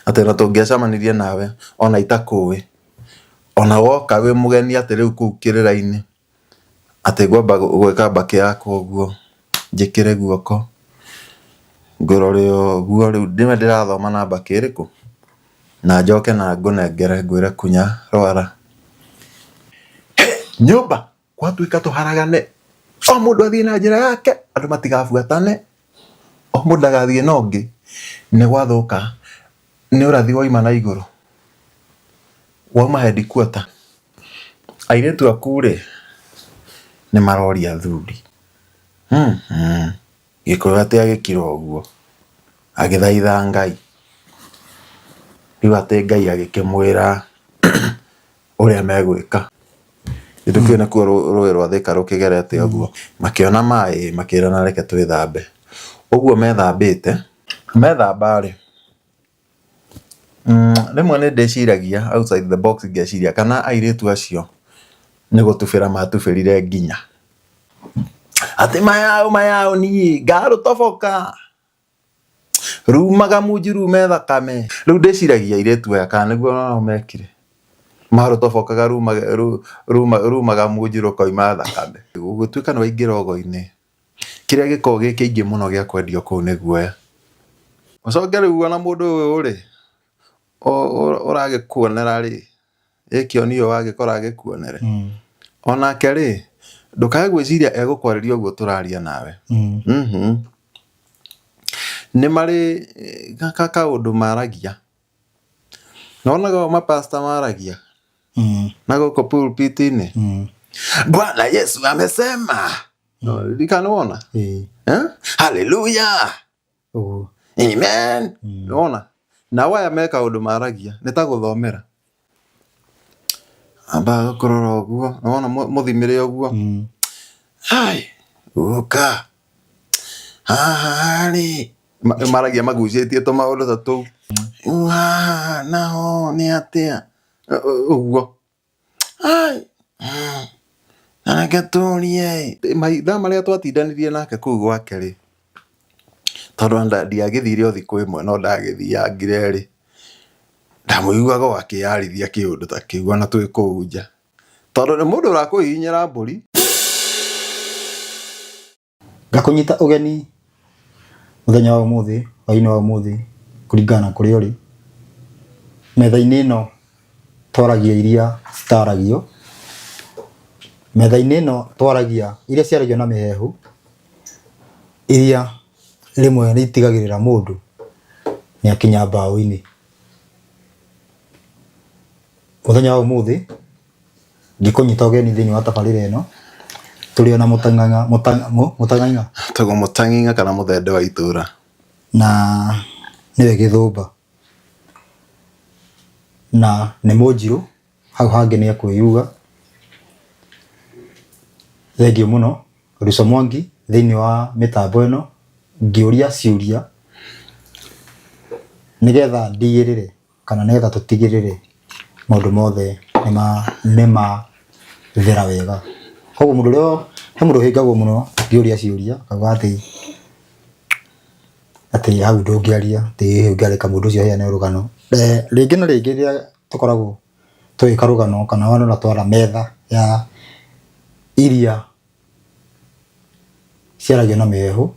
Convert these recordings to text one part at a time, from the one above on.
Atĩ ona tũngĩacemanirie nawe ona itakũĩ, ona woka wĩ mũgeni atĩ rĩu kũu kĩrĩra-inĩ, atĩ ngwamba gwĩka mbakĩ yakwa ũguo, njĩkĩre guoko, ngũrore ũguo rĩu nĩwe ndĩrathoma na mbakĩ ĩrĩkũ? Na njoke na ngũnengere ngwĩre kunya rwara. Nyũmba gwatuĩka tũharagane, o mũndũ athiĩ na njĩra yake, andũ matigabuatane, o mũndũ ndagathiĩ na ũngĩ, nĩ gwathũka, nĩ ũrathi wauma na igũrũ, wauma headquarter. Airĩtu aku rĩ, nĩ maroria athuri, Gĩkũyũ atĩ agĩkira ũguo, agĩthaitha Ngai, rĩu atĩ Ngai agĩkĩmwĩra ũrĩa megwĩka. Ndũkĩũĩ nĩkuo rũĩ rwa Thika rũkĩgerete ũguo. Makĩona maĩ makĩrana reke twĩthambe. Ũguo methambĩte, methamba rĩ, rĩmwe nĩ ndĩciragia outside the box ngeciria kana airĩtu acio nĩ gũtubĩra matubĩrire nginya. Atĩ mayaũ mayaũ niĩ ngarũtoboka. Rumaga munju rume thakame. Rĩu ndĩciragia airĩtu aya kana nĩguo nao mekire. Marũtobokaga rumaga munju rũkoima thakame. Gũgĩtuĩka nĩ waingĩra ogo-inĩ, kĩrĩa gĩkoragwo gĩ kĩingĩ mũno gĩa kwendio kũu nĩ guoya. Ũcoke rĩu ona mũndũ ũyũ rĩ, ũragĩkuonera rĩ, ĩ kĩoni ũyũ wagĩkora agĩkuonere onake rĩ ndũkae gwĩciria egũkwarĩria ũguo tũraria nawe. Nĩ marĩ kaũndũ maragia nonaga ũũ mapasta maragia na gũkũ pulpit-inĩ. Bwana Yesu amesema. Ririkana wona. Eh? Haleluya. Ũguo. Amen. Nĩwona? Nao aya me kaũndũ maragia nĩ ta gũthomera. Ambaga gũkũrora ũguo, nĩwona mũthimĩre ũguo. Ai, guka. Haha rĩ, maragia magucĩtie tũmaũndũ ta tũu. Rĩu haha naho nĩ atĩa? Ũguo. Ai, na reke tũrie ĩ. Mahinda marĩa twatindanirie nake kũu gwake rĩ, tondũ ndiagĩthire o thikũ ĩmwe no ndagĩthiangire rĩ, ndamũiguaga o akĩyarithia kĩũndũ ta kĩu ona twĩ kũu nja. Tondũ nĩ mũndũ ũrakũhihinyĩra mbũri. Ngakũnyita ũgeni mũthenya wa ũmũthĩ, hwaĩ-inĩ wa ũmũthĩ kũringana na kũrĩa ũrĩ. Metha-inĩ ĩno twaragia iria citaragio. Metha-inĩ ĩno twaragia iria ciaragio na mĩhehu, iria rĩmwe nĩ itigagĩrĩra mũndũ nĩ akinya mbaũ-inĩ. Mũthenya wa ũmũthĩ Ngĩkũnyita ũgeni thĩinĩ wa tabarĩra ĩno, tũrĩ ona mũtang'ang'a, mũtang'ang'a? Etagwo mũtang'ing'a kana mũthende wa itũra. Na nĩwe gĩthũmba. Na nĩ mũnjirũ, hau hangĩ nĩ ekwĩyuga. Thengiũ mũno, Ruco Mwangi thĩinĩ wa mĩtambo ĩno, ngĩũria ciũria nĩgetha ndigĩrĩre kana nĩgetha tũtigĩrĩre maũndũ mothe nĩ mathera wega. Koguo mũndũ ũrĩa, he mũndũ ũhĩngagwo mũno ngĩũria ciũria akauga atĩ, atĩ hau ndũngĩaria, atĩ ũngĩareka mũndũ ũcio aheane rũgano. Rĩngĩ na rĩngĩ rĩrĩa tũkoragwo tũgĩka rũgano kana ona twara metha ya iria ciaragio na mĩheehũ,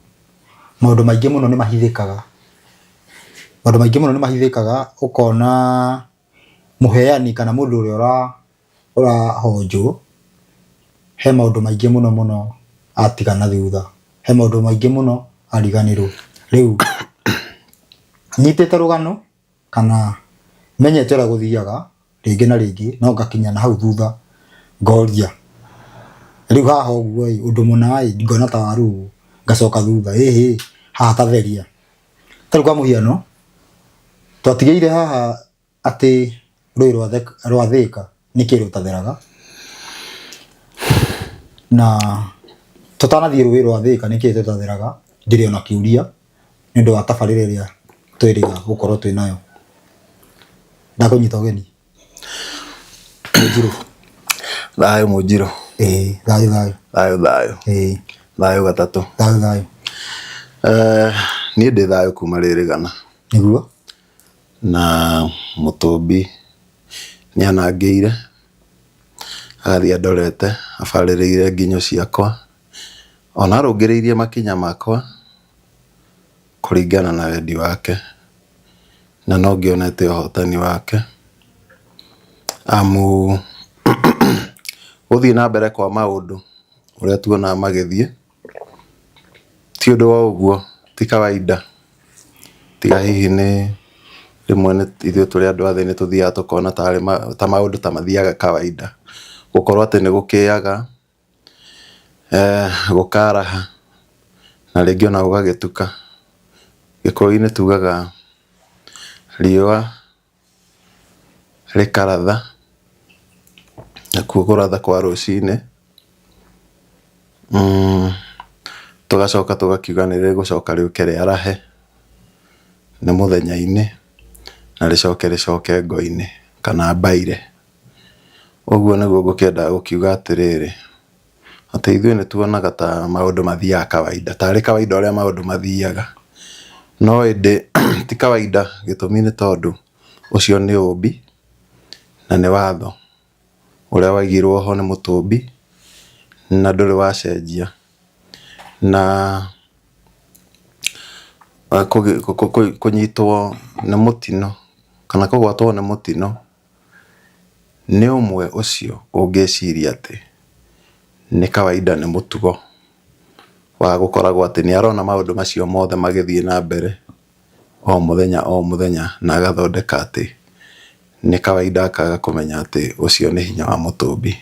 maũndũ maingĩ mũno nĩ mahithĩkaga. Maũndũ maingĩ mũno nĩ mahithĩkaga ũkona mũheani kana mũndũ ũrĩa ũrahonjwo, he maũndũ maingĩ mũno mũno atiga na thutha, he maũndũ maingĩ mũno ariganĩrwo. Rĩu nyitĩte rũgano kana menyete ũrĩa gũthiaga rĩngĩ na rĩngĩ no ngakinya na hau thutha ngoria, rĩu haha ũguo ĩ, ũndũ mũna ĩ, ngona ta warugwo, ngacoka thutha, ĩhĩ haha ta theria. Ta rĩu kwa mũhiano, twatigĩire haha atĩ rũĩ rwa Thĩka nĩ kĩĩ rũtatheraga, na tũtanathiĩ rũĩ rwa Thĩka nĩ kĩĩ rũtatheraga, ndĩrĩ ona kĩũria nĩ ũndũ wa tabarĩra ĩrĩa twĩrĩga gũkorwo twĩ nayo. Ndakũnyita ũgeni Mũnjirũ. Thayũ Mũnjirũ. Ĩĩ thayũ thayũ. Thayũ thayũ. Ĩĩ. Thayũ gatatũ. Thayũ thayũ. Niĩ ndĩ thayũ kuma rĩrĩgana. Nĩguo. Na Mũtũmbi nĩ anangĩire, agathiĩ andorete, abarĩrĩire nginyo ciakwa, ona arũngĩrĩirie makinya makwa kũringana na wendi wake, na no ngĩonete ũhotani wake, amu gũthiĩ na mbere kwa maũndũ ũrĩa tuonaga magĩthiĩ, Ti ũndũ wa ũguo, ti kawaida, tiga hihi nĩ rĩmwe ithuĩ tũrĩ andũ a thĩ nĩ tũthiaga tũkona tarĩ ta maũndũ ta mathiaga kawaida. Gũkorwo atĩ nĩ gũkĩaga, gũkaraha na rĩngĩ ona gũgagĩtuka. Gĩkũyũ-inĩ tugaga riũa rĩkaratha, nakuo kũratha kwa rũcinĩ, tũgacoka tũgakiuga nĩ rĩgũcoka rĩũke rĩarahe, nĩ mũthenya-inĩ, na rĩcoke rĩcoke ngo-inĩ kana mbaire. Ũguo nĩguo ngũkĩenda gũkiuga atĩrĩrĩ, atĩ ithuĩ nĩ tuonaga ta maũndũ mathiaga kawaida, tarĩ kawaida ũrĩa maũndũ mathiaga, no ĩndĩ ti kawaida gĩtũmi nĩ tondũ ũcio nĩ ũmbi na nĩ watho ũrĩa waigirwo ho nĩ mũtũmbi na ndũrĩ wacenjia. Na kũnyitwo nĩ mũtino kana kũgwatwo nĩ mũtino Nĩ ũmwe ũcio ũngĩciria atĩ nĩ kawaida nĩ mũtugo wa gũkoragwo atĩ nĩ arona maũndũ macio mothe magĩthiĩ na mbere o mũthenya o mũthenya na agathondeka atĩ nĩ kawaida akaga kũmenya atĩ ũcio nĩ hinya wa mũtũmbi.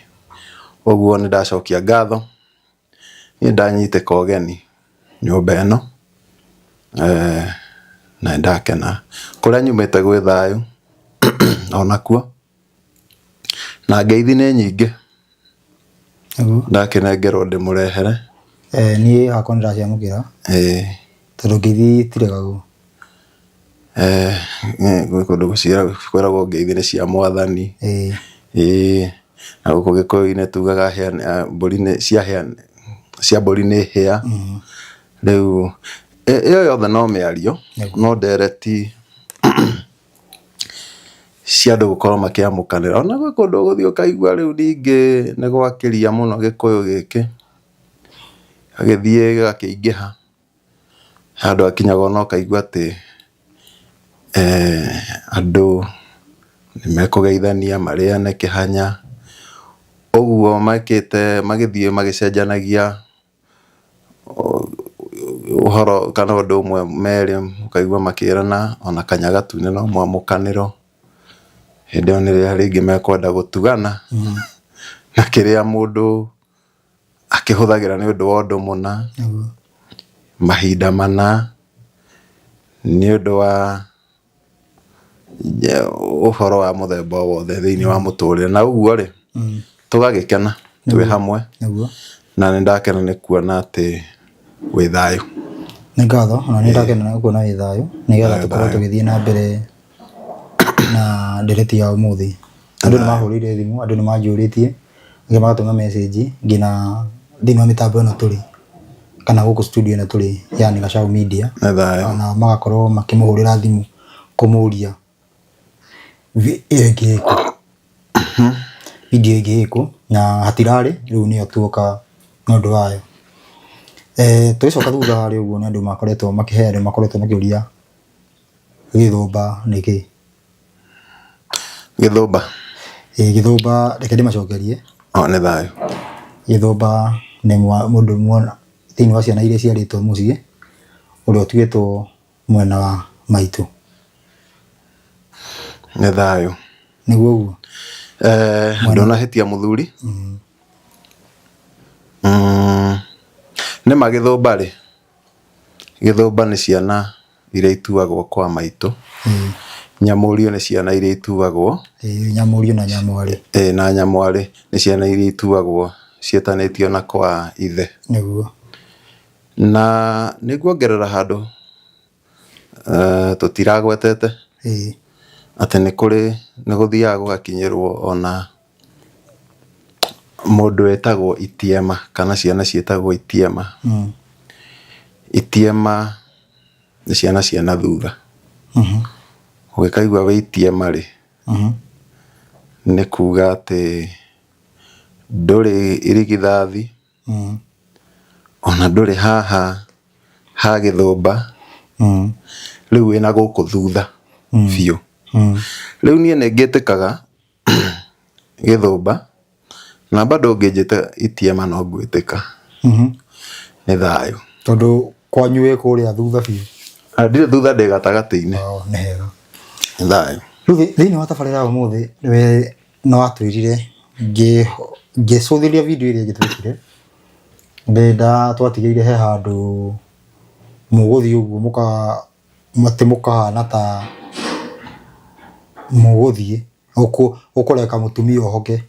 Ũguo nĩ ndacokia ngatho. Niĩ ndanyitĩka ũgeni nyũmba ĩno na nĩ ndakena. Kũrĩa nyumĩte gwĩ thayũ onakuo, na ngeithi nĩ nyingĩ ndakĩnengerwo ndĩmũrehere. Niĩ hakwa nĩ ndaciamũkĩra tondũ ngeithi itiregagwo. Gwĩ kũndũ kwĩragwo ngeithi nĩ cia mwathani. Ĩĩ na gũkũ gĩkũyũ-inĩ tugaga hĩa mbũri nĩ cia hĩa cia mbũri nĩ hĩa. Rĩu ĩyo yothe no mĩario no ndereti cia andũ gũkorwo makĩamũkanĩra. Ona gwĩ kũndũ ũgũthiĩ ũkaigua rĩu ningĩ nĩ gwakĩria mũno gĩkũyũ gĩkĩ, gĩgagĩthiĩ gĩgakĩingĩha. Handũ hakinyaga ona ũkaigua atĩ andũ nĩ mekũgeithania marĩane kĩhanya, ũguo mekĩte magĩthiĩ magĩcenjanagia ũhoro kana ũndũ ũmwe merĩ ũkaigua makĩrana ona kanya gatune no mwamũkanĩro, hĩndĩ ĩyo nĩrĩo rĩngĩ mekwenda gũtugana, na kĩrĩa mũndũ akĩhũthagĩra nĩ ũndũ wa ũndũ mũna, mahinda mana, nĩ ũndũ wa ũhoro wa mũthemba o wothe thĩinĩ wa mũtũrĩre. Na ũguo rĩ, tũgagĩkena twĩ hamwe na nĩ ndakena nĩ kuona atĩ wĩ thayũ. Nĩ ngatho, ona nĩ ndakena nĩ kuona wĩ thayũ, nĩgetha tũkorwo tũgĩthiĩ na mbere na ndereti ya ũmũthĩ. Andũ nĩ mahũrĩire thimũ, andũ nĩ manjũrĩtie, angĩ magatũma message nginya thĩinĩ wa mĩtambo ĩno tũrĩ kana gũkũ studio ĩno tũrĩ yani Gachau Media. Nĩ thayũ. Ona magakorwo makĩmũhũrĩra thimũ kũmũria ĩyo ĩngĩ ĩkũ, video ĩngĩ ĩkũ na hatirarĩ rĩu nĩyo tuoka nĩ ũndũ wayo. Tũgĩcoka thutha harĩa ũguo nĩ andũ makoretwo makĩhe andũ makoretwo makĩũria gĩthũmba nĩ kĩĩ? Gĩthũmba. Ĩĩ gĩthũmba reke ndĩmacokerie. O nĩ thayũ. Gĩthũmba nĩ mũndũ thĩinĩ wa ciana iria iciarĩtwo mũciĩ, ũrĩa ũtuĩtwo mwena wa maitũ. Nĩ thayũ. Nĩguo ũguo? Ndũnahĩtia mũthuri. Nĩ ma gĩthũmba rĩ, gĩthũmba nĩ ciana iria ituagwo kwa maitũ. Nyamũriũ nĩ ciana iria ituagwo. Ĩĩ nyamũriũ na nyamwarĩ. Ĩĩ na nyamwarĩ nĩ ciana iria ituagwo ciĩtanĩtio na kwa ithe. Nĩguo. Na nĩ nguongerera handũ tũtiragwetete. Atĩ nĩ kũrĩ nĩ gũthiaga gũgakinyĩrwo ona mũndũ wĩtagwo itiema kana ciana ciĩtagwo itiema. Itiema nĩ ciana cia na thutha. Ũgĩkaigua wĩ itiema rĩ, nĩ kuga atĩ ndũrĩ irigithathi, ona ndũrĩ haha ha gĩthũmba, rĩu wĩna gũkũ thutha biũ. Rĩu niĩ nĩ ngĩtĩkaga gĩthũmba, na bado ũngĩnjĩta itiema no ngwĩtĩka. Nĩ thayũ. Tondũ kwanyu wĩ kũrĩa thutha biũ. Ah, ndirĩ thutha, ndĩ gatagatĩ-inĩ. Oh, nĩ hega. Nĩ thayũ. Rĩu thĩinĩ wa tabarĩra ya ũmũthĩ we nĩ watwĩrire ngĩcũthĩrĩria video ĩrĩa ĩngĩ twekire ndĩnda twatigĩire he handũ mũgũthiĩ ũguo mũka atĩ mũkahana ta mũgũthiĩ ũkũreka mũtumia ohoke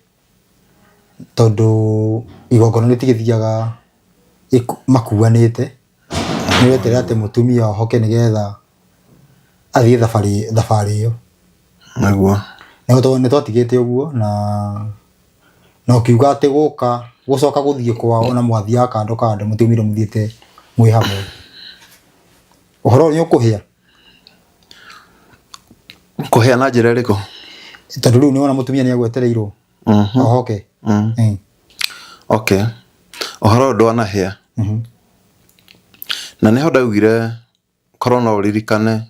tondũ igongona rĩtigĩthiaga makuanĩte, nĩ ũreterera atĩ mũtumia ohoke nĩgetha athiĩ thabarĩ thabarĩ ĩyo. Nĩguo. Nĩ twatigĩte ũguo na na ũkiuga atĩ gũka gũcoka gũthiĩ kwao na mwathiaga kando kando mũtiumire mũthiĩte mwĩ hamwe. Ũhoro ũyũ nĩ ũkũhĩa? Kũhĩa na njĩra ĩrĩkũ? Tondũ rĩu nĩwona mũtumia nĩ agwetereirwo ohoke. Okay. Ũhoro ũyũ ndwanahĩa. Na nĩho ndaugire korwo no ũririkane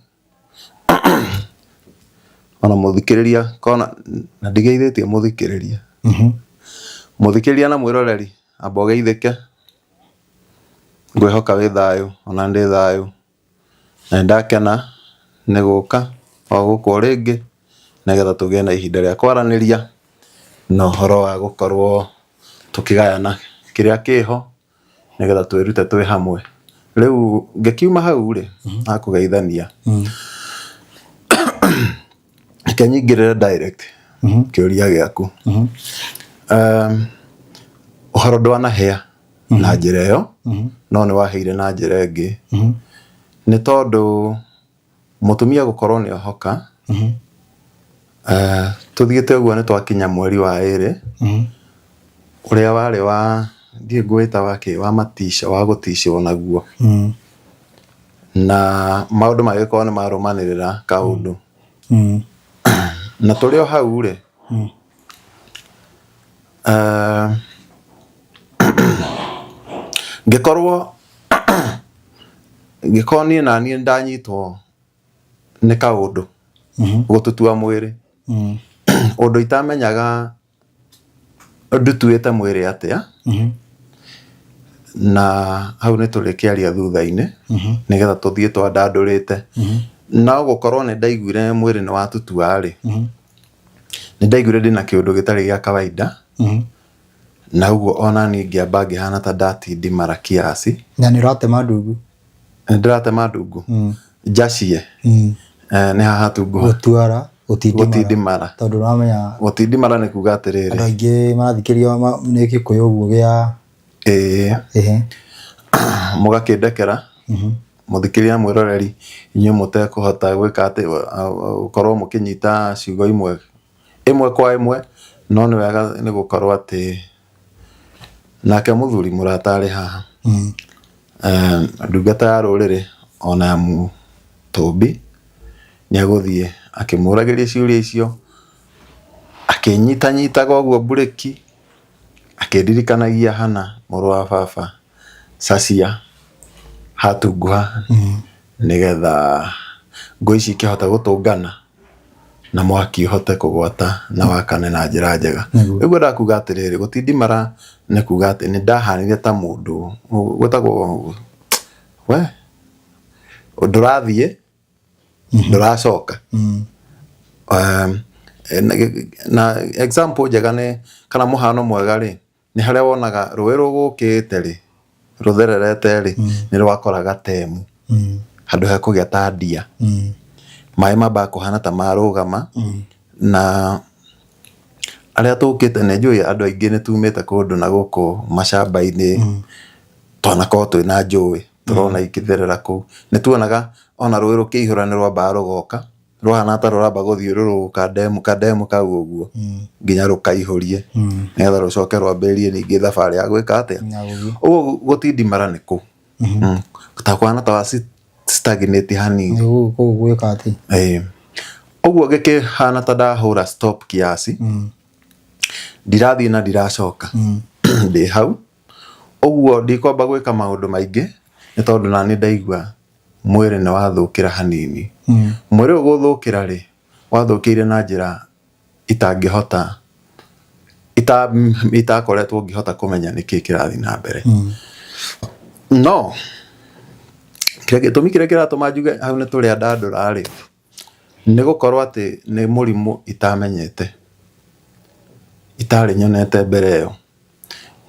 ona mũthikĩrĩria korwo na ndigeithĩtie mũthikĩrĩria. Mũthikĩrĩria na mwĩroreri amba ũgeithĩke. Ngwĩhoka wĩ thayũ ona ndĩ thayũ. Na nĩndakena nĩ gũka o gũkũ o rĩngĩ nĩgetha tũgĩe na ihinda rĩa kwaranĩria na ũhoro wa gũkorwo tũkĩgayana kĩrĩa kĩho nĩgetha twĩrute twĩ hamwe. Rĩu ngĩkiuma hau rĩ, hakũgeithania, reke nyingĩrĩre direct kĩũria gĩaku. Ũhoro ndwanahĩa na njĩra ĩyo, no nĩ waheire na njĩra ĩngĩ. Nĩ tondũ mũtumia gũkorwo nĩ ohoka, tũthiĩte ũguo nĩ twakinya mweri wa ĩrĩ, ũrĩa warĩ wa, ndiũĩ ngũwĩta wa kĩ, wa matisha, wa gũticwo naguo. Na maũndũ magĩkorwo nĩ marũmanĩrĩra kaũndũ. Na tũrĩ o hau rĩ, ngĩkorwo ngĩkorwo niĩ naniĩ nĩndanyitwo nĩ kaũndũ gũtutua mwĩrĩ, ũndũ itamenyaga ndutuĩte mwĩrĩ atĩa, na hau nĩ tũrĩkĩaria thutha-inĩ nĩgetha tũthiĩ twandandũrĩte. No gũkorwo nĩ ndaiguire mwĩrĩ nĩ watutua rĩ, nĩ ndaiguire ndĩna kĩũndũ gĩtarĩ gĩa kawaida, na ũguo ona niĩ ngĩamba ngĩhana ta ndatindimara kiasi. Na nĩ ũratema ndungu. Nĩ ndĩratema ndungu? Njacie? Nĩ haha tunguha. Gũtuara, gũtindimara. Gũtindimara. Tondũ ũramenya. Gũtindimara nĩ kuga atĩrĩrĩ. Andũ aingĩ marathikĩrĩria nĩ Gĩkũyũ ũguo gĩa. Ĩĩ. Mũgakĩndekera. Mũthikĩrĩria na mwĩroreri, inyuĩ mũtekũhota gwĩka atĩ, gũkorwo mũkĩnyita ciugo imwe, ĩmwe kwa ĩmwe, no nĩ wega nĩ gũkorwo atĩ nake mũthuri mũrata arĩ haha, ndungata ya rũrĩrĩ ona ya mũtũmbi, nĩ egũthiĩ akĩmũragĩria ciũria icio, akĩnyitanyitaga ũguo mburĩki, akĩndirikanagia hana mũrũ wa baba. Cacia hatunguha nĩgetha ngũ ici ikĩhote gũtũngana na mwaki ũhote kũgwata na wakane na njĩra njega. Rĩu ngwendaga kuga atĩrĩrĩ, gũtindimara nĩ kuga atĩ nĩ ndahanire ta mũndũ gwĩtagwo we ndũrathiĩ ndũracoka. Na example njega nĩ kana mũhano mwega rĩ, Nĩ harĩa wonaga rũĩ rũgũkĩte rĩ, rũthererete rĩ, nĩ rwakora gatemu, handũ hekũgĩa ta ndia. Maĩ mambaga kũhana ta marũgama, na arĩa tũkĩte nĩ njũĩ andũ aingĩ nĩ tumĩte kũndũ na gũkũ macamba-inĩ, twanakorwo twĩna njũĩ, tũrona ikĩtherera kũu. Nĩ tuonaga ona rũĩ rũkĩihũra nĩ rwambaga rũgoka. Rũhana ta rũramba gũthiũrũrũka ndemu kandemu kau ũguo nginya rũkaihũrie nĩgetha rũcoke rwambĩrĩrie ningĩ thabarĩ ya gwĩka atĩa. Ũguo gũtindimara nĩ kũ ta kũhana ta wa stagnate hanini. Kũu gwĩka atĩ? Ĩĩ. Ũguo ngĩkĩhana ta ndahũra stop kiasi, ndirathiĩ na ndiracoka, ndĩ hau ũguo, ndikwamba gwĩka maũndũ maingĩ nĩ tondũ nani ndaigua mwĩrĩ nĩ wathũkĩra hanini. Mwĩrĩ ũyũ gũthũkĩra rĩ, wathũkĩire na njĩra itangĩhota itakoretwo ngĩhota kũmenya nĩkĩ kĩrathiĩ na mbere. No kĩrĩa gĩtũmi kĩrĩa kĩratũma njuge hau nĩ tũrĩa ndandũra rĩ, nĩ gũkorwo atĩ nĩ mũrimũ itamenyete, itarĩ nyonete mbere ĩyo.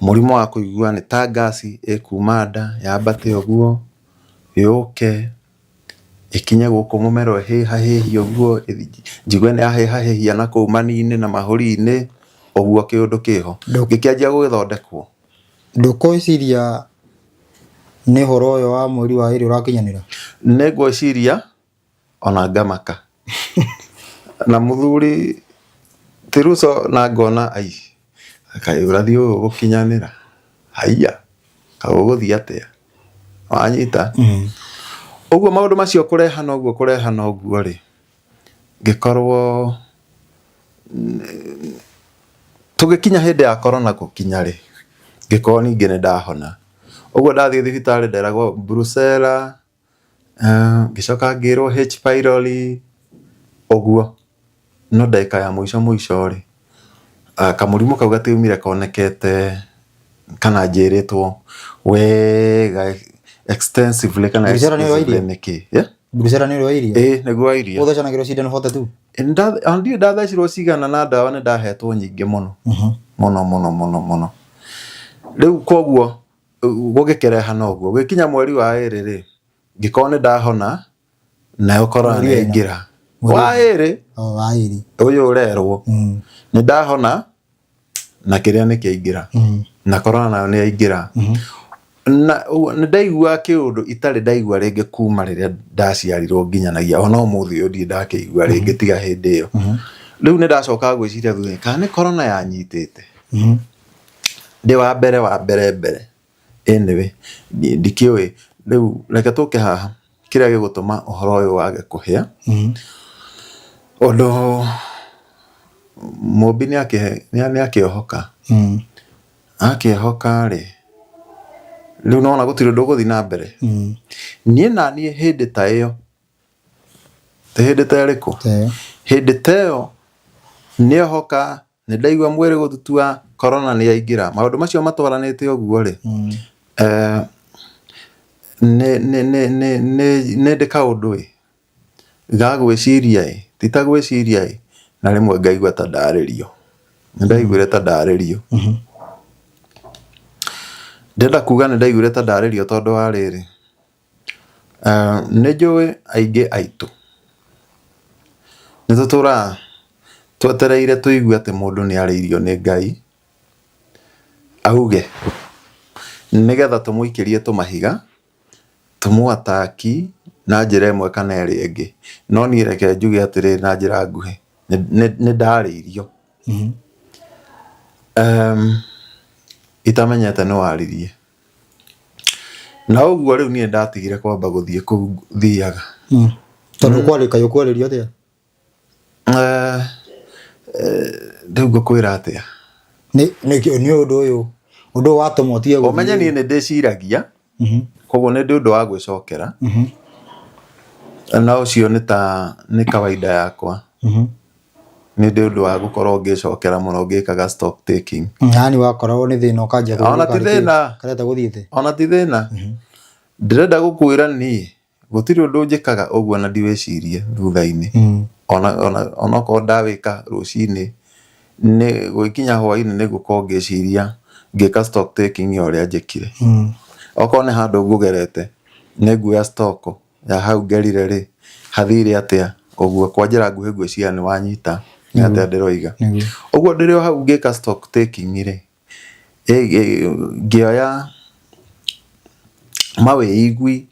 Mũrimũ wa kũigua nĩ ta ngaci ĩkuma nda yambate ũguo yũke ĩkinye gũkũ mũmero ĩhĩhahĩhie ũguo, njigue nĩ yahĩhahĩhia na kũu mani-inĩ na mahũri-inĩ, ũguo kĩũndũ kĩho. Gĩkĩanjia gũgĩthondekwo. Ndũkwĩciria nĩ ũhoro ũyũ wa mweri wa ĩrĩ ũrakinyanĩra? Nĩ ngwĩciria ona ngamaka. Na mũthuri ti Ruto na ngona ai, kaĩ ũrathi ũyũ ũgũkinyanĩra? Haiya, kaĩ ũgũthiĩ atĩa? Wanyita? Ũguo maũndũ macio kũrehana ũguo kũrehana ũguo rĩ, ngĩkorwo tũgĩkinya hĩndĩ ya corona gũkinya rĩ, ngĩkorwo ningĩ nĩ ndahona. Ũguo ndathiĩ thibitarĩ nderagwo Brucella, ngĩcoka ngĩrwo H pylori, ũguo. No ndagĩka ya mũico mũico rĩ, kamũrimũ kau gatiaumire konekete kana njĩrĩtwo wega extensively kana Brucella nĩ exclusively ũrĩa nĩ kĩ. Yeah? Brucella nĩ ũrĩa wa iria? Ĩĩ nĩguo wa iria. Ũthecanagĩrwo cindano hote tu? Ona ndirĩ ndathecirwo cigana na ndawa nĩ ndahetwo nyingĩ mũno. Mũno mũno mũno mũno. Rĩu koguo gũgĩkĩrehana ũguo. Gũgĩkinya mweri wa ĩrĩ rĩ, ngĩkorwo nĩ ndahona, nayo corona Mweri nĩ wena? yaingĩra. Mweri Wa ĩrĩ. O, wa ĩrĩ. Ũyũ ũrerwo. Nĩ ndahona na kĩrĩa nĩ kĩaingĩra. Na corona nayo nĩ yaingĩra. Na nĩ ndaigua kĩũndũ itarĩ ndaigua rĩngĩ kuma rĩrĩa ndaciarirwo nginyanagia ona ũmũthĩ ũyũ ndirĩ ndakĩigua rĩngĩ tiga hĩndĩ ĩyo. Rĩu nĩ ndacoka gwĩciria thutha-inĩ kana nĩ corona yanyitĩte. Ndĩ wa mbere wa mbere mbere. Anyway, ndikĩũĩ. Rĩu reke tũke haha kĩrĩa gĩgũtũma ũhoro ũyũ wage kũhĩa. Ũndũ Mũmbi nĩ akĩohoka. Akĩohoka rĩ, rĩu nĩwona gũtirĩ ũndũ ũgũthiĩ na mbere. Niĩ naniĩ hĩndĩ ta ĩyo, ti hĩndĩ ta ĩrĩkũ? Hĩndĩ ta ĩyo nĩohoka, nĩ ndaigua mwĩrĩ gũtutua, corona nĩ yaingĩra. Maũndũ macio matwaranĩte ũguo rĩ, nĩ ndĩ kaũndũ ĩ, ga gwĩciria ĩ, ti ta gwĩciria ĩ, na rĩmwe ngaigua ta ndarĩrio. Nĩ ndaiguire ta ndarĩrio. Ndĩrenda kuga nĩ ndaiguire ta ndarĩrio tondũ wa rĩrĩ, nĩ njũĩ aingĩ aitũ nĩ tũtũraga twetereire tũigue atĩ mũndũ nĩ arĩirio nĩ Ngai auge, nĩgetha tũmũikĩrie tũmahiga, tũmũ attack na njĩra ĩmwe kana ĩrĩa ĩngĩ. No niĩ reke njuge atĩrĩrĩ na njĩra nguhĩ, nĩ ndarĩirio itamenyete nĩ waririe. Na ũguo rĩu niĩ ndatigire kwamba gũthiĩ kũu thiaga. Tondũ kwarĩ kaĩ ũkwarĩrio atĩa? Rĩu ngũkwĩra atĩa? Nĩ nĩ ũndũ ũyũ ũndũ ũyũ watũma ũtige gũthiĩ. Ũmenye niĩ nĩ ndĩciragia, koguo nĩ ndĩ ũndũ wa gwĩcokera, na ũcio nĩ ta nĩ kawaida yakwa. Nĩ ndĩ ũndũ wa gũkorwo ngĩcokera mũno ngĩkaga stock taking. Yaani wakoragwo nĩ thĩna ũkanjia Ona ti thĩna. Kareta gũthiĩte. Ona ti thĩna. Ndĩrenda gũkwĩra niĩ gũtirĩ ũndũ njĩkaga ũguo na ndiwĩcirie thutha-inĩ. Ona ona onokorwo ndawĩka rũcinĩ, nĩ gũgĩkinya hwainĩ nĩ ngũkorwo ngĩciria ngĩka stock taking ya ũrĩa njĩkire. Okorwo nĩ handũ ngũgerete, nĩ nguoya stock ya hau ngerire rĩ, hathire atĩa, ũguo kwa njĩra nguhĩ ngwĩciria nĩ wanyita nĩ atĩa ndĩroiga. Ũguo ndĩrĩ o hau ngĩka stock taking rĩ, ngĩoya mawĩigwi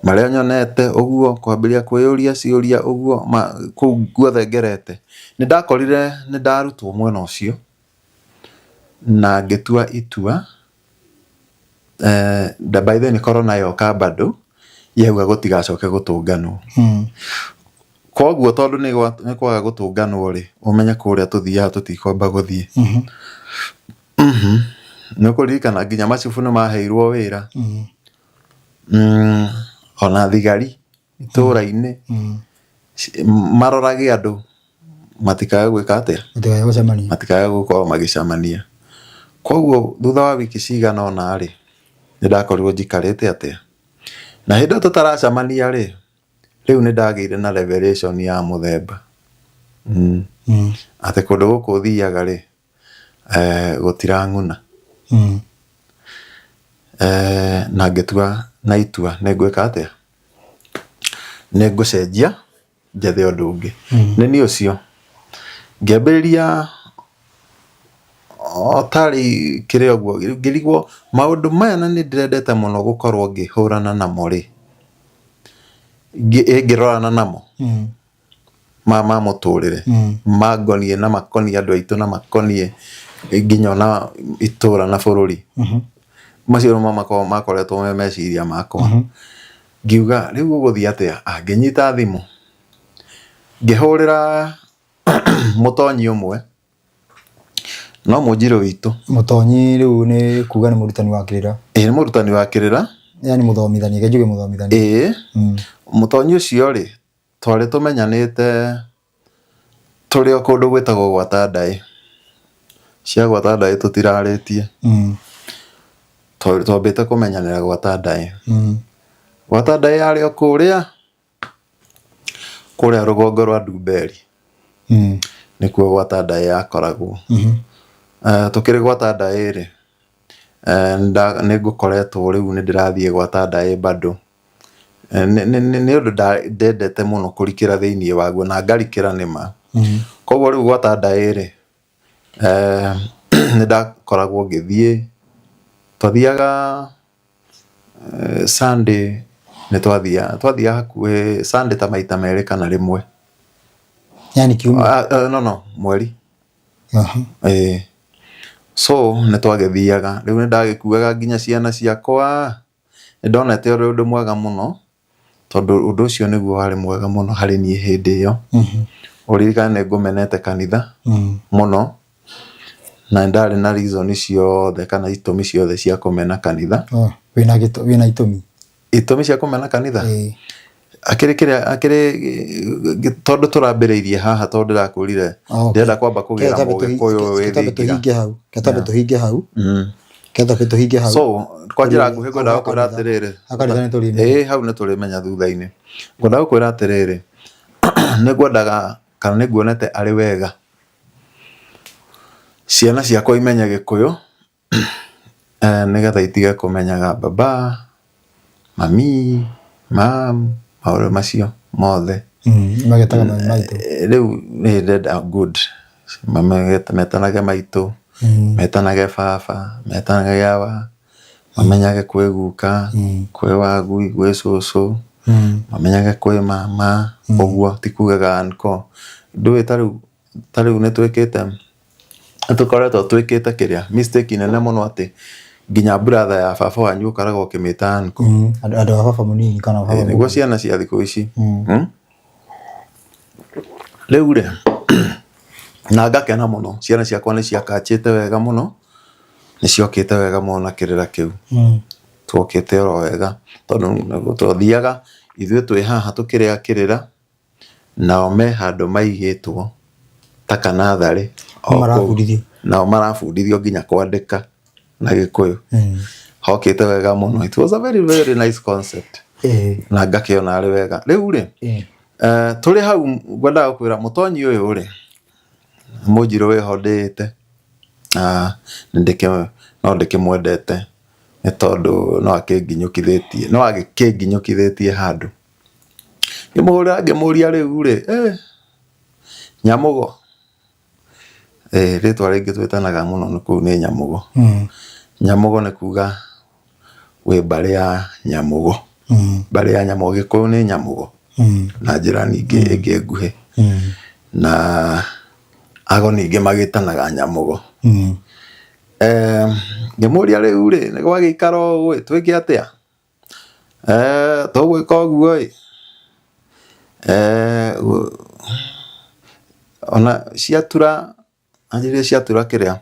marĩa nyonete ũguo, kwambĩrĩria kwĩyũria ciũria ũguo kũu guothe ngerete, nĩ ndakorire nĩ ndarutwo mwena ũcio na ngĩtua itua. By the way nĩ corona yoka bado yauga gũtigacoke gũtũnganwo. Koguo tondũ nĩ kwaga gũtũnganwo rĩ, ũmenye kũrĩa tũthiaga tũtikwamba gũthiĩ. Nĩ ũkũririkana nginya macibũ nĩ maheirwo wĩra. Ona thigari itũra-inĩ marorage andũ matikae gwĩka atĩa, Matikae gũcemania. Matikae gũkorwo magĩcemania. Koguo thutha wa wiki cigana ũna rĩ, nĩ ndakorirwo njikarĩte atĩa. Na hĩndĩ ĩyo tũtaracemania rĩ, rĩu nĩ ndagĩire na revelation ya mũthemba. Atĩ kũndũ gũkũ thiaga rĩ, gũtirang'una. Na ngĩtua na itua nĩ ngwĩka atĩa, nĩ ngũcenjia njethe ũndũ ũngĩ. Nĩ niĩ ũcio ngĩambĩrĩria o tarĩ kĩrĩa ũguo, ngĩrigwo maũndũ maya na nĩ ndĩrendete mũno gũkorwo ngĩhũrana namo rĩ, ngĩrorana namo ma mũtũrĩre, mangoniĩ na makoniĩ andũ aitũ na makoniĩ nginya ona itũra na bũrũri. Macio nĩmo makoragwo makoretwo me meciria makwa. Ngiuga rĩu gũgũthiĩ atĩa? Ah, ngĩnyita thimũ ngĩhũrĩra mũtonyi ũmwe, no mũnjirũ witũ. Mũtonyi rĩu nĩ kuga nĩ mũrutani wa kĩrĩra? Ĩĩ, nĩ mũrutani wa kĩrĩra. Yani mũthomithania, reke njuge mũthomithania. Ĩĩ. Mũtonyi ũcio rĩ, twarĩ tũmenyanĩte tũrĩ o kũndũ gwĩtagwo gwa Tandaĩ. Cia gwa Tandaĩ tũtirarĩtie. Twambĩte kũmenyanĩra gwa Tandaĩ. Gwa Tandaĩ yarĩ o kũrĩa, kũrĩa rũgongo rwa Ndumberi. Nĩkuo gwa Tandaĩ yakoragwo. Tũkĩrĩ gwa Tandaĩ rĩ, nĩ ngũkoretwo rĩu nĩ ndĩrathiĩ gwa Tandaĩ bado. Nĩ ũndũ ndendete mũno kũrikĩra thĩinĩ waguo na ngarikĩra nĩma. Koguo rĩu gwa Tandaĩ rĩ, nĩ ndakoragwo ngĩthiĩ, twathiaga Sunday, nĩ twathiaga, twathiaga hakuhĩ Sunday ta maita merĩ kana rĩmwe. Yani kiumia? No no, mweri. Ĩĩ. So nĩ twagĩthiaga, rĩu nĩ ndagĩkuaga nginya ciana ciakwa. Nĩ ndonete ũrĩ ũndũ mwega mũno, tondũ ũndũ ũcio nĩguo warĩ mwega mũno harĩ niĩ hĩndĩ ĩyo. Ũririkane nĩ ngũmenete kanitha mũno, na nĩ ndarĩ na reason ciothe kana itũmi ciothe cia kũmena kanitha. Wĩna itũmi? Itũmi cia kũmena kanitha? Akĩrĩ kĩrĩa, akĩrĩ tondũ tũrambĩrĩirie haha tondũ ndĩrakwĩrire ndĩrenda kwamba kũgĩra Mũgĩkũyũ wĩ thingira. Reke twambe tũhinge hau. Reke twambe tũhinge hau. So kwa njĩra nguhĩ ngwendaga gũkwĩra atĩrĩrĩ. Ha kanitha nĩ tũrĩmenya. Ĩĩ, hau nĩ tũrĩmenya thutha-inĩ. Ngwendaga gũkwĩra atĩrĩrĩ, nĩ ngwendaga kana nĩ nguonete arĩ wega ciana ciakwa imenye Gĩkũyũ, nĩgetha itige kũmenyaga baba, mami, mam, maũndũ macio mothe. Magetaga mami maitũ. Rĩu nĩ ndĩrenda good, metanage maitũ, metanage baba, metanage awa, mamenyage kwĩ guka, kwĩ wagui, gwĩ cũcũ, mamenyage kwĩ mama, ũguo ti kugaga uncle. Ndũĩ ta rĩu nĩ twĩkĩte, nĩ tũkoretwo twĩkĩte kĩrĩa mistake nene mũno atĩ nginya brother ya baba wanyu ũkoragwo ũkĩmĩta uncle. Andũ a baba mũnini kana baba Nĩguo mũkũrũ. Ciana cia thikũ ici. Rĩu rĩ, na ngakena mũno, ciana ciakwa nĩ ciakachĩte wega mũno, nĩ ciokĩte wega mũno na kĩrĩra kĩu. Twokĩte oro wega tondũ twathiaga ithuĩ twĩ haha tũkĩrĩa kĩrĩra, nao me handũ maigĩtwo ta kanatharĩ o kũu. Marabundithio. Nao marabundithio nginya kwandĩka na Gĩkũyũ. Hokĩte wega mũno. It was a very very nice concept. Na ngakĩona arĩ wega. Rĩu rĩ, tũrĩ hau ngwendaga gũkwĩra mũtonyi ũyũ rĩ, mũnjirũ wĩho ndĩĩte, na no ndĩkĩmwendete nĩ tondũ no akĩnginyũkithĩtie, no agĩkĩnginyũkithĩtie handũ. Ngĩmũhũrĩra ngĩmũria rĩu rĩ, Nyamũgo, rĩtwa rĩngĩ twĩtanaga mũno kũu nĩ Nyamũgo. Nyamũgo nĩ kuga wĩ mbarĩ ya Nyamũgo. Mbarĩ ya Nyamũgo, Gĩkũyũ nĩ Nyamũgo na njĩra ningĩ ĩngĩ nguhĩ. Na ago ningĩ magĩtanaga Nyamũgo. Ngĩmũria rĩu rĩ, nĩ gwagĩikara ũũ ĩ, twĩke atĩa? Tũgwĩka ũguo ĩ, Eh, ona ciatura anjĩrire ciatura kĩrĩa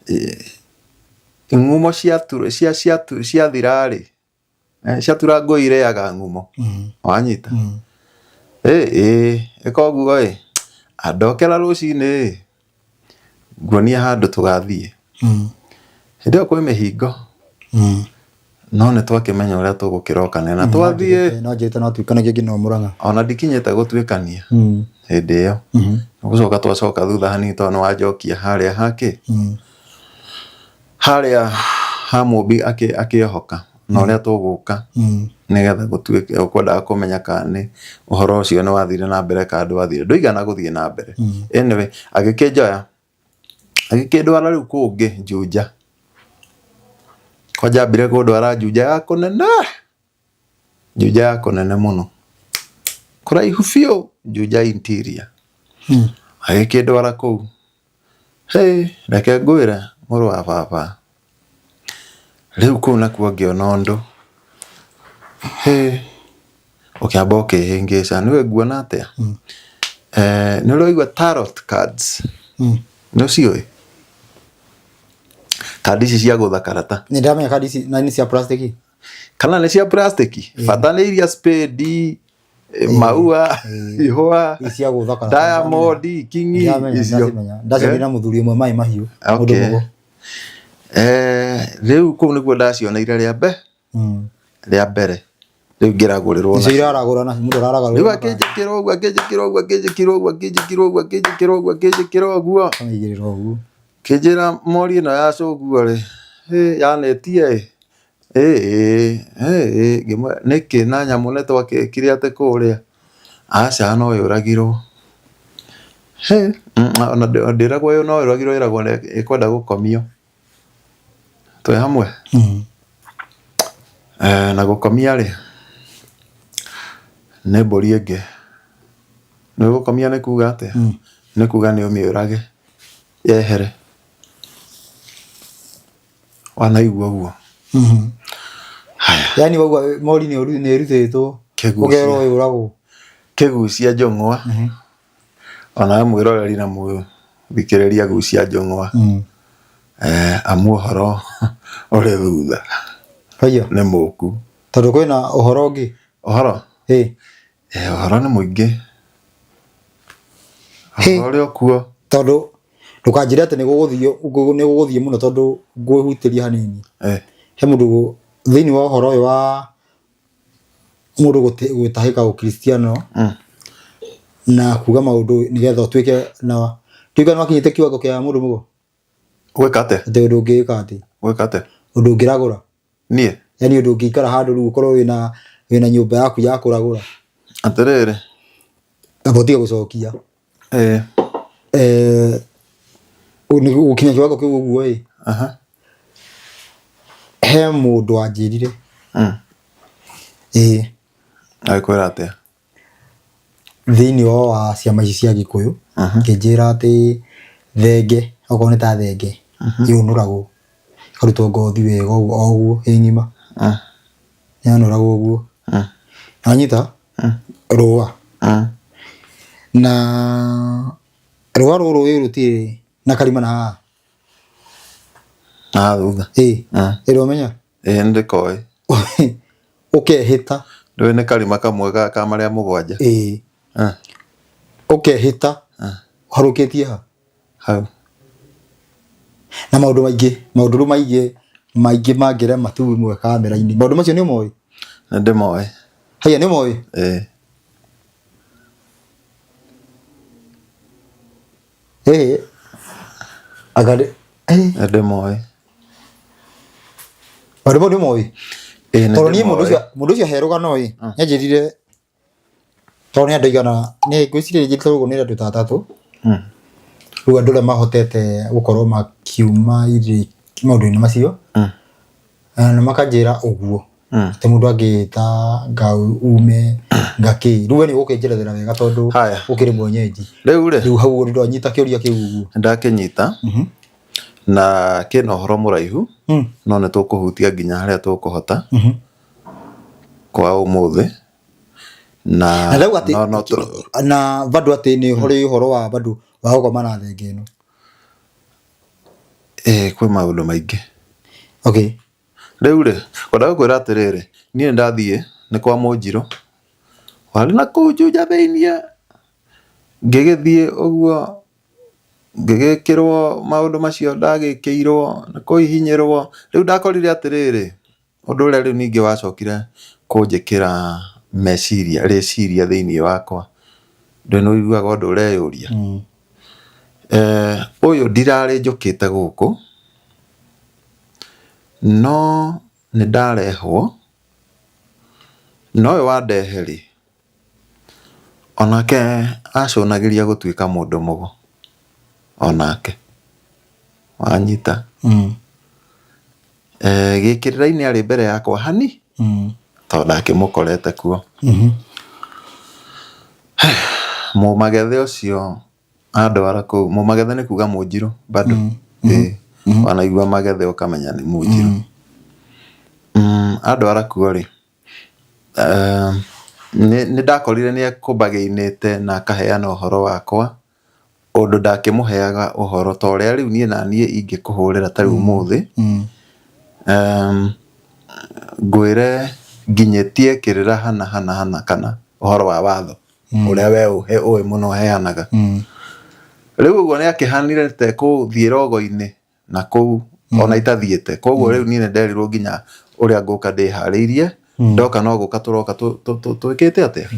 eh, ng'umo ciatura cia ciatu ciathira rĩ eh, ciatura ngũi irĩaga ng'umo wanyita ĩ ĩ ĩka ũguo ĩ andokera rũcinĩ ĩ nguonia handũ tũgathiĩ hĩndĩ ĩyo kwĩ mĩhingo no nĩ twakĩmenya ũrĩa tũgũkĩrokania na twathiĩ No njĩte no tuikanagie nginya Murang'a. ona ndikinyĩte gũtuĩkania hĩndĩ ĩyo gũcoka twacoka thutha hanini tondũ nĩ wanjokia harĩa hakĩ harĩa ha mũmbi akĩohoka na ũrĩa tũgũka nĩgetha gũtuĩke ũkwendaga kũmenya kana nĩ ũhoro ũcio nĩ wathire na mbere kana ndwathire ndũigana gũthiĩ na mbere anyway agĩkĩnjoya agĩkĩndwara rĩu kũngĩ Juja kwanja ambire kũndwara Juja ya kũnene Juja ya kũnene mũno kũraihu biũ Juja interior agĩkĩndwara kũu hey, reke ngwĩre mũrũ wa baba rĩu kũu nakuo ngĩona ũndũ hey, ũkĩamba ũkĩhĩngĩca nĩwe nguona atĩa eh, nĩ ũraigua tarot cards nĩ ũciũĩ kandi ici cia gũtha karata Nĩ ndamenya kandi ici na nĩ cia plastic. kana nĩ cia plastic bata nĩ iria spade maua ihũa Ici cia gũtha karata. diamond kingi Ndamenya, icio ndacimenya. Ndacionire na mũthuri ũmwe maĩ mahiũ. Mũndũ Okay. mũgo. Eh, rĩu kũu nĩguo ndacioneire rĩa mbe rĩa mbere rĩu ngĩragũrĩrwo Icio iraragũra na mũndũ araragũra. rĩu akĩnjĩkĩra ũguo akĩnjĩkĩra ũguo akĩnjĩkĩra ũguo akĩnjĩkĩra ũguo akĩnjĩkĩra ũguo akĩnjĩkĩra ũguo Akamĩigĩrĩra ũguo. kĩnjĩra mori ĩno ya cũguo rĩ ĩ, yanetie ĩ ĩ ĩ ĩ ngĩmwĩra nĩkĩ na nyamũ nĩ twakĩkire atĩ kũrĩa aca no yũragirwo Hĩ, ona ndĩragwo no yũragirwo ĩragwo ĩkwenda gũkomio twĩ hamwe eh, na gũkomia rĩ nĩ mbũri ĩngĩ nĩ gũkomia nĩ kuga atĩa nĩ kuga nĩ ũmĩũrage yehere wanaigua ũguo haya Yaani waigua mori nĩ nĩ ĩrutĩtwo. Kĩgucia. Ũkerwo yũragwo. Kĩgucia njũng'wa onawe mwĩroreri na mũthikĩrĩria gucia njũng'wa eh, amu ũhoro ũrĩ thutha Haiya. nĩ mũku Tondũ kwĩna ũhoro ũngĩ. ũhoro Ĩ. eh, ũhoro nĩ mũingĩ Hĩ. ũhoro ũrĩ okuo Tondũ ndũkanjĩre atĩ nĩ gũgũthiĩ nĩ gũgũthiĩ mũno tondũ ngwĩhutĩria hanini. eh, He mũndũ thĩinĩ wa ũhoro ũyũ wa mũndũ gũtahĩka ũkristiano na kuga maũndũ nĩgetha ũtuĩke na tuĩka nĩ wakinyĩte kiwango kĩa mũndũ mũgo gwĩka atĩa atĩ ũndũ ũngĩka atĩ gwĩka atĩa ũndũ ũngĩragũra niĩ yani ũndũ ũngĩikara handũ rĩu ũkorwo wĩna wĩna nyũmba yaku ya kũragũra atĩrĩrĩ amba ũtige gũcokia eh, eh, nĩ gũkinya kiwango kĩu ũguo ĩ aha he mũndũ wanjĩrire mm. ĩĩ agĩkwĩra atĩa thĩinĩ wa wa ciama ici cia gĩkũyũ kĩnjĩra atĩ thenge okorwo nĩ ta thenge yũnũragwo ĩkarutwo ngothi wega ũguo o ũguo ĩ ng'ima Mm. yanũragwo ũguo Mm. wanyita rũa Mm. na rũa rũrũ ĩ rũtirĩ na karima na haha na thutha ĩ Mm. ĩrĩa ũmenya ĩĩ nĩndĩkoĩ ũkehĩta ndũĩ nĩ karima kamwe ga ka marĩa mũgwanja ĩ Mm. ũkehĩta ũharũkĩtie ha hau na maũndũ maingĩ maũndũ rĩu maingĩ maingĩ mangĩrema tu ĩmwe kamera-inĩ maũndũ macio nĩ ũmoĩ nĩndĩmoĩ haiya nĩ ũmoĩ ĩĩ ĩĩ anga nĩ ĩĩ, nĩndĩmoĩ maũndũ mau nĩ ũmoĩ ĩĩ tondũ niĩ mũndũ nĩndĩmoĩ ũcio mũndũ ũcio he rũgano ĩ nĩanjĩrire tondũ nĩ andũ aigana nĩ ngwĩciria njĩrĩte ũguo nĩ andũ ta atatũ Mm. rĩu andũ arĩa mahotete gũkorwo makiuma irĩ maũndũ-inĩ macio Mm. na makanjĩra ũguo Mm. atĩ mũndũ angĩta nga ume ngakĩ rĩu we nĩ ũgũkĩnjerethera wega tondũ Haya. ũkĩrĩ mwenyeji rĩu rĩ rĩu hau ndwanyita kĩũria kĩu ũguo nĩndakĩnyita na kĩna ũhoro mũraihu Mm. no nĩ tũkũhutia nginya harĩa tũkũhota Mhm. kwa ũmũthĩ Na Na rĩu atĩ no no tũ- na bado atĩ nĩ ũrĩ ũhoro wa bado wa gũkoma na thenge ĩno. Ĩĩ kwĩ maũndũ maingĩ. Okay. Rĩu rĩ, ngwendaga gũkwĩra atĩrĩrĩ, niĩ nĩ ndathiĩ nĩ kwa Mũnjirũ, warĩ na kũu Juja thĩiniĩ, ngĩgĩthiĩ ũguo, ngĩgĩkĩrwo maũndũ macio ndagĩkĩirwo, nĩ kũhihinyĩrwo, rĩu ndakorire atĩrĩrĩ, ũndũ ũrĩa rĩu ningĩ wacokire kũnjĩkĩra meciria, rĩciria thĩiniĩ wakwa, ndũĩ nĩ ũiguaga ũndũ ũreyũria? Ũyũ ndirarĩ njũkĩte gũkũ, no nĩ ndarehwo, na ũyũ wandehe rĩ, onake acũnagĩria gũtuĩka mũndũ mũgo, onake, wanyita? Gĩkĩrĩra-inĩ arĩ mbere yakwa hani, tondũ ndakĩmũkorete kuo. Mũmagethe ũcio andwara kũu, mũmagethe nĩ kuga mũnjirũ bado, ĩĩ wanaigua magethe ũkamenya nĩ mũnjirũ. Andwara kuo rĩ, nĩ ndakorire nĩ ekũmbagĩinĩte na akaheana ũhoro wakwa, ũndũ ndakĩmũheaga ũhoro ta ũrĩa rĩu niĩ naniĩ ingĩkũhũrĩra ta rĩu ũmũthĩ, ngwĩre nginyĩtie kĩrĩra hana hana hana kana ũhoro wa watho. Ũrĩa we ũĩ mũno ũheanaga. Rĩu ũguo nĩ akĩhanire ta ekũthiĩ rogo-inĩ na kũu ona itathiĩte. Koguo rĩu niĩ nĩ nderirwo nginya ũrĩa ngũka ndĩharĩirie, ndoka no gũka tũroka twĩkĩte atĩa?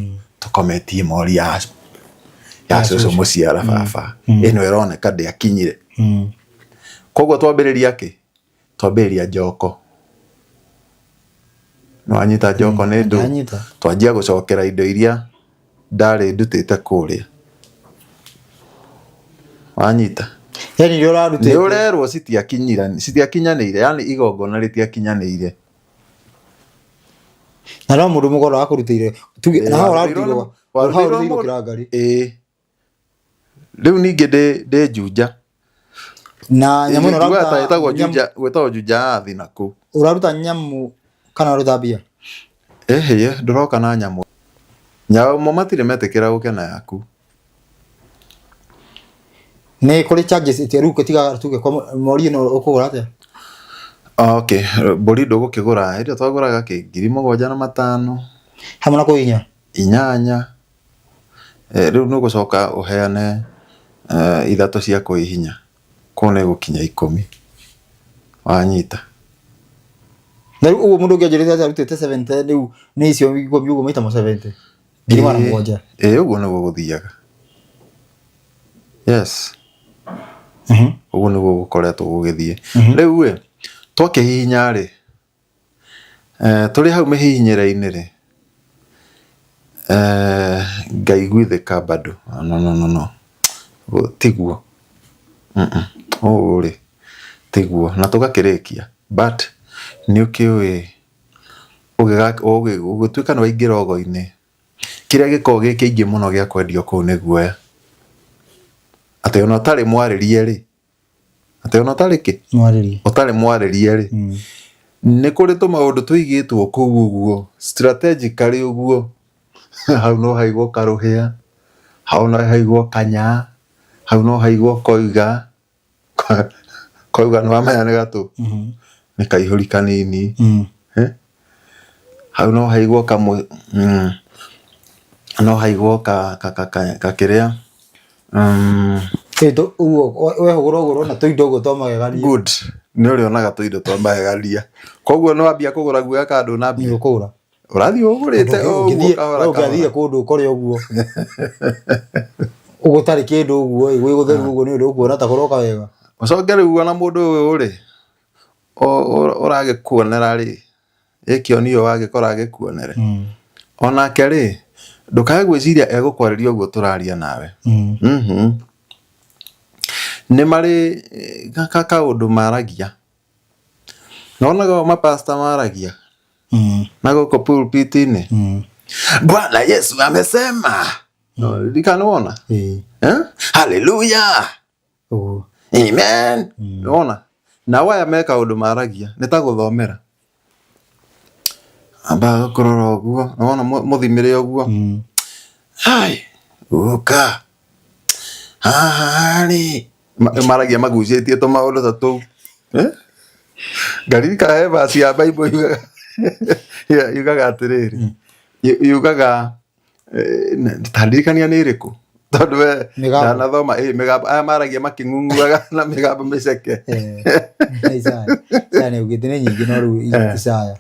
Tũkometie mori ya ya cũcũ mũciara baba. Ĩno ĩroneka ndĩakinyire. Koguo twambĩrĩria kĩ? Twambĩrĩria njoko. Nĩwanyita njoko nĩ ndũ? Ndanyita. Twanjia gũcokera indo iria ndarĩ ndutĩte kũrĩa. Wanyita? Yani iria ũrarutĩte. Nĩ ũrerwo citiakinyira, citiakinyanĩire, yani igongona rĩtiakinyanĩire. Na no mũndũ mũgoro akũrutĩire. Tuge na hau ũrarutĩirwo. Hau ũrarutĩirwo kĩrangari. Ĩĩ. Rĩu ningĩ ndĩ ndĩ Juja. Na nyamũ ĩno Njiguaga ũraruta ta ĩtagwo nyamũ- Juja, gwĩtagwo Juja Athi na kũu. ũraruta nyamũ kana ũraruta mbia? Ĩhĩĩ, ndũroka na nyamũ. Nyamũ matirĩ metĩkĩra ũke na yaku. Nĩ kũrĩ charges ĩtĩa rĩu tiga tuge kwa mori ĩno ũkũgũra atĩa? Okay, mbũri ndũgũkĩgũra, hĩndĩ ĩyo twagũraga kĩ 7,500. Hamwe na kũhihinya? 8. Rĩu nĩ ũgũcoka ũheane ithatũ cia kũhihinya, kũu nĩ ĩgũkinya 10, wanyita. Na rĩu ũguo mũndũ ũngĩ anjĩrĩte atĩ arutĩte 70 rĩu nĩ icio 10 ũguo maita 70, 700,000. Ĩĩ ũguo nĩguo gũthiaga. Yes. Ũguo nĩguo gũkoretwo gũgĩthiĩ. Rĩu ĩ, twakĩhihinya rĩ, Tũrĩ hau mĩhihinyĩre-inĩ rĩ, ngaiguithĩka bado no no no no tiguo, ũũ rĩ tiguo, na tũgakĩrĩkia but nĩ ũkĩũĩ ũgĩtuĩka nĩ waingĩra ũgo-inĩ, kĩrĩa gĩkoragwo gĩ kĩingĩ mũno gĩa kwendio kũu nĩ guoya, atĩ ona ũtarĩ mwarĩrie rĩ, Atĩ ona ũtarĩ kĩ? Mwarĩrie. Ũtarĩ mwarĩrie rĩ. Nĩ kũrĩ tũmaũndũ tũigĩtwo kũu ũguo strategically ũguo. Hau no haigwo karũhĩa, hau no haigwo kanyaa, hau no haigwo koiga. Koiga nĩ wamenya nĩ gatũ? Nĩ kaihũri kanini. Hau no haigwo kamũ, no haigwo kakĩrĩa. Ũguo wehũgũra ũguo ũrona tũindo ũguo twa magegania. Good. Nĩ ũrĩonaga tũindo twa magegania. Koguo nĩ wambia kũgũra guoya kana ndũnambia? Nĩ ũkũgũra. Ũrathiĩ ũgũrĩte o ũguo kahora kahora. Ũngĩathire kũndũ ũkore ũguo gũtarĩ kĩndũ ũguo ĩ, gwĩ gũtheru ũguo nĩ ũndũ ũkuona ta kũroka wega. Ũcoke rĩu ona mũndũ ũyũ rĩ, ũragĩkuonera rĩ, ĩ kĩoni ũyũ wagĩkora agĩkuonere, onake rĩ, ndũkae gwĩciria egũkwarĩria ũguo tũraria nawe. Nĩ marĩ kaũndũ maragia. Nĩwonaga ũũ mapasta maragia na gũkũ pulpit-inĩ? Bwana Yesu amesema. Ririkana nĩwona? Eh? Hallelujah. Ũguo. Amen. Nĩwona? Nao aya me kaũndũ maragia nĩ ta gũthomera. Ambaga gũkũrora ũguo, nĩwona mũthimĩre ũguo. Ai, ũka haha rĩ, maragia magucĩtie tũmaũndũ ta tũu. Eh? Ngaririkana he verse ya Bible yugaga yugaga atĩrĩrĩ, yugaga ta ndirikania nĩ ĩrĩkũ tondũ we Mĩgambo. ndanathoma ĩ mĩgambo aya maragia makĩng'ung'uaga na mĩgambo mĩceke. Isaya. Isaya nĩ augĩte nĩ nyingĩ no rĩu Isaya.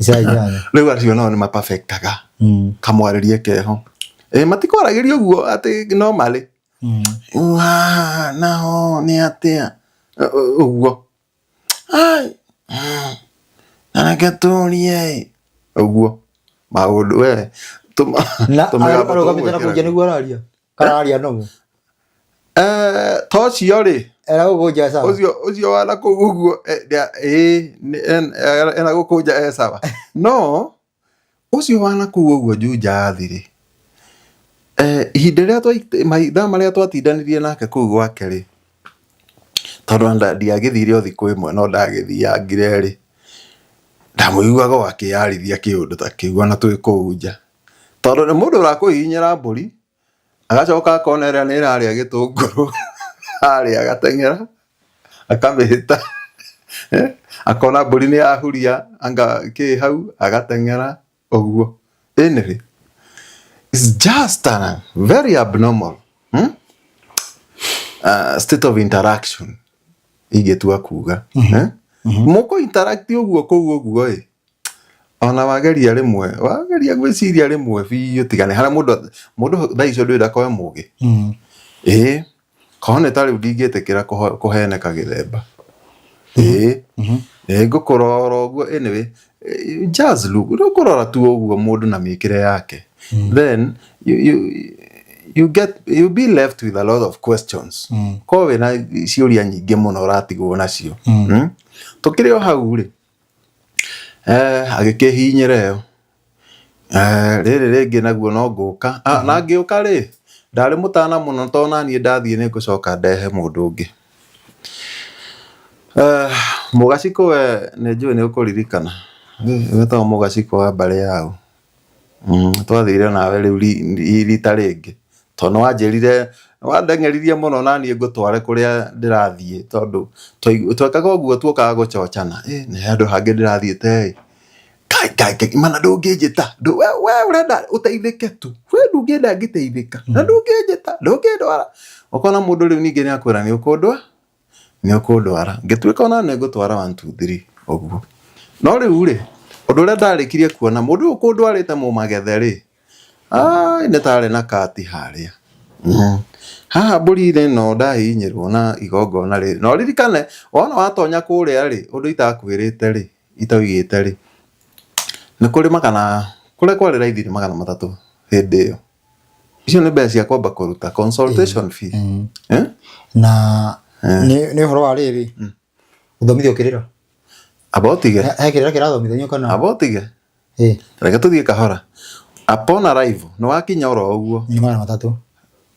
Isaya 8. Rĩu acio nao nĩ mapafektaga kamwarĩrie keho. Ĩ matikwaragĩria ũguo atĩ normally. Rĩu haha naho nĩ atĩa ũguo. Ai, na reke tũrie ĩ ũguo maũndũ we Na tũmĩgambo arũgamĩte na kũu nja tũgwĩkĩraga. nĩguo araria. Kana araria nomo. Eh, to ũcio rĩ Era gũkũ nja sawa. ũcio ũcio wa na kũu ũguo ĩ ena gũkũ nja e sawa no ũcio wa na kũu ũguo Juja athi-rĩ, eh, ihinda rĩrĩa mathaa marĩa twatindanirie nake kũu gwake rĩ, tondũ ndiagĩthire o thikũ ĩmwe no ndagĩthiangire rĩ, ndamũiguaga o akĩyarithia kĩũndũ ta kĩu ona twĩ kũu nja. Tondũ nĩ mũndũ ũrakũhihinyĩra mbũri, agacoka akona ĩrĩa nĩ ĩrarĩa gĩtũngũrũ harĩa agateng'era akamĩhĩta akona mbũri nĩ yahuria anga kĩ hau agateng'era ũguo. Anyway, it's just a very abnormal state of interaction ingĩtua kuga. Eh? Mũkũ interact ũguo kũu ũguo ĩ, ona wageria rĩmwe wageria gwĩciria rĩmwe biũ tiga nĩ harĩa mũndũ mũndũ thaa icio ndũĩ ndakoe mũgĩ. Ĩĩ korwo nĩ ta rĩu ndingĩtĩkĩra kũheneka gĩthemba. Ĩĩ nĩ ngũkũrora ũguo anyway just look ũkũrora tu ũguo mũndũ na mĩkĩre yake then you get you be left with a lot of questions. Korwo wĩna ciũria nyingĩ mũno ũratigwo nacio. Tũkĩrĩ o hau rĩ, agĩkĩhinyĩra ĩyo. Rĩrĩ rĩngĩ naguo no ngũka. Na ngĩũka rĩ, ndarĩ mũtana mũno tondũ naniĩ ndathiĩ nĩ ngũcoka ndehe mũndũ ũngĩ. Mũgacikũ we nĩ njũĩ nĩ ũkũririkana. Wĩtagwo mũgacikũ wa mbarĩ yaũ. Twathire nawe rĩu rita rĩngĩ. Tondũ nĩ wanjĩrire, nĩ wandeng'eririe mũno na niĩ ngũtware kũrĩa ndĩrathiĩ tondũ twekaga ũguo tuokaga gũchochana. Nĩ handũ hangĩ ndĩrathiĩte ĩ, Ngai Ngai Ngai mana ndũngĩnjĩta, we ũrenda ũteithĩke tu, we ndũngĩenda ngĩteithĩka na ndũngĩnjĩta, ndũngĩndwara. Ũkona mũndũ rĩu ningĩ nĩ akwĩra nĩ ũkũndwara, nĩ ũkũndwara. Ngĩtuĩka ona nĩ ngũtwara one two three ũguo. No rĩu rĩ, ũndũ ũrĩa ndarĩkirie kuona mũndũ ũyũ ũkũndwarĩte mũmagethe rĩ, Ai, nĩ tarĩ na kati harĩa. Haha mbũri-inĩ ĩno ndahihinyĩrwo na igongona rĩrĩ. Na ũririkane wona watonya kũrĩa rĩ, ũndũ itakwĩrĩte rĩ, itaugĩte rĩ, nĩ kũrĩ magana, kũrĩa kwarĩ raithi nĩ 300 hĩndĩ ĩyo. Icio nĩ mbeca cia kwamba kũruta consultation fee. Eh? Na nĩ nĩ ũhoro wa rĩrĩ gũthomithio kĩrĩra. Amba ũtige. He kĩrĩra kĩrathomithanio kana? Amba ũtige. Reke tũthiĩ kahora. Upon arrival, nĩ wakinya oro ũguo. Nĩ 300.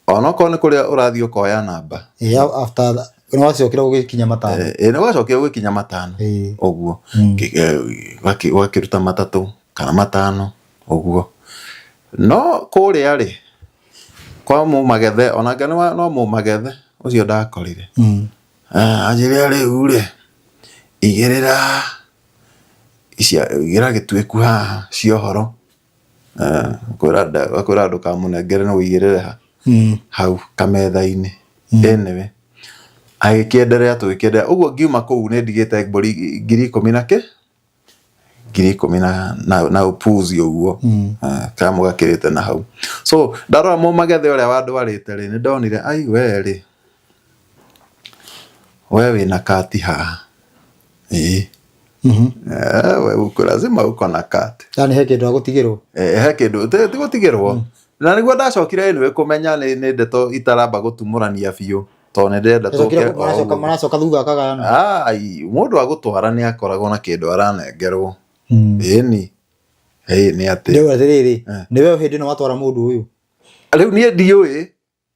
Onokorwo nĩ kũrĩa ũrathiĩ ũkoya namba. Ĩ after nĩ wacokire gũgĩkinya 5. Ĩ nĩ wacokire gũgĩkinya 5. Ũguo. Ũgakĩruta 3 kana 5 ũguo. No kũrĩa rĩ, kwa mũmagethe onake no mũmagethe ũcio ndakorire. Anjĩrire rĩu rĩ, igĩrĩra igĩrĩra gĩtuĩku haha cia ũhoro. Akwĩra ndũkamũnengere no ũigĩrĩre ha hau kametha-inĩ. Anyway, agĩkĩenderea tũgĩkĩenderea ũguo ngiuma kũu nĩ ndigĩte mbũri 10,000 na kĩ? 10,000 na upuzi ũguo. Kanyamũ gakĩrĩte na hau. So ndarora mũmagethe ũrĩa wandwarĩte rĩ, nĩ ndonire ai we rĩ, we wĩna kati haha. Ĩĩ. We uko lazima uko na kati. Yani he kĩndũ agũtigĩrwo? He kĩndũ, ti gũtigĩrwo. Na nĩguo ndacokire anyway kũmenya nĩ ndeto itaramba gũtumũrania biũ tondũ nĩ ndĩrenda tũke o ũguo. Maracoka thutha akagayana. Ai, mũndũ agũtwara nĩ akoragwo na kĩndũ aranengerwo. Ĩni. Ĩĩ nĩ atĩ. Rĩu atĩrĩrĩ, nĩwe hĩndĩ ĩno watwara mũndũ ũyũ? Rĩu niĩ ndiũĩ.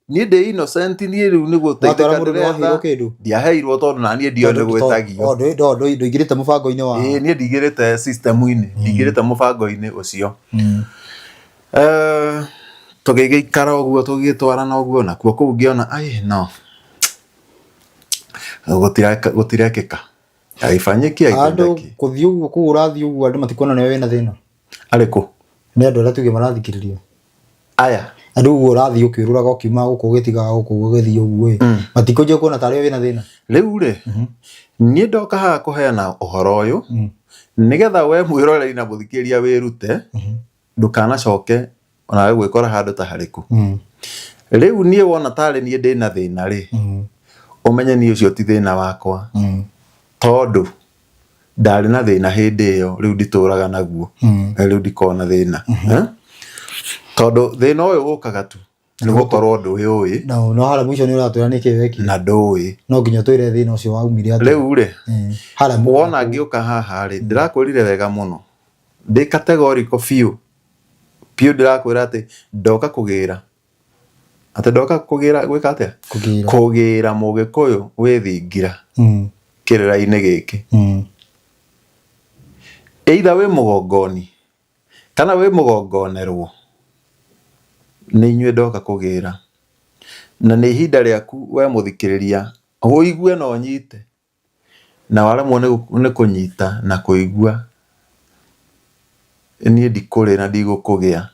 Niĩ ndĩ innocent, niĩ rĩu nĩ gũteithĩka Watwara mũndũ ndĩretha. nĩwaheirwo kĩndũ? Ndiaheirwo tondũ na niĩ ndiũĩ nĩ gwĩtagio. Oh, ndũingĩrĩte mũbango-inĩ wa Ĩĩ, niĩ ndigĩrĩte system-inĩ, ndigĩrĩte mũbango-inĩ ũcio. Tũgĩgĩikara ũguo, tũgĩgĩtwarana ũguo, nakuo kũu ngĩona ai no gũtirekĩka, haifanyiki, Andũ haitendeki. kũthiĩ ũguo kũu ũrathiĩ ũguo andũ matikuona nĩwe wĩna thĩna. Arĩkũ? Nĩ andũ arĩa tuge marathikĩrĩria. Aya. Andũ ũguo ũrathiĩ ũkĩũrũraga ũkiuma gũkũ ũgĩtigaga gũkũ ũgĩthiĩ ũguo ĩ. Matikũnjia kuona tarĩ we wĩna thĩna. Rĩu rĩ, niĩ ndoka haha kũheana ũhoro ũyũ, nĩgetha we mwĩroreri na mũthikĩrĩria wĩrute, ndũkanacoke onawe gwĩkora handũ ta harĩkũ. Rĩu niĩ wona tarĩ niĩ ndĩna thĩna rĩ, ũmenye niĩ ũcio ti thĩna wakwa, tondũ ndarĩ na thĩna hĩndĩ ĩyo, rĩu nditũraga naguo, na rĩu ndikoragwo na thĩna. Eh? Tondũ thĩna ũyũ ũkaga tu nĩ gũkorwo ndũĩũĩ. Na no harĩa mũico nĩ ũratwĩra nĩkĩ wekire. Na ndũĩ. No nginya ũtwĩre thĩna ũcio waumire atĩa. Rĩu rĩ, Harĩa wona ngĩũka haha rĩ, ndĩrakwĩrire wega mũno, ndĩ categorical biũ biũ, ndĩrakwĩra atĩ ndoka kũgĩra, atĩ ndoka kũgĩra gwĩka atĩa? Kũgĩra. Kũgĩra Mũgĩkũyũ wĩ thingira kĩrĩra-inĩ gĩkĩ. Either wĩ mũgongoni kana wĩ mũgongonerwo, nĩ inyuĩ ndoka kũgĩra. Na nĩ ihinda rĩaku we mũthikĩrĩria ũigue na ũnyite. Na waremwo nĩ kũnyita na kũigua, niĩ ndikũrĩ na ndigũkũgĩa.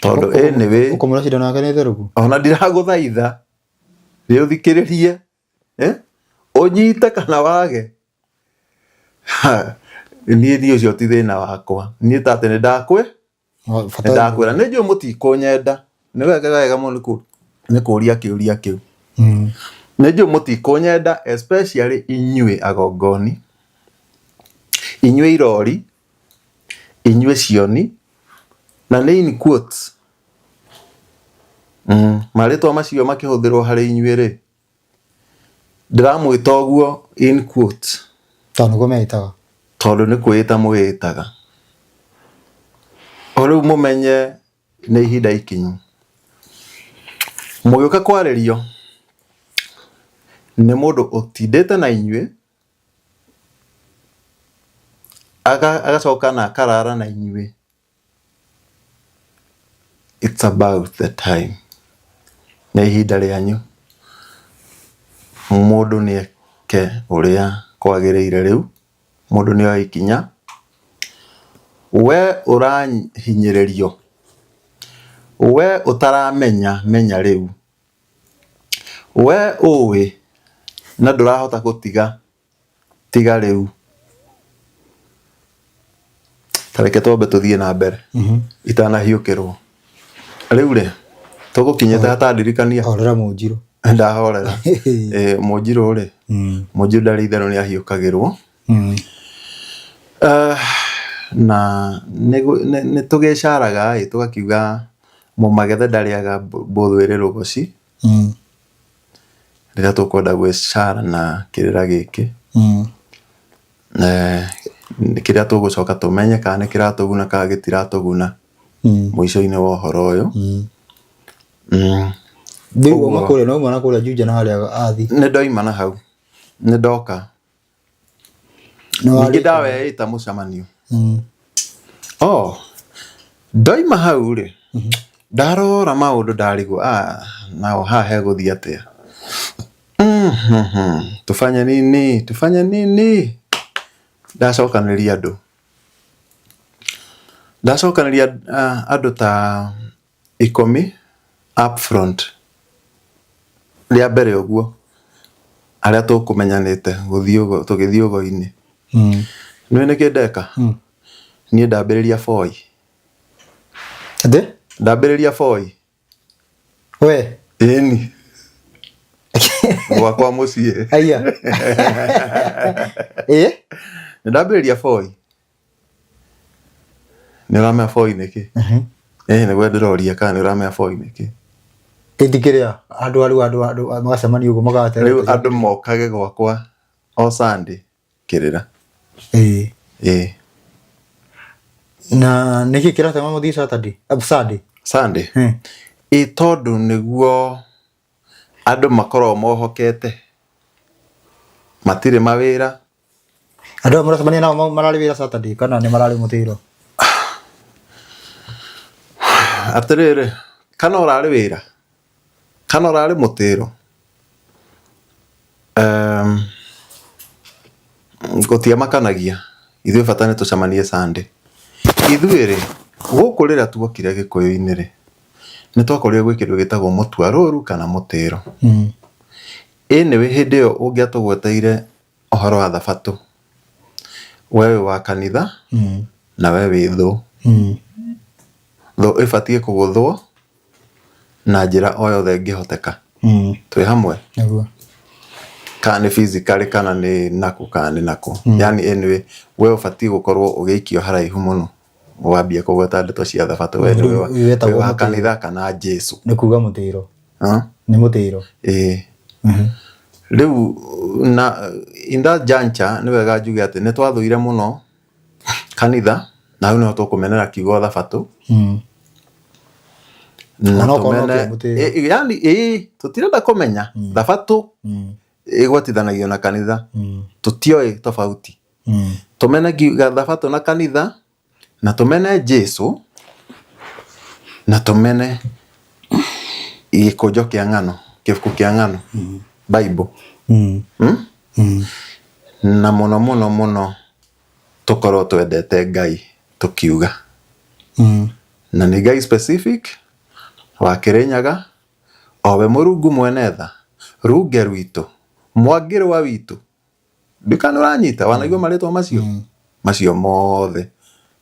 Tondũ anyway, Ũkũmũra cindano yake nĩ therũku? Ona ndiragũthaitha nĩ ũthikĩrĩrie, ũnyite kana wage, niĩ ũcio ti thĩna wakwa. Niĩ ta atĩ nĩ ndakwĩ Bata Nĩndakwĩra nĩ njũĩ mũtikũnyenda, nĩ wega wega mũno nĩ kũria kĩũria kĩu. Nĩ njũĩ mũtikũnyenda, especially inyuĩ agongoni, inyuĩ irori, inyuĩ cioni, na nĩ in quotes. Marĩtwa macio makĩhũthĩrwo harĩ inyuĩ rĩ, Ndĩramwĩta ũguo in quotes. Tondũ nĩguo meĩtaga. Tondũ nĩ kwĩĩta mwĩĩtaga. O rĩu mũmenye nĩ ihinda ikinyu. Mũgĩũka kwarĩrio nĩ mũndũ ũtindĩte na inyuĩ, agacoka na akarara na inyuĩ. It's about the time. Nĩ ihinda rĩanyu. Mũndũ nĩ eke ũrĩa kwagĩrĩire rĩu. Mũndũ nĩ oe ikinya. We ũrahinyĩrĩrio, we ũtaramenya menya rĩu. We ũĩ na ndũrahota gũtiga tiga rĩu. Ta reke twambe tũthiĩ na mbere itanahiũkĩrwo. Rĩu rĩ, tũgũkinyĩte hatandirikania. Horera mũnjirũ. Ndahorera. Eh, mũnjirũ rĩ, mũnjirũ ndarĩ itherũ nĩ ahiũkagĩrwo. Eh, na nĩ tũgĩcaraga ĩ tũgakiuga mũmagethe ndarĩaga mbũthũ ĩrĩ rũgoci. Rĩrĩa tũkwenda gwĩcara na kĩrĩra gĩkĩ, kĩrĩa tũgũcoka tũmenye kana nĩ kĩratũguna kana gĩtiratũguna mũico-inĩ wa ũhoro ũyũ. Rĩu wauma kũrĩa, nĩwauma na kũrĩa Juja na harĩa Athi? Nĩ ndoima na hau, nĩ ndoka. Ningĩ ndaweĩta mũcemanio. Oh, ndoima hau rĩ, ndarora maũndũ ndarigwo, ah, nao haha hegũthiĩ atĩa? Tufanye nini? Tufanye nini? Ndacokanĩrĩria andũ. Ndacokanĩrĩria andũ ta 10 up front rĩa mbere ũguo arĩa tũkũmenyanĩte gũthiĩ ũguo tũgĩthiĩ ũgo-inĩ. Nĩũĩ nĩkĩ ndeka? Niĩ ndambĩrĩria boy. Atĩ? Ndambĩrĩria boy. We? Ĩni. Gwakwa mũciĩ. Aya. Ĩ? Nĩndambĩrĩria boy. Nĩ ũramenya boy nĩ kĩ? Ĩĩ nĩguo ndĩroria kana nĩ ũramenya boy nĩ kĩ? Ĩti kĩrĩa andũ arĩa andũ andũ magacemania ũguo magate. Rĩu andũ mokage gwakwa o Sunday kĩrĩra. Ĩĩ. Ĩĩ. Na nĩkĩ kĩratũma mũthiĩ Saturday? Sunday? Sunday? Ĩ tondũ nĩguo andũ makoragwo mohokete, matirĩ mawĩra. Andũ aya mũracemania nao mararĩ wĩra Saturday kana nĩ mararĩ mũtĩro? Atĩrĩrĩ, kana ũrarĩ wĩra kana ũrarĩ mũtĩro, gũtiamakanagia, ithuĩ bata nĩ tũcemanie Sunday. Ithuĩ rĩ, gũkũ rĩrĩa tuokire gĩkũyũ-inĩ rĩ, nĩ twakorire gwĩ kĩndũ gĩtagwo mũtuarũru kana mũtĩro. Anyway hĩndĩ ĩyo ũngĩatũgweteire ũhoro wa thabatũ, we wĩ wa kanitha na we wĩ thũ. Thũ ĩbatiĩ kũgũthwo na njĩra o yothe ĩngĩhoteka. Twĩ hamwe? Nĩguo. Kana nĩ physically kana nĩ nakũ kana nĩ nakũ. Yaani anyway we ũbatiĩ gũkorwo ũgĩikio haraihu mũno wambia kũgweta ndeto cia thabatũ we nĩ Rĩu wetagwo wĩ wa mũtĩro. kanitha kana Jesu. Nĩ kuga mũtĩro. Huh? Nĩ mũtĩro. Ĩĩ. Rĩu na in that juncture nĩ wega njuge atĩ nĩ twathũire mũno kanitha na hau nĩho tũkũmenera kiugo thabatũ. Na Onokorwo no tũmene kĩa mũtĩro. Yani ĩĩ tũtirenda kũmenya thabatũ ĩgwatithanagio na kanitha. Tũtioĩ tofauti. Tũmene thabatũ na kanitha na tũmene Jesu na tũmene gĩkũnjo kĩa ng'ano, kĩbuku kĩa ng'ano, Bible. Na mũno mũno mũno tũkorwo twendete Ngai tũkiuga. Na nĩ Ngai specific wa Kĩrĩnyaga, owe Mũrungu mwene tha, runge rwitũ, mwangĩrwa witũ. Ndika nĩ ũranyita, wanaigua marĩtwa macio? Macio mothe,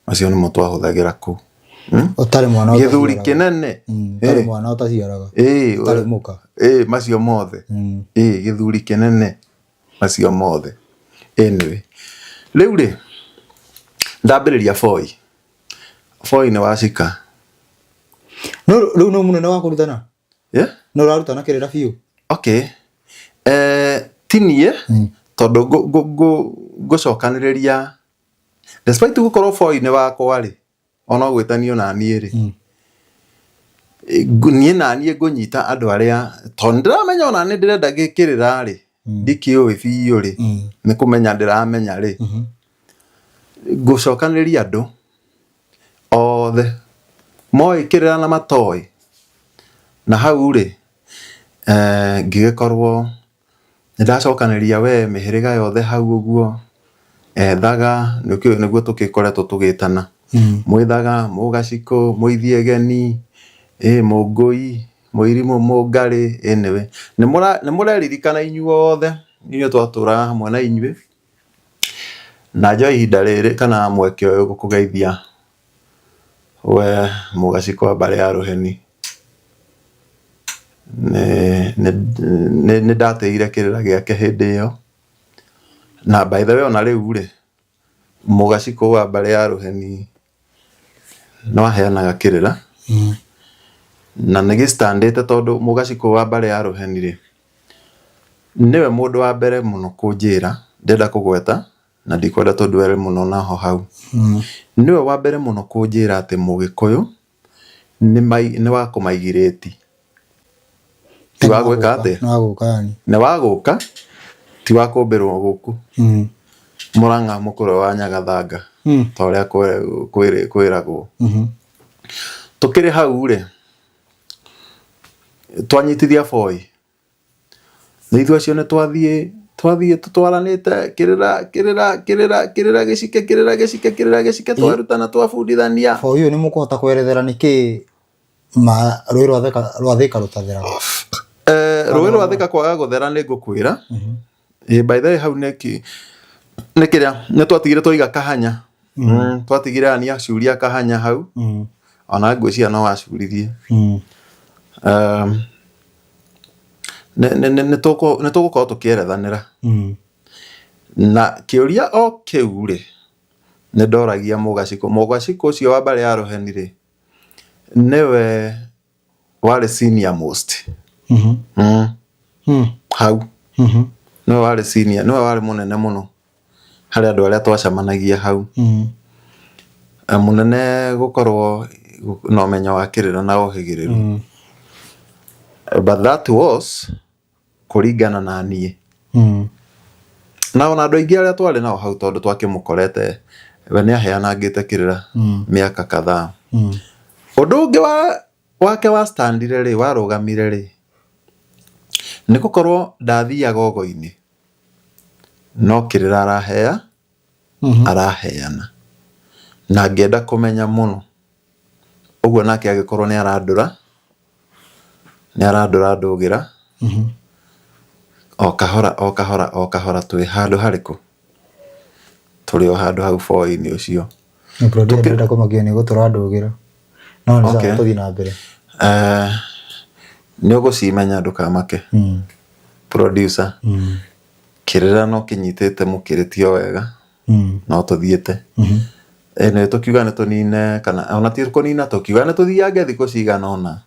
macio nĩmo twahũthagĩra kũu. Ũtarĩ mwana Gĩthuri ũtaciaraga. kĩnene. Ũtarĩ mwana ũtaciaraga. Ũtarĩ mũka. Macio mothe. Gĩthuri kĩnene. Macio mothe. Anyway, rĩu rĩ, ndambĩrĩria boi. Boi nĩ wacika. No rĩu nĩ mũnene wa kũrutana? Yeah? Nĩ ũrarutana kĩrĩra biũ? Okay. Ti niĩ, tondũ ngũcokanĩrĩria, despite gũkorwo boi nĩ wakwa rĩ, ona ũgwĩtanio na niĩ rĩ, niĩ na niĩ ngũnyita andũ arĩa, tondũ ndĩramenya ona nĩ ndĩrenda gĩkĩrĩra rĩ, ndikĩũĩ biũ rĩ, nĩ kũmenya ndĩramenya rĩ, ngũcokanĩrĩria andũ othe moĩ kĩrĩra na matoĩ, na hau rĩ, ngĩgĩkorwo nĩ ndacokanĩrĩria we mĩhĩrĩga yothe hau ũguo, ethaga, nĩkĩo nĩguo tũgĩkoretwo tũgĩtana, mwĩthaga, mũgacikũ, mũithiegeni, mũngũi, mũirimũ, mũngarĩ, anyway, nĩ mũreririkana inyuothe, inyuĩ twatũraga hamwe na inyuĩ, na njoe ihinda rĩrĩ kana mweke ũyũ gũkũgeithia we mũgacikũ wa mbarĩ ya Rũheni. Nĩ ndatĩire kĩrĩra gĩake hĩndĩ ĩyo, na by the way ona rĩu rĩ, mũgacikũ wa mbarĩ ya Rũheni no aheanaga kĩrĩra, na nĩ gĩ stand ĩte tondũ mũgacikũ wa mbarĩ ya Rũheni rĩ, nĩwe mũndũ wa mbere mũno kũnjĩra ndĩrenda kũgweta na ndikwenda tũ dwell mũno naho hau. Nĩwe wa mbere mũno kũnjĩra atĩ mũgĩkũyũ nĩ wa kũmaigirĩti. Ti wa gwĩka atĩa? Nĩ wa gũka yani. Nĩ wa gũka, ti wa kũmbĩrwo gũkũ. Mũrang'a mũkũrwe wa Nyagathanga, ta ũrĩa kwĩragwo. Tũkĩrĩ hau rĩ, twanyitithia boi. Na ithuĩ acio nĩ twathiĩ twathiĩ tũtwaranĩte kĩrĩra kĩrĩra kĩrĩra kĩrĩra gĩcike kĩrĩra gĩcike kĩrĩra gĩcike twarutana twabundithania. Boi ũyũ nĩ mũkũhota kwerethera nĩkĩ ma rũĩ rwa Thika rwa Thika rũtatheraga? Rũĩ rwa Thika kwaga gũthera nĩ ngũkwĩra. By the way hau nĩ nĩ kĩrĩa nĩ twatigire twaiga kahanya. Twatigire ani acuria kahanya hau. Ona ngwĩciria no acuririe. Nĩ tũgũkorwo tũkĩerethanĩra. Na kĩũria o kĩu rĩ, nĩ ndoragia mũgacikũ. Mũgacikũ ũcio wa mbarĩ ya Rũheni rĩ, nĩwe warĩ senior most. Hau. Nĩwe warĩ senior, nĩwe warĩ mũnene mũno harĩ andũ arĩa twacemanagia hau. Mũnene gũkorwo na ũmenyo wa kĩrĩra na ũhĩgĩrĩru. But that was kũringana na niĩ. Na ona andũ aingĩ arĩa twarĩ nao hau tondũ twakĩmũkorete we nĩ aheanangĩte kĩrĩra mĩaka kadhaa. Ũndũ ũngĩ wa wake wa standire rĩ, warũgamire rĩ, nĩ gũkorwo ndathiaga ogo-inĩ no kĩrĩra arahea araheana na ngĩenda kũmenya mũno ũguo nake agĩkorwo nĩ arandũra nĩ arandũra ndũgĩra o kahora o kahora o kahora twĩ handũ harĩkũ tũrĩ o handũ hau boi-inĩ ũcio. Producer ndĩrenda kũmakio nĩ gũtũra ndũgĩra no nĩ sawa tũthiĩ na mbere. Nĩ ũgũcimenya ndũkamake. Producer kĩrĩra no kĩnyitĩte mũkĩrĩtio wega no tũthiĩte. Nĩ tũkiuga nĩ tũnine kana ona ti kũnina tũkiuga nĩ tũthiange thikũ cigana ũna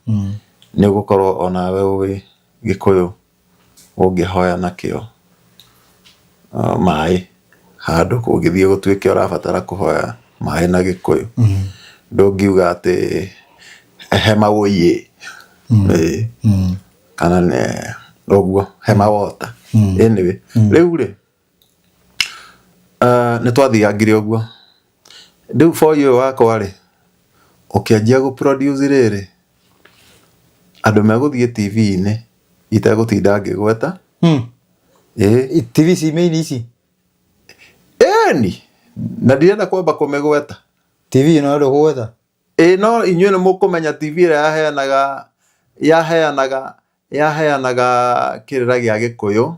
nĩ ũgũkorwo onawe ũĩ Gĩkũyũ ũngĩhoya nakĩo maĩ handũ kũngĩthiĩ gũtuĩke ũrabatara kũhoya maĩ na Gĩkũyũ. Ndũngiuga atĩ he maũiĩ kana ũguo he mawota. Anyway, rĩu rĩ nĩ twathiangire ũguo. Rĩu boy ũyũ wakwa rĩ ũkĩanjia gũ produce rĩrĩ andũ megũthiĩ TV-inĩ itegũtinda ngĩgweta. Ĩĩ. TV ici main ici? Ĩni, na ndirenda kwamba kũmĩgweta. TV ĩno ndũkũgweta? Ĩĩ no inyuĩ nĩ mũkũmenya TV ĩrĩa yaheanaga yaheanaga yaheanaga kĩrĩra gĩa Gĩkũyũ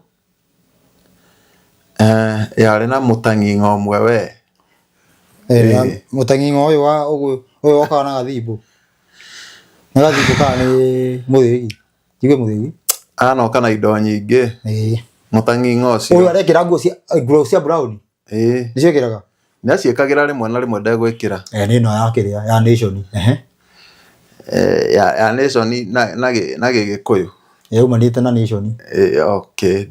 yarĩ na mũtang'ing'o ũmwe we. Mũtang'ing'o ũyũ wa ũyũ wokaga na gathimbo. Nĩ gathimbo kana nĩ mũthĩgi? Njigue mũthĩgi. Anoka na indo nyingĩ. Ĩĩ. Mũtang'ing'o ũcio. Ũyũ arekĩra nguo cia nguo cia brown. Ĩĩ. Nĩcio ekĩraga? Nĩ aciĩkagĩra rĩmwe na rĩmwe ndegwĩkĩra. Nĩ ĩno ya kĩrĩa ya Nation. Ehe. Ya, ya Nation na, na, na Gĩgĩkũyũ. Yaumanĩte na Nation. Okay,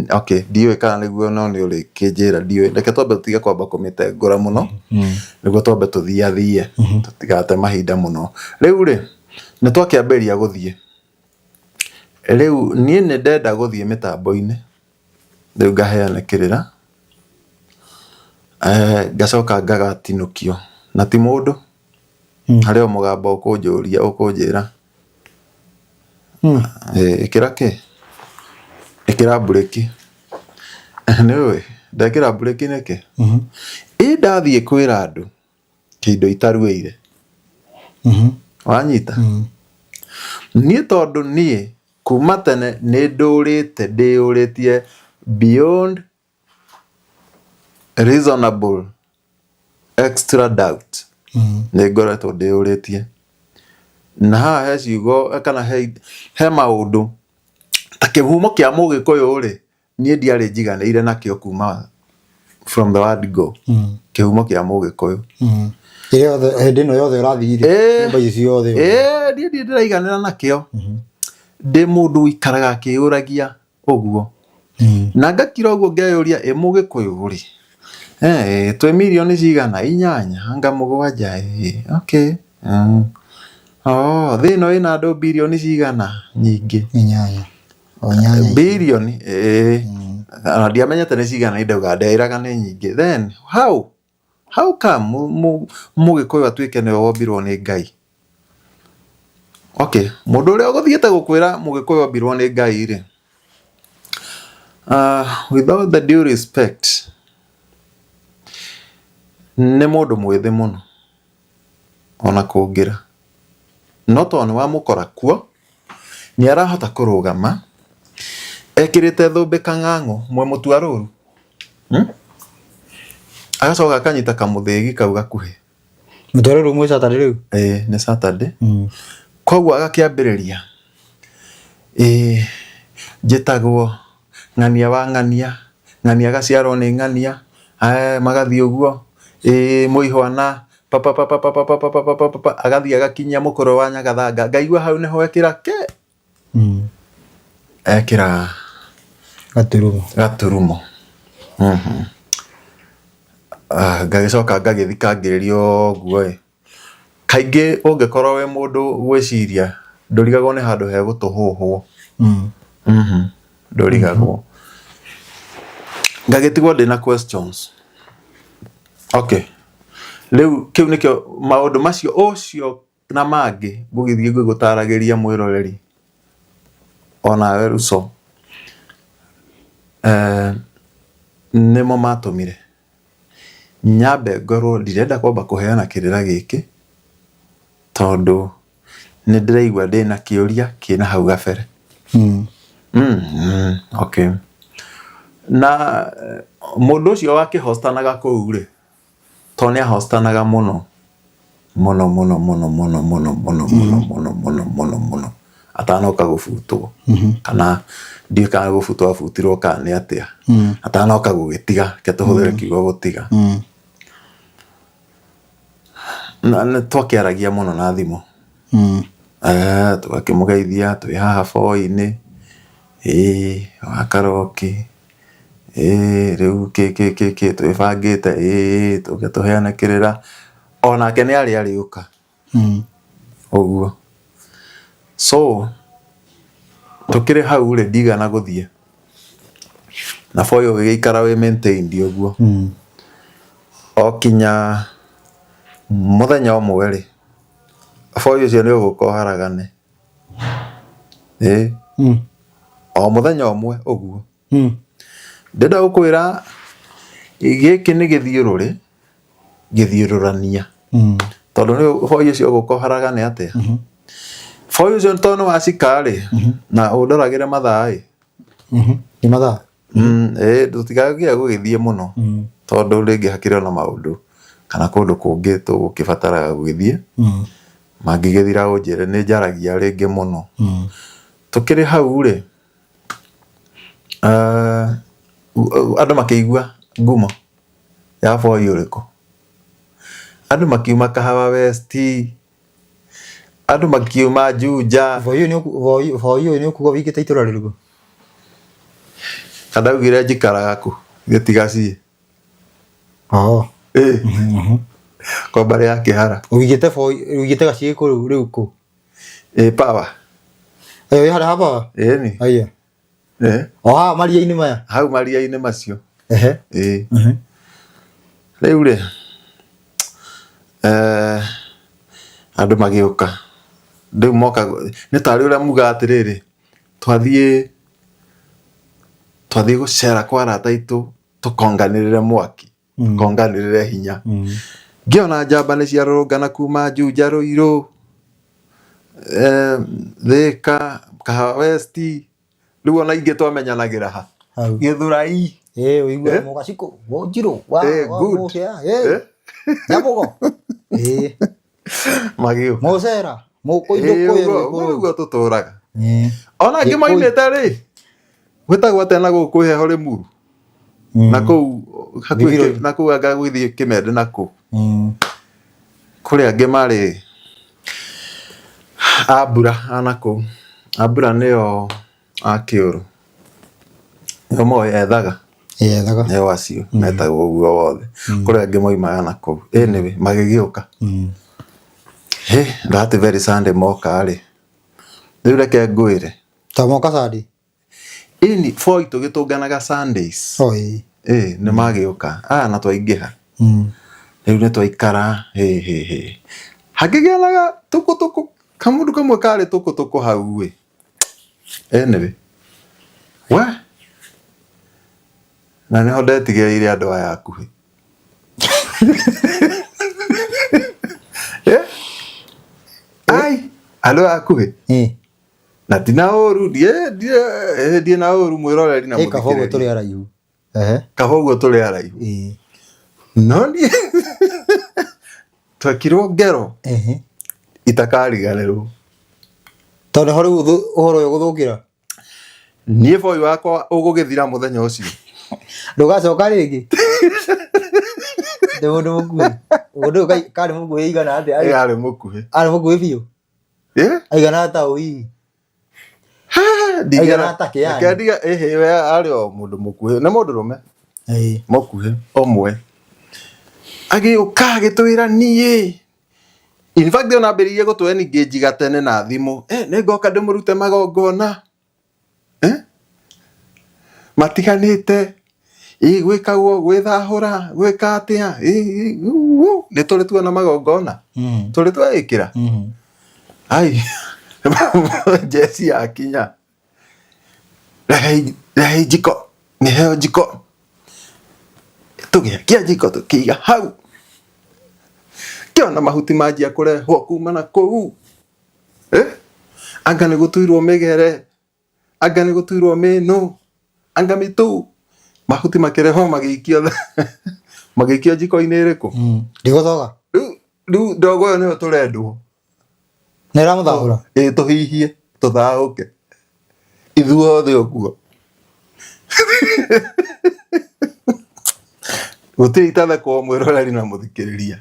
okay, ndiũĩ kana nĩguo no nĩ ũrĩkĩnjĩra ndiũĩ. Reke twambe tũtige kwamba kũmĩtengũra mũno nĩguo twambe tũthiathie tũtigate mahinda mũno. Rĩu rĩ, nĩ twakĩambĩrĩria gũthiĩ. Rĩu niĩ nĩ ndenda gũthiĩ mĩtambo-inĩ rĩu ngaheana kĩrĩra ngacoka ngagatinũkio na ti mũndũ harĩ o mũgambo ũkũnjũria ũkũnjĩra ĩkĩra kĩ ĩkĩra mburĩki nĩũĩ ndekĩra mburĩki nĩkĩ ĩ ndathiĩ kwĩra andũ kĩndũ itaruĩire wanyita niĩ tondũ niĩ kuma tene nĩ ndũrĩte ndĩyũrĩtie beyond reasonable extra doubt nĩ ngoretwo ndĩyũrĩtie na haha he ciugo kana he, he maũndũ ta kĩhumo kĩa mũgĩkũyũ rĩ niĩ ndiarĩ njiganĩire nakĩo kuma from the word go kĩhumo kĩa mũgĩkũyũ. Ĩrĩa yothe hĩndĩ ĩno yothe ũrathire nyũmba ici ciothe. Ĩĩ niĩ ndirĩ ndĩraiganĩra nakĩo. Ndĩ mũndũ ũikaraga akĩyũragia ũguo. Na ngakira ũguo ngeyũria ĩ mũgĩkũyũ rĩ, twĩ mirioni cigana? Inyanya anga mũgwanja ĩ okay. Oh, thĩ ĩno ĩna andũ birioni cigana? Nyingĩ. Inyanya. O inyanya. Birioni ĩĩ. Ona ndiamenyete nĩ cigana ndauga ndeĩraga nĩ nyingĩ. Then how? How come mũgĩkũyũ atuĩke nĩwe wombirwo nĩ Ngai? Okay, mũndũ ũrĩa ũgũthiĩte gũkwĩra mũgĩkũyũ ombirwo nĩ Ngai rĩ, with all the due respect, nĩ mũndũ mwĩthĩ mũno ona kũngĩra. No tondũ nĩ wamũkora kuo, nĩ arahota kũrũgama ekĩrĩte thũmbĩ kang'ang'o mwe mũtua rũru, Agacoka akanyita kamũthĩgi kau gakuhĩ. Mũtua rũru mwĩ Saturday rĩu? Ĩĩ nĩ Saturday. Koguo agakĩambĩrĩria, ĩĩ njĩtagwo ng'ania wa ng'ania, ng'ania agaciarwo nĩ ng'ania, magathiĩ ũguo, ĩĩ mũihwana papapapapapapapapapa agathiĩ agakinyia mũkũrwe wa Nyagathanga, ngaigua hau nĩho ekĩra kĩ, ekĩra Gaturumo. Gaturumo. Ngagĩcoka ngagĩthikangĩrĩria ũguo ĩ, kaingĩ ũngĩkorwo wĩ mũndũ gwĩciria Ndũrigagwo nĩ handũ hegũtũhũhwo. Ndũrigagwo. Ngagĩtigwo ndĩna questions. Okay. Rĩu kĩu nĩkĩo maũndũ macio ũcio na mangĩ ngũgĩthiĩ ngĩgũtaragĩria mwĩroreri onawe Ruco eh, nĩmo matũmire nyambe ngorwo ndirenda kwamba kũheana kĩrĩra gĩkĩ tondũ nĩ ndĩraigua ndĩna kĩũria kĩna hau gabere. Okay. Na mũndũ ũcio wakĩhostanaga kũu rĩ, tondũ nĩ ahostanaga mũno mũno mũno mũno mũno mũno mũno mũno mũno mũno mũno mũno atanoka gũbutwo kana ndiũĩ kana gũbutwo abutirwo kana nĩ atĩa atanoka gũgĩtiga reke tũhũthĩre kiugo gũtiga na nĩ twakĩaragia mũno na thimũ Eh, tũgakĩmũgeithia twĩ haha boi-inĩ ĩĩ wakaroki ĩĩ rĩu kĩ kĩ kĩ kĩ twĩbangĩte ĩĩ tũke tũheane kĩrĩra onake nĩ arĩ arĩũka ũguo so tũkĩrĩ hau rĩ ndigana gũthiĩ na boy ũgĩgĩikara wĩ maintained ũguo o kinya mũthenya ũmwe rĩ boy ũcio nĩ ũgũka ũharagane ĩĩ o mũthenya ũmwe ũguo ndĩrenda gũkwĩra gĩkĩ nĩ gĩthiũrũrĩ gĩthiũrũrania tondũ nĩ boy ũcio ũgũka ũharagane atĩa boy ũcio tondũ nĩ wacika rĩ na ũndoragĩre mathaa ĩ Nĩ mathaa Ĩĩ tũtigagĩe gũgĩthiĩ mũno tondũ rĩngĩ hakĩrĩ ona maũndũ kana kũndũ kũngĩ tũgũkĩbataraga gũgĩthiĩ mangĩgĩthira ũnjĩre nĩ njaragia rĩngĩ mũno. Tũkĩrĩ hau rĩ andũ makĩigua ngumo ya boy ũrĩkũ, andũ makiuma Kahawa West, andũ makiuma Juja. Boy ũyũ nĩ ũkuga wĩigĩte itũra rĩrĩkũ? Kana ndaugire njikaraga kũ gĩtigaciĩ. Oo. Ĩĩ. Kwa mbarĩ ya Kĩhara. Ũigĩte boy ũigĩte gaciĩ kũ rĩu kũ? Ĩĩ power. Ĩĩ wĩ harĩa ha power? Ĩni. Aya. Ĩĩ. O haha maria-inĩ maya? Hau maria-inĩ macio. Ehe. Ĩĩ. Rĩu rĩ, eh, andũ magĩũka. Rĩu moka nĩ tarĩ ũrĩa mugaga atĩrĩrĩ, twathiĩ twathiĩ gũcera kwa arata aitũ tũkonganĩrĩre mwaki. Tũkonganĩrĩre hinya. Ngĩona njamba nĩ ciarũrũngana kuma Juja Ruiru, eh, Thika, Kahawa West, rĩu ona ingĩ twamenyanagĩra ha Hau. Gĩthũrai. Ĩĩ ũigue mũgacikũ, mũnjirũ, wa Eh, wa good. mũkĩa, ĩĩ. Nyamũgo. Ĩĩ. Magĩũka. Mũcera, mũkũindũ Ĩĩ, kũyũ ũguo ũguo rwĩkũrũ. nĩguo tũtũraga. Ĩĩ. Ona angĩ Gĩkũyũ. moimĩte rĩ, gwĩtagwo atĩa na gũkũ kwĩ heho Rĩmuru? Na kũu hakuhĩ Gĩthirũ. na kũu anga gũgĩthiĩ Kĩmende na kũu. Kũrĩ angĩ marĩ a mbura a na kũu. A mbura nĩo a kĩũrũ. Nĩo moĩ ethaga. Yethaga. Nĩo acio metagwo ũguo wothe. Kũrĩ angĩ moimaga na kũu. Anyway, magĩgĩũka. Hĩ, that very Sunday moka rĩ, rĩu reke ngwĩre. Ta moka Sunday? Ĩni, boy tũgĩtũnganaga Sundays. Oh, ĩĩ. Ĩĩ, nĩ magĩũka. Aya na twaingĩha. Rĩu nĩ twaikara, hĩ hĩ hĩ. Hangĩgĩa na tũkũ tũkũ, kamũndũ kamwe karĩ tũkũ tũkũ hau ĩ. Anyway, we, na nĩho ndetigĩrĩire andũ aya akuhĩ. Eh? Ai, andũ aya akuhĩ. Na ti na ũru, ndiĩ na ũru mwĩroreri na Ĩ kaba ũguo mũthikĩrĩria. tũrĩ araihu. Ehe. Kaba ũguo tũrĩ araihu. Ĩĩ. No niĩ twekirwo ngero Ehe. itakariganĩrwo. Tondũ nĩho rĩu ũhoro ũyũ ũgũthũkĩra. Niĩ boy wakwa ũgũgĩthira mũthenya ũcio. Ndũgacoka rĩngĩ. Nĩ mũndũ mũkuhĩ. Mũndũ ũyũ karĩ mũkuhĩ aigana atĩa? Ĩ arĩ mũkuhĩ. Arĩ mũkuhĩ biũ. Ĩ? Aigana ta ũ hihi? Ndingĩra- Aigana ta kĩani. Reke ndiga ĩhĩ we arĩ o mũndũ mũkuhĩ. Nĩ mũndũrũme. Ĩĩ. Mũkuhĩ ũmwe. Agĩũka agĩtwĩra niĩ. In fact ona ambĩrĩirie gũtũ engage tene na thimũ, nĩ ngoka ndĩmũrute magongona, matiganĩte, ĩ gwĩkagwo gwĩthahũra, gwĩka atĩa, nĩ tũrĩ tuona magongona, tũrĩ tweĩkĩra. Ai, njeci yakinya, rehei njiko, nĩheo njiko, tũgĩakia njiko tũkĩiga hau, ngĩona mahuti manjia kũrehwo kuma na kũu, anga nĩ gũtuirwo mĩgere, anga nĩ gũtuirwo mĩnũ, anga mĩtũ, mahuti makĩrehwo magĩikio magĩikio njiko-inĩ ĩrĩkũ? Ndigũthoga. Rĩu ndogo ĩyo nĩyo tũrendwo. Nĩ ĩramũthahũra? Ĩ tũhihie, tũthahũke. Ithuothe ũguo. Gũtirĩ itathekwo mwĩroreri na mũthikĩrĩria.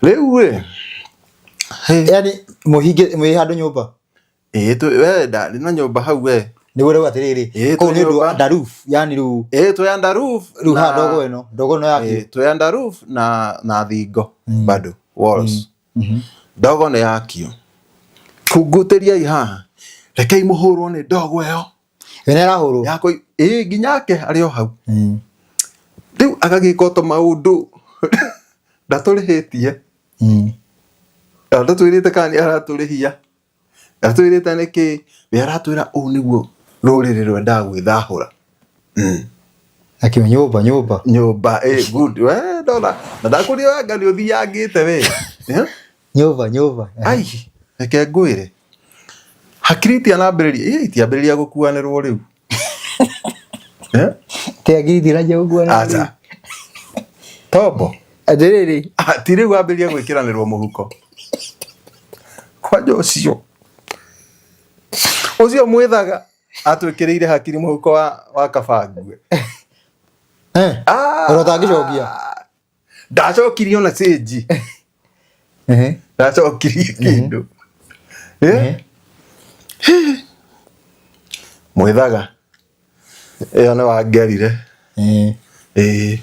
Rĩu rĩ, Yaani mũhinge mwĩ handũ nyũmba? Ĩĩ we ndarĩ na nyũmba hau we. Nĩguo rĩu atĩrĩrĩ, Ĩĩ, kũu twĩ nĩ ũndũ nyũmba. under roof, yaani rĩu Ĩĩ twĩ under roof. Rĩu haha ndogo ĩno, ndogo ĩno yakĩo. Ĩĩ twĩ under roof na thingo bado walls. Ndogo nĩ yakio. Kungutĩriai haha. Rekei mũhũrwo nĩ ndogo ĩyo. We nĩ arahũrwo? Yakwa ĩĩ nginya ake arĩ o hau. Rĩu agagĩka o tũmaũndũ ndatũrĩhĩtie. Ndatwĩrĩte kana nĩ aratũrĩhia. Ndatwĩrĩte nĩkĩ, we aratwĩra ũũ nĩguo rũrĩrĩ rwendaga gwĩthahũra. Akĩo nyũmba nyũmba. Nyũmba, good. We ndona, na ndakũria we anga nĩ ũthiangĩte we. Nyũmba nyũmba. Ai, reke ngwĩre. Hakiri itianambĩrĩria, itiambĩrĩria gũkuanĩrwo rĩu. Te hakiri itiranjia gũkuanĩrwo. Aca. Tombo. Atĩrĩrĩ. Ti rĩu wambĩrĩria gwĩkĩranĩrwo mũhuko. Kwanja ũcio. Ũcio mwĩthaga atwĩkĩrĩire hakiri mũhuko wa kabangue. Oro ũtangĩcokia. Ndacokirie ona cĩnji. Ndacokirie kĩndũ. Mwĩthaga. Ĩyo nĩ wangerire. Ĩĩ.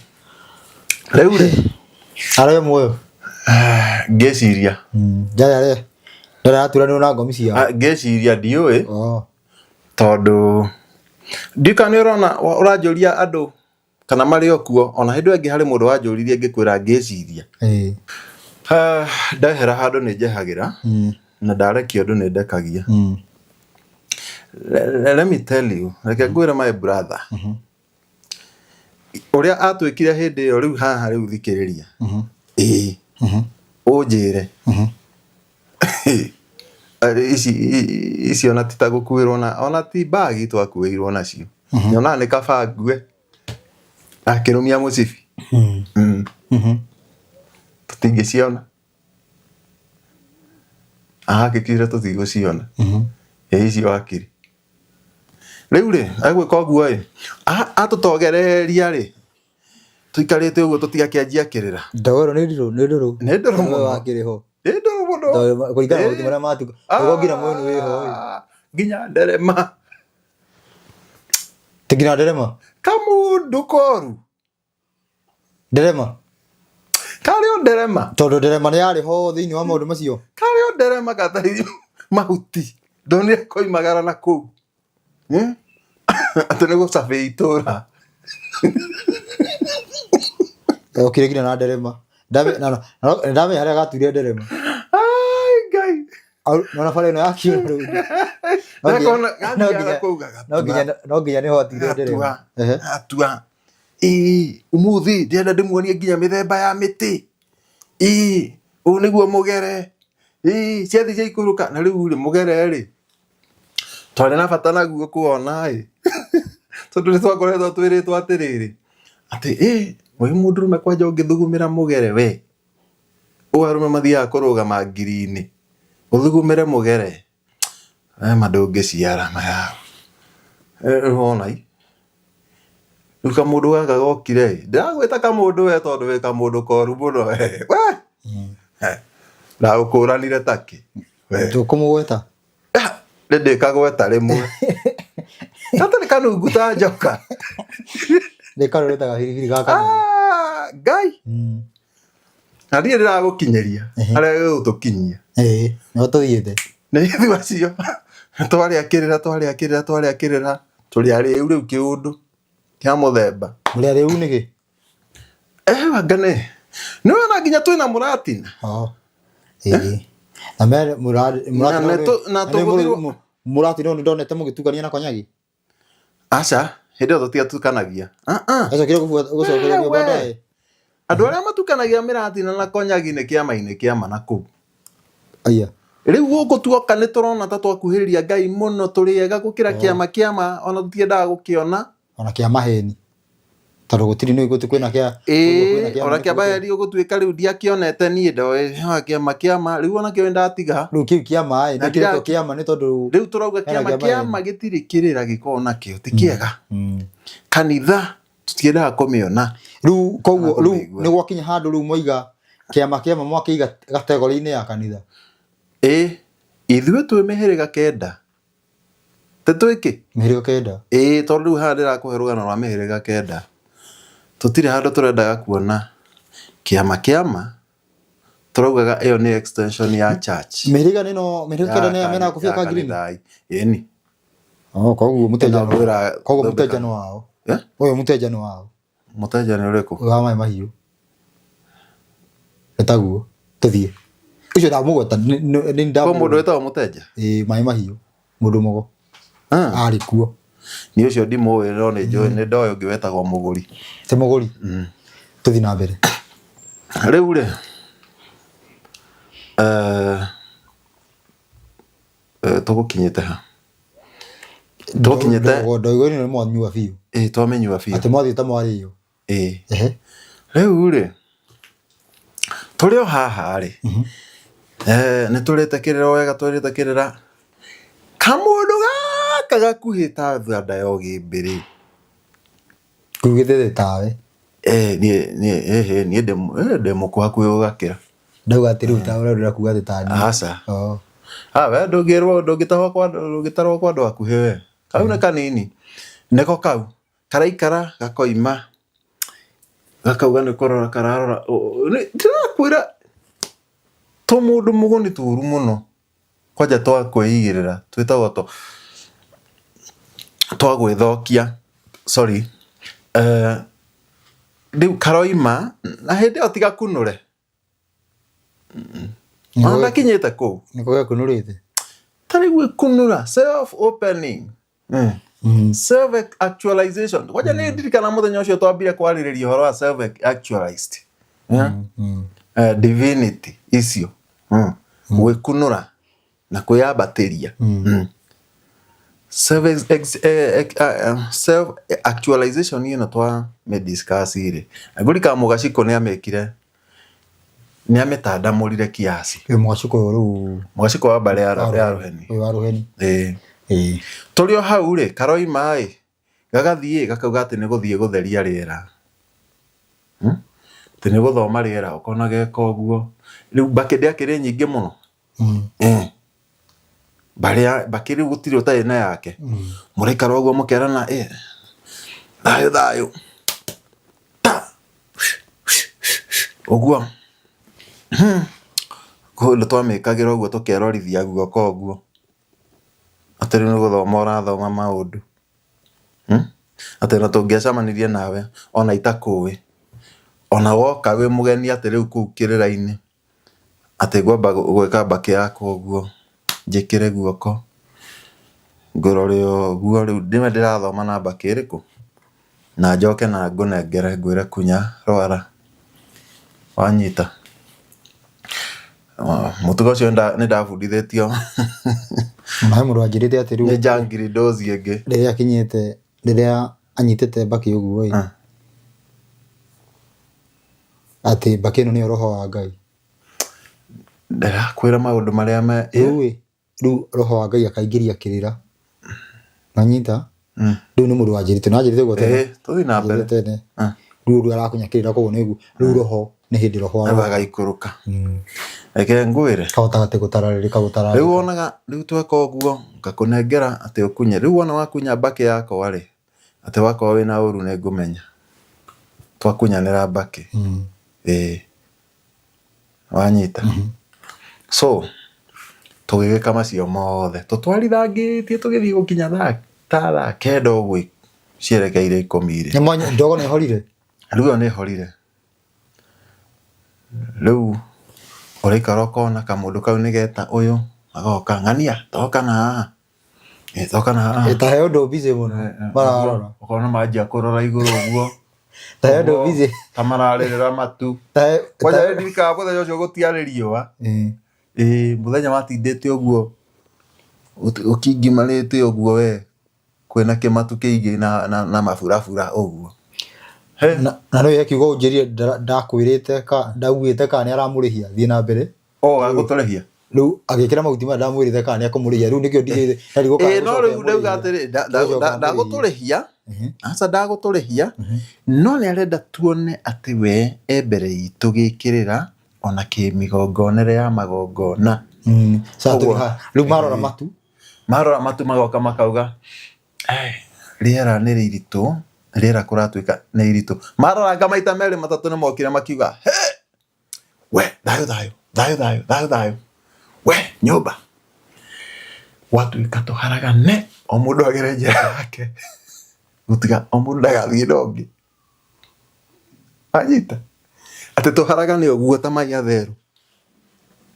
Rĩu rĩ. Arĩ muoyo. Ngĩciria. Ndarĩ arĩ. Ndarĩ araturanĩrwo na ngomi ciao. Ngĩciria ndiũĩ. Tondũ ndiũĩ kana nĩ ũrona ũranjũria andũ kana marĩ o kuo ona hĩndĩ ĩyo ĩngĩ harĩ mũndũ wanjũririe ngĩkwĩra ngĩciria. Ndehera handũ nĩ njehagĩra na ndarekia ũndũ nĩ ndekagia. Let me tell you, reke ngwĩre my brother. Ũrĩa atwĩkire hĩndĩ ĩyo rĩu haha rĩu thikĩrĩria. Ĩĩ. Ũnjĩre. Ici ici ona ti ta gũkuĩrwo na ona ti bagi twakuĩirwo nacio. Nyonaga nĩ kaba ngue. Akĩrũmia mũcibi. Tũtingĩciona. Ahakikire tũtigũciona. Ĩ icio hakiri. Rĩu rĩ, agwĩka ũguo ĩ, atũtogereria rĩ, tũikarĩte ũguo tũtigakĩanjia kĩrĩra. Ndogo ĩno nĩ ndũrũ, nĩ ndũrũ. Nĩ ndũrũ mũno. Wakĩrĩ ho. Nĩ ndũrũ mũno. Tondũ kũringana na mahuti marĩa matuka. Ndogo nginya mwenu wĩho ĩ. Nginya nderema. Ti nginya nderema? Kamũndũ koru. Nderema? Karĩ o nderema. Tondũ nderema nĩ yarĩ ho thĩinĩ wa maũndũ macio. Karĩ o nderema gatarĩ mahuti. Ndonire koimagara na kũu. Atĩ nĩ gũcabĩ itũra. Okire nginya na nderema. Ndamenya harĩa gatuire nderema. Ai Ngai. Nona bara ĩno ya kiura rĩu. No nginya nĩho atigire nderema. Atua. Ĩĩ ũmũthĩ ndĩrenda ndĩmuonie nginya mĩthemba ya mĩtĩ. Ĩĩ ũũ nĩguo mũgere. Ĩĩ ciathiĩ ciaikũrũka na rĩu rĩ mũgere rĩ twarĩ na bata naguo kuona ĩ tondũ nĩ twakoretwo twĩrĩtwo atĩrĩrĩ atĩ ĩ wĩ mũndũrũme kwanja ũngĩthugumĩra mũgere we ũũ arũme mathiaga kũrũgama ngiri-inĩ ũthugumĩre mũgere we ma ndũngĩciara maya wona i rĩu kamũndũ gaka gokire ĩ ndĩragwĩta kamũndũ we tondũ wĩ kamũndũ koru mũno we we ndagũkũranire takĩ we Ndũkũmũgweta? Nĩ ndĩkagweta rĩmwe gatarĩ kanungu ta njoka Nĩ karũrĩte gabiribiri ga kanungu. Ngai. Na niĩ ndĩragũkinyĩria harĩa gĩgũtũkinyia. Ĩĩ, nĩho tũthiĩte. Nĩ ithuĩ acio twarĩa kĩrĩra twarĩa kĩrĩra twarĩa kĩrĩra tũrĩ arĩu rĩu kĩũndũ kĩa mũthemba. Mũrĩ arĩu nĩkĩ? Eh, anga nĩ nĩ wona nginya twĩna mũratina. Oo. Ĩĩ. Na me Na nĩ na tũgũthirwo- mũratina nĩ ndonete mũgĩtukania na konyagi. Aca, hĩndĩ ĩyo tũtiatukanagia. Ah, ah. Acokire gũcokererio Wewe. baadaye. Andũ arĩa matukanagia mĩratina na konyagi nĩ kĩama-inĩ kĩama na kũu. Aya. Rĩu gũkũ tuoka nĩ tũrona ta twakuhĩrĩria Ngai mũno tũrĩ ega gũkĩra kĩama kĩama ona tũtiendaga gũkĩona. Ona kĩa maheni. Tondũ gũtirĩ nĩ gũtirĩ kwĩna kĩa kwĩna Ĩĩ, kĩama ona nĩ kĩa kũu maheni ũgũtuĩka rĩu ndiakĩonete niĩ ndoĩ ha, kĩama kĩama rĩu ona kĩo nĩndatiga. Rĩu kĩu kĩama ĩ Na nĩ kĩretwo ndira- kĩama nĩ tondũ Rĩu tũrauga hena kĩama kĩa kĩama maheni. gĩtirĩ kĩrĩra gĩkoragwo nakĩo ti kĩega. Kanitha tũtiendaga kũmĩona. Rĩu koguo Kana rĩu kũmĩigua. nĩ gwakinya handũ rĩu mwaiga kĩama kĩama mwakĩiga kategori-inĩ ya kanitha. Ĩĩ, ithuĩ twĩ mĩhĩrĩga kenda. Tĩ twĩkĩ? Mĩhĩrĩga kenda. Ĩĩ, tondũ rĩu haha ndĩrakũhe rũgano rwa mĩhĩrĩga kenda. Tũtirĩ handũ tũrendaga kuona kĩama kĩama, tũraugaga ĩyo nĩ extension ya church. Mĩhĩrĩga nĩ no mĩhĩrĩga kenda nĩ mena kobia ya ka green. kanitha. Ĩni. Oh, koguo mũteja Ĩno ngwĩra koguo thondeka. mũteja nĩ wao. Eh? Ũyũ mũteja nĩ wao. Mũteja nĩ ũrĩkũ? Ũyũ wa maĩ mahiũ. Nĩ taguo. Tũthiĩ. Ũcio ndamũgweta nĩ Kwĩ mũndũ ndamũgweta. wĩtagwo mũteja? Ĩĩ maĩ mahiũ. Mũndũ mũgo. Ah. Arĩ kuo. Niĩ ũcio ndimũĩ no nĩ njũĩ nĩ ndoĩ ũngĩ wetagwo mũgũri. Ti mũgũri. Tũthiĩ na mbere. Rĩu rĩ, eh, eh, tũgũkinyĩte ha? Tũgũkinyĩte Ndogo ĩno nĩ mwanyua biũ. ĩĩ twamĩnyua biũ. Atĩ mwathiĩ ta mwarĩo. Ĩĩ. Ehe. Rĩu rĩ, tũrĩ o haha rĩ, eh, nĩ tũrĩte kĩrĩra wega tũrĩte kĩrĩra, kamũndũ gaka gakuhĩ ta thanda ya ũgĩmbĩ rĩ, Kugĩte tawe. eh, niĩ niĩ ĩhĩ niĩ ndĩ ndĩ mũkuhĩ hakuhĩ gũgakĩra. Ndauga atĩ rĩu tawe ũrĩa kuga atĩ ta niĩ. Aca. Oh. Ah, we ndũngĩrwo ndũngĩtarwo kwa ndũngĩtarwo kwa andũ akuhĩ we. Kau nĩ kanini. Nĩko kau. Karaikara gakoima gakauga nĩ kũrora kararora. Ndĩrakwĩra tũmũndũ mũgo nĩ tũru mũno. Kwanja twa kwĩigĩrĩra twĩtagwo twa twa gwĩthokia sorry. Eh, rĩu karoima na hĩndĩ ĩyo ti gakunũre. Ona ndakinyĩte kũu. Nĩko gakunũrĩte. Ta rĩu ĩkunũra self opening. Self actualization. Kwanja nĩ ndirikana mũthenya ũcio twambire kwarĩrĩria ũhoro wa self actualized. Yeah? Eh, divinity icio. Gwĩkunũra na kwĩyambatĩria. Self self actualization ĩno twamĩ discuss rĩ, na ngũririkana Mũgacikũ nĩ amĩkire nĩ amĩtandamũrire kiasi. Ĩ Mũgacikũ ũyũ rĩu Mũgacikũ wa mbarĩ ya ya Rũheni. Ũyũ wa Rũheni. Ĩĩ. Ĩĩ. Tũrĩ o hau rĩ, karoima ĩ, gagathiĩ gakauga atĩ nĩ gũthiĩ gũtheria rĩera. Atĩ nĩ gũthoma rĩera, ũkona geka ũguo. Rĩu mbakĩ ndĩakĩrĩ nyingĩ mũno. Eh. Barĩa mbakĩ rĩu gũtirĩ ũtarĩ na yake. Mũraikara ũguo mũkerana eh, thayũ thayũ. Ta. Ũguo. Kũndũ twamĩkagĩra ũguo tũkerorithia guoko ũguo. Atĩ rĩu nĩ gũthoma ũrathoma maũndũ. Atĩ ona tũngĩacemanirie nawe ona itakũĩ. Ona woka wĩ mũgeni atĩ rĩu kũu kĩrĩra-inĩ. Atĩ ngwamba gwĩka mbakĩ yakwa ũguo, njĩkĩre guoko, ngũrore ũguo rĩu nĩwe ndĩrathoma na mbakĩ ĩrĩkũ? Na njoke na ngũnengere ngwĩre kunya rwara, wanyita? Mũtugo ũcio nĩ ndabundithĩtio Ona he mũndũ wanjĩrĩte atĩ rĩu nĩ njangiri ndozi ĩngĩ. Rĩrĩa akinyĩte rĩrĩa anyitĩte mbakĩ ũguo ĩ, atĩ mbakĩ ĩno nĩyo roho wa Ngai. Ndĩrakwĩra maũndũ marĩa me Rĩu ĩ, rĩu roho wa Ngai akaingĩria kĩrĩra. Nanyita? Rĩu nĩ mũndũ wanjĩrĩte, nĩwanjĩrĩte ũguo tene? Ĩĩ, tũthiĩ na mbere. Wanjĩrĩte tene. Rĩu ũndũ arakunya kĩrĩra koguo nĩguo, rĩu roho nĩ hĩndĩ roho Rĩu aroka. agaikũrũka. Reke ngwĩre. Kahotaga atĩ gũtararĩrĩka Rĩu gũtararĩka. wonaga rĩu tweka ũguo ngakũnengera atĩ ũkunye. Rĩu wona wakunya mbakĩ yakwa rĩ, atĩ wakorwo wĩna ũru nĩ ngũmenya. Twakunyanĩra mbakĩ. Ĩĩ. Wanyita? So tũgĩgĩka macio mothe tũtwarithangĩtie tũgĩthiĩ gũkinya thaa ta 9:00 ũguo cierekeire 10 rĩ. Nĩ mwanya ndogo nĩ horire. Rĩu ĩyo nĩ ĩhorire. Rĩu ũraikara ũkona kamũndũ kau nĩ geta ũyũ, magoka ng'ania toka na haha, toka na haha. Ta he ũndũ busy mũno mararora. Ũkona manjia kũrora igũrũ ũguo. Ta he ũndũ busy. Ta mararĩrĩra matu. Ta he Kwanja nĩ ndirikanaga mũthenya ũcio gũtiarĩ riũa. Ĩĩ mũthenya watindĩte ũguo ũkingimarĩte ũguo we. Kwĩna kĩmatu kĩingĩ na, na, na maburabura ũguo. He. Na, na no he kiugo ũnjĩrie ndakwĩrĩte ka ndaugĩte ka nĩ aramũrĩhia thiĩ na mbere. O agũtũrĩhia. Rĩu agĩkĩra mahuti maya ndamwĩrĩte ka nĩ akũmũrĩhia rĩu nĩkĩo ndigĩte ndarigwo kana Ĩĩ no rĩu ndauga atĩrĩ ndagũtũrĩhia aca ndagũtũrĩhia no nĩ arenda tuone atĩ we e mbere itũ gĩkĩrĩra ona kĩmigongonere ya magongona. Rĩu marora matu Marora matu magoka makauga "Eh, rĩera nĩ rĩritũ, rĩera kũratuĩka nĩ iritũ. Maroranga maita merĩ matatũ nĩ mokire makiuga he we thayũ thayũ thayũ thayũ thayũ thayũ we nyũmba gwatuĩka tũharagane o mũndũ agere njĩra yake gũtiga o mũndũ ndagathiĩ na ũngĩ anyita atĩ tũharagane ũguo ta mai atherũ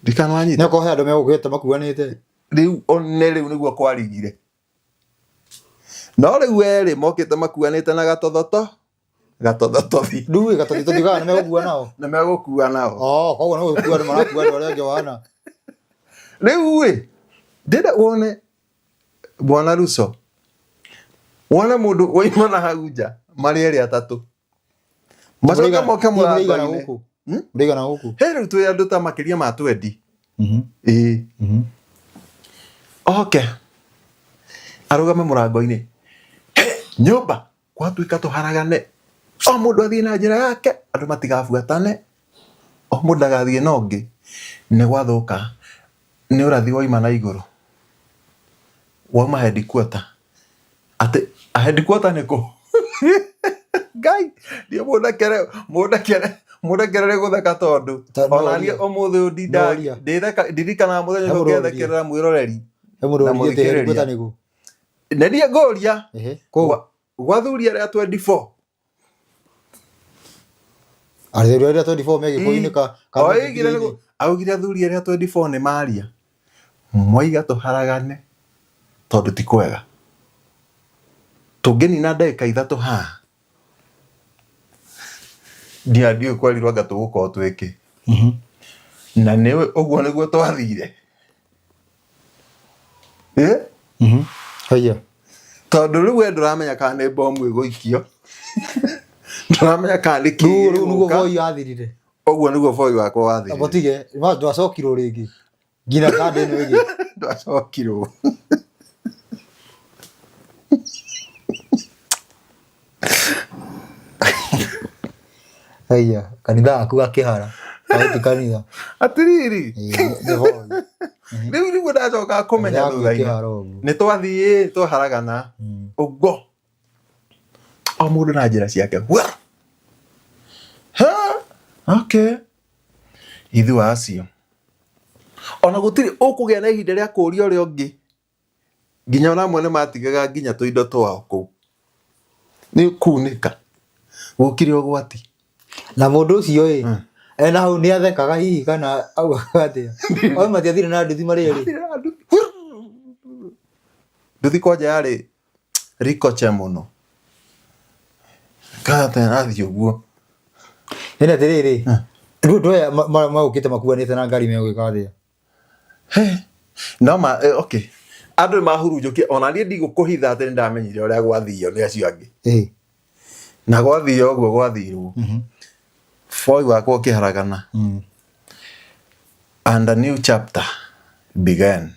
ndikana wanyita Nĩ okorwo he andũ megũkĩte makuanĩte. Rĩu one rĩu nĩguo kwarigire. No rĩu erĩ mokĩte makuanĩte na gatothoto gatothotothi. Rĩu ĩ gatothotothi kana nĩ megũkua nao? Nĩ megũkua nao. Oh, koguo nĩ gũkua andũ marakua andũ arĩa angĩ wana. Rĩu ĩ ndĩrenda wone Bwana Ruso wone mũndũ waima na hau nja marĩ erĩ atatũ macoke moke Mũrĩigana mũrango-inĩ. gũkũ? Mũrĩigana gũkũ? He rĩu twĩ andũ ta makĩria ma twendi. Ĩĩ. Oke arũgame mũrango-inĩ. He, nyũmba gwatuĩka tũharagane. O mũndũ athiĩ na njĩra yake, andũ matigabuatane. O mũndũ ndagathiĩ na ũngĩ. Nĩ gwathũka. Nĩ ũrathi wauma na igũrũ. Wauma headquarter. Atĩ headquarter nĩ kũ? Ngai, ndiĩ mũndekere, mũndekere, mũndekere gũtheka tondũ ona niĩ ũmũthĩ ũyũ ndindaga Noria. ndĩtheka ndirikanaga mũthenya ũcio He mũrũri. ngĩthekerera mwĩroreri He mũndũ na ũrigĩte mũthikĩrĩria. headquarter nĩ kũ? Nĩ niĩ ngũria Ehe, kũ? Gwa athuri arĩa 24. Athuri arĩa 24 me gĩkũyũ-inĩ ka ka Oigire nĩguo- augire athuri arĩa 24 nĩ maria moiga tũharagane tondũ ti kwega tũngĩnina ndagĩka 3 haha ndia ndiũĩ kwerirwo anga tũgũkorwo twĩkĩ na nĩ ũguo nĩguo twathire. Eh? Haiya. Tondũ rĩu we ndũramenya kana nĩ bomu ĩgũikio ndũramenya kana nĩ kĩĩ Rĩu rĩu nĩguo gĩgũka. voi yathirire. Ũguo nĩguo voi wakwa wathirire. Mũtige, ma ndwacokirwo rĩngĩ. Nginya kanda ĩno ĩngĩ. Ndwacokirwo. Haiya, kanitha waku gakĩhara. Kaĩ ti kanitha. Atiriri. Ĩĩ, nĩ voi. Rĩu nĩguo ndacoka kũmenya Kanitha waku thutha-inĩ. ĩkĩhara ũguo. Nĩ twathiĩ twaharagana ũguo. O mũndũ na njĩra ciake. Wah! Ha! Okay. Ithuĩ acio. Ona gũtirĩ ũkũgĩa na ihinda rĩa kũũria ũrĩa ũngĩ. Nginya ona amwe nĩ matigaga nginya tũindo twao kũu. Nĩ kunĩka. Gũkire ũgwati. Na mũndũ ũcio ĩ, ena hau nĩ athekaga hihi kana augaga atĩa? Oĩ matiathire na nduthi marĩ erĩ. Nduthi kwanja yarĩ rikoche mũno. Kate athiĩ ũguo. Ĩni atĩrĩrĩ, rĩu andũ aya magũkĩte makuanĩte na ngari megwĩka atĩa? He, no ma okay. Andũ nĩ mahurunjũkire ona niĩ ndigũkũhitha atĩ nĩ ndamenyire ũrĩa gwathio nĩ acio angĩ. Na gwathio ũguo gwathirwo. Boy wakwa ũkĩharagana. And a new chapter began.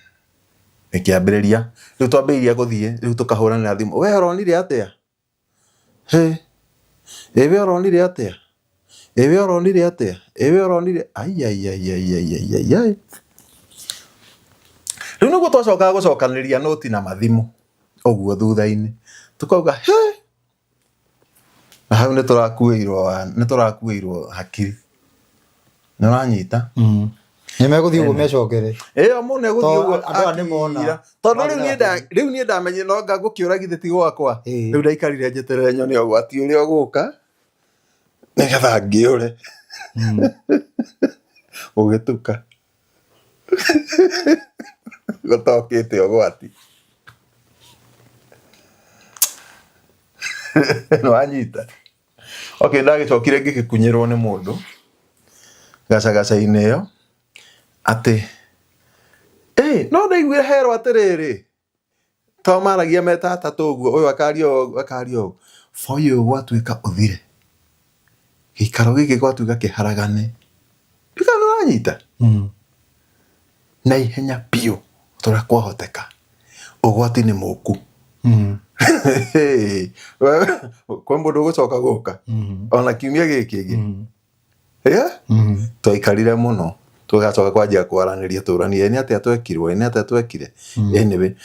Ĩkĩambĩrĩria. Rĩu twambĩrĩria gũthiĩ, rĩu tũkahũranĩra thimũ. We ũronire atĩa? Hĩ, ĩ we ũronire atĩa? Ĩ we ũronire atĩa? Ĩ we ũronire ai ai ai ai ai ai ai ai. Rĩu nĩguo twacokaga gũcokanĩrĩria noti na mathimũ ũguo thutha-inĩ tũkauga he na hau nĩ tũrakuĩirwo nĩ tũrakuĩirwo hakiri. Nĩ ũranyita? Nĩ megũthiĩ ũguo mecokere. Ĩyo mũndũ nĩ egũthiĩ Tondũ ũguo andũ aya nĩ mona. akira. Tondũ rĩu niĩ rĩu niĩ ndamenyire no nga ngũkĩũra githĩ ti gwakwa. Rĩu ndaikarire njeterere nyone ũgwati ũrĩa ũgũka nĩgetha ngĩũre. Gũgĩtuka. Gũtokĩte ũgwati. Nĩ wanyita? Okay, ndagĩcokire ngĩgĩkunyĩrwo nĩ mũndũ gacagaca-inĩ ĩyo atĩ ĩ no ndaiguire herwo atĩrĩrĩ to maragia me ta atatũ ũguo ũyũ akaria ũũ akaria ũũ boy ũyũ gwatuĩka ũthire gĩikaro gĩkĩ gwatuĩka kĩharagane ndikana nĩ ũranyita na ihenya biũ tũrĩa kwahoteka ũgwati nĩ mũku kwĩ mũndũ ũgũcoka gũka ona kiumia gĩkĩ kĩngĩ Yeah? Twaikarire mũno tũgacoka kwanjia kwaranĩria tũranie nĩ atĩa twekirwo nĩ atĩa twekire anyway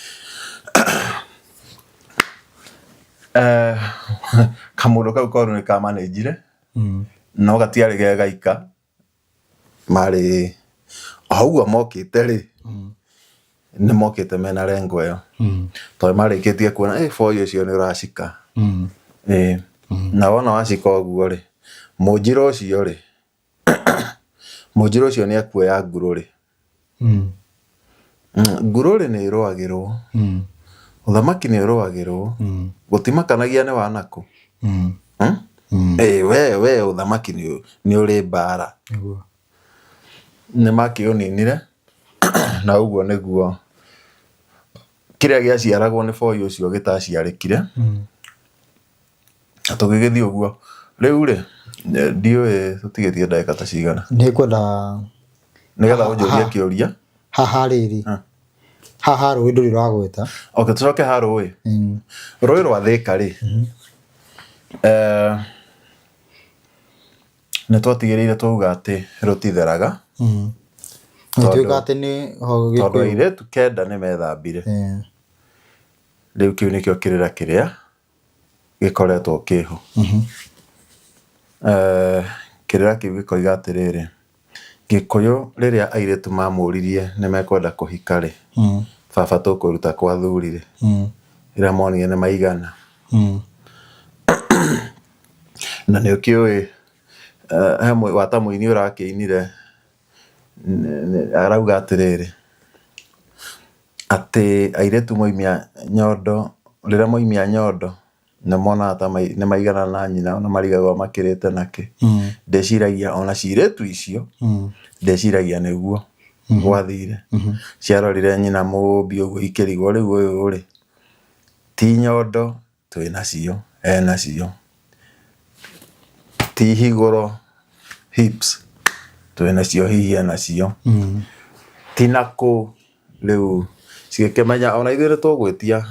eh, kamũndũ kau koru nĩ kamanĩnjire no gatiarĩ ge gaika marĩ o ũguo mokĩte rĩ nĩ mokĩte mena rengo ĩyo tondũ marĩkĩtie kuona ĩ boy ũcio nĩ ũracika ĩ na wona wacika ũguo rĩ mũnjira ũcio rĩ mũnjira ũcio nĩ ekuoya ngurũrĩ ngurũrĩ nĩ ĩrũagĩrwo ũthamaki nĩ ũrũagĩrwo gũtimakanagia nĩ wanakũ Ĩ we we ũthamaki nĩ ũrĩ mbara. Nĩguo. Nĩ makĩũninire na ũguo nĩguo kĩrĩa gĩaciaragwo nĩ boy ũcio gĩtaciarĩkire. Na tũgĩgĩthiĩ ũguo. Rĩu rĩ, ndiũĩ tũtigĩtie ndagĩka ta cigana. Nĩ ngwenda Nĩgetha ũnjũrie kĩũria. Haha rĩrĩ, haha rũĩ ndũrĩ ũragweta. Okay, tũcoke ha rũĩ. Rũĩ rwa Thĩka rĩ, eh, nĩ twatigĩrĩire twauga atĩ rũtitheraga. Gũtuĩka atĩ nĩ ho Tondũ Gĩkũyũ. airĩtu kenda nĩ methambire. Rĩu kĩu nĩkĩo kĩrĩra kĩrĩa gĩkoretwo kĩho. Eh, kĩrĩra kĩu gĩkoiga atĩrĩrĩ, Gĩkũyũ rĩrĩa airĩtu mamũririe nĩ mekwenda kũhika rĩ, baba tũkũruta kwa athuri rĩ, rĩrĩa monire nĩ maigana. Na nĩ ũkĩũĩ he wata mũini ũrakĩinire arauga atĩrĩrĩ, atĩ airĩtu moimia nyondo, rĩrĩa moimia nyondo nĩ monaga ta nĩ maigana na nyina ona marigagwo makĩrĩte nakĩ. Ndĩciragia ona ciirĩtu icio, ndĩciragia nĩguo gwathire. Ciarorire nyina mũmbi ũguo ikĩrigwo rĩu ũyũ rĩ, ti nyondo twĩ nacio, enacio, ti higũro hips twĩ nacio hihi enacio, ti nakũ rĩu cigĩkĩmenya ona ithuĩ nĩ tũgwĩtia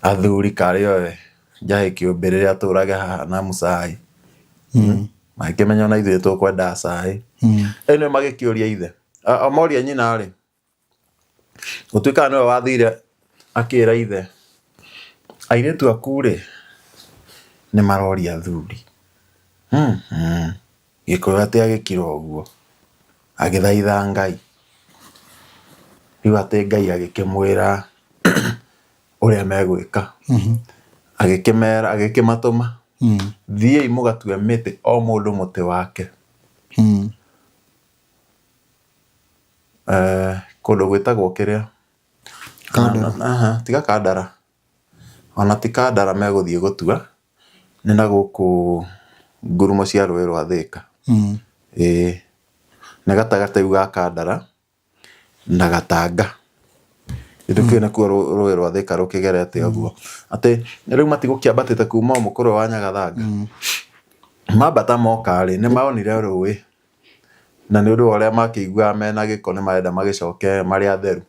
athuri karĩ oe njahĩ kĩũmbe rĩrĩa atũraga haha na mũcai magĩkĩmenya ona ithuĩ tũkwenda cai. Anyway magĩkĩũria ithe, moria nyina rĩ, gũtuĩkaga nĩwe wathire akĩra ithe, airĩtu aku rĩ, nĩ maroria athuri. Gĩkũyũ atĩ agĩkira ũguo, agĩthaitha Ngai. Rĩu atĩ Ngai agĩkĩmwĩra ũrĩa megwĩka. Agĩkĩmera, agĩkĩmatũma, thiĩi mũgatue mĩtĩ o mũndũ mũtĩ wake. Kũndũ gwĩtagwo kĩrĩa, Kandara. Aha, tiga Kandara. Ona ti Kandara megũthiĩ gũtua, nĩ na gũkũ ngurumo cia rũĩ rwa Thĩka. Ĩĩ, nĩ gatagatĩ rĩu ga Kandara na Gatanga. Githĩ nĩkuo rũĩ rwa Thĩka rũkĩgerete ũguo. Atĩ rĩu matigũkĩambatĩte kuma o mũkũrwe wa Nyagathanga. Mambata moka rĩ, nĩ monire rũĩ na nĩ ũndũ wa ũrĩa makĩiguaga mena gĩko nĩ marenda magĩcoke marĩ atheru.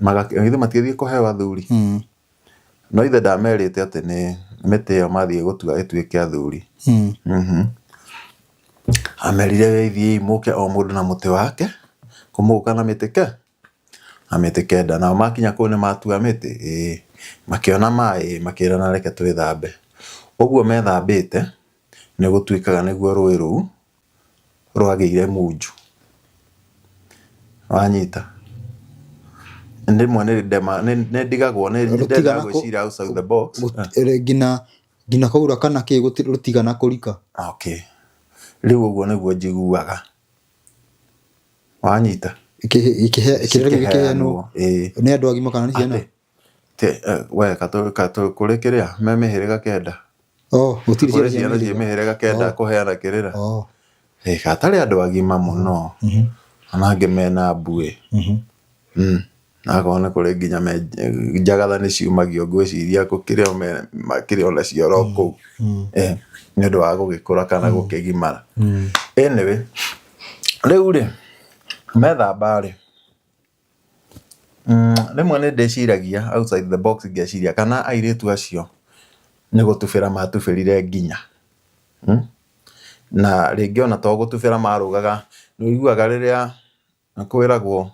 Githĩ matigĩthiĩ kũheo athuri? No ithe ndamerĩte atĩ nĩ mĩtĩ ĩyo mathiĩ gũtua ĩtuĩke athuri. Amerire thiĩi mũke o mũndũ na mũtĩ wake, kũmũka na mĩtĩ ke? Na mĩtĩ kenda. Nao makinya kũu nĩ matua mĩtĩ? Ĩĩ. Makĩona maĩ? Ĩĩ. Makĩrana reke twĩthambe. Ũguo methambĩte, nĩ gũtuĩkaga nĩguo rũĩ rũu. Rwagĩire munju. Wanyita? Rĩmwe nĩ ndigagwo nĩ ndendaga gwĩciria outside the box. Nginya nginya kwaura kana kĩ rũtigana kũrika. Okay. Rĩu ũguo nĩguo njiguaga. Wanyita? Kĩrĩra kĩu gĩkĩheanwo nĩ andũ agima kana nĩ ciana? We kũrĩ kĩrĩa me mĩhĩrĩga kenda. Oh, gũtirĩ Kũrĩ ciana ciĩ mĩhĩrĩga kenda kũheana kĩrĩra. Oh. Gatarĩ andũ agima mũno. Ona angĩ mena mbuĩ. Na akorwo nĩ kũrĩ nginya me njagatha nĩ ciumagio ngwĩciria gũkĩrĩ o makĩrĩ ona cio oro kũu. Nĩ ũndũ wa gũgĩkũra kana gũkĩgimara. Anyway, rĩu rĩ, methamba rĩ, rĩmwe nĩ ndĩciragia outside the box ngeciria kana airĩtu acio nĩ gũtubĩra matubĩrire nginya. Na rĩngĩ ona to gũtubĩra marũgaga, nĩ ũiguaga rĩrĩa kwĩragwo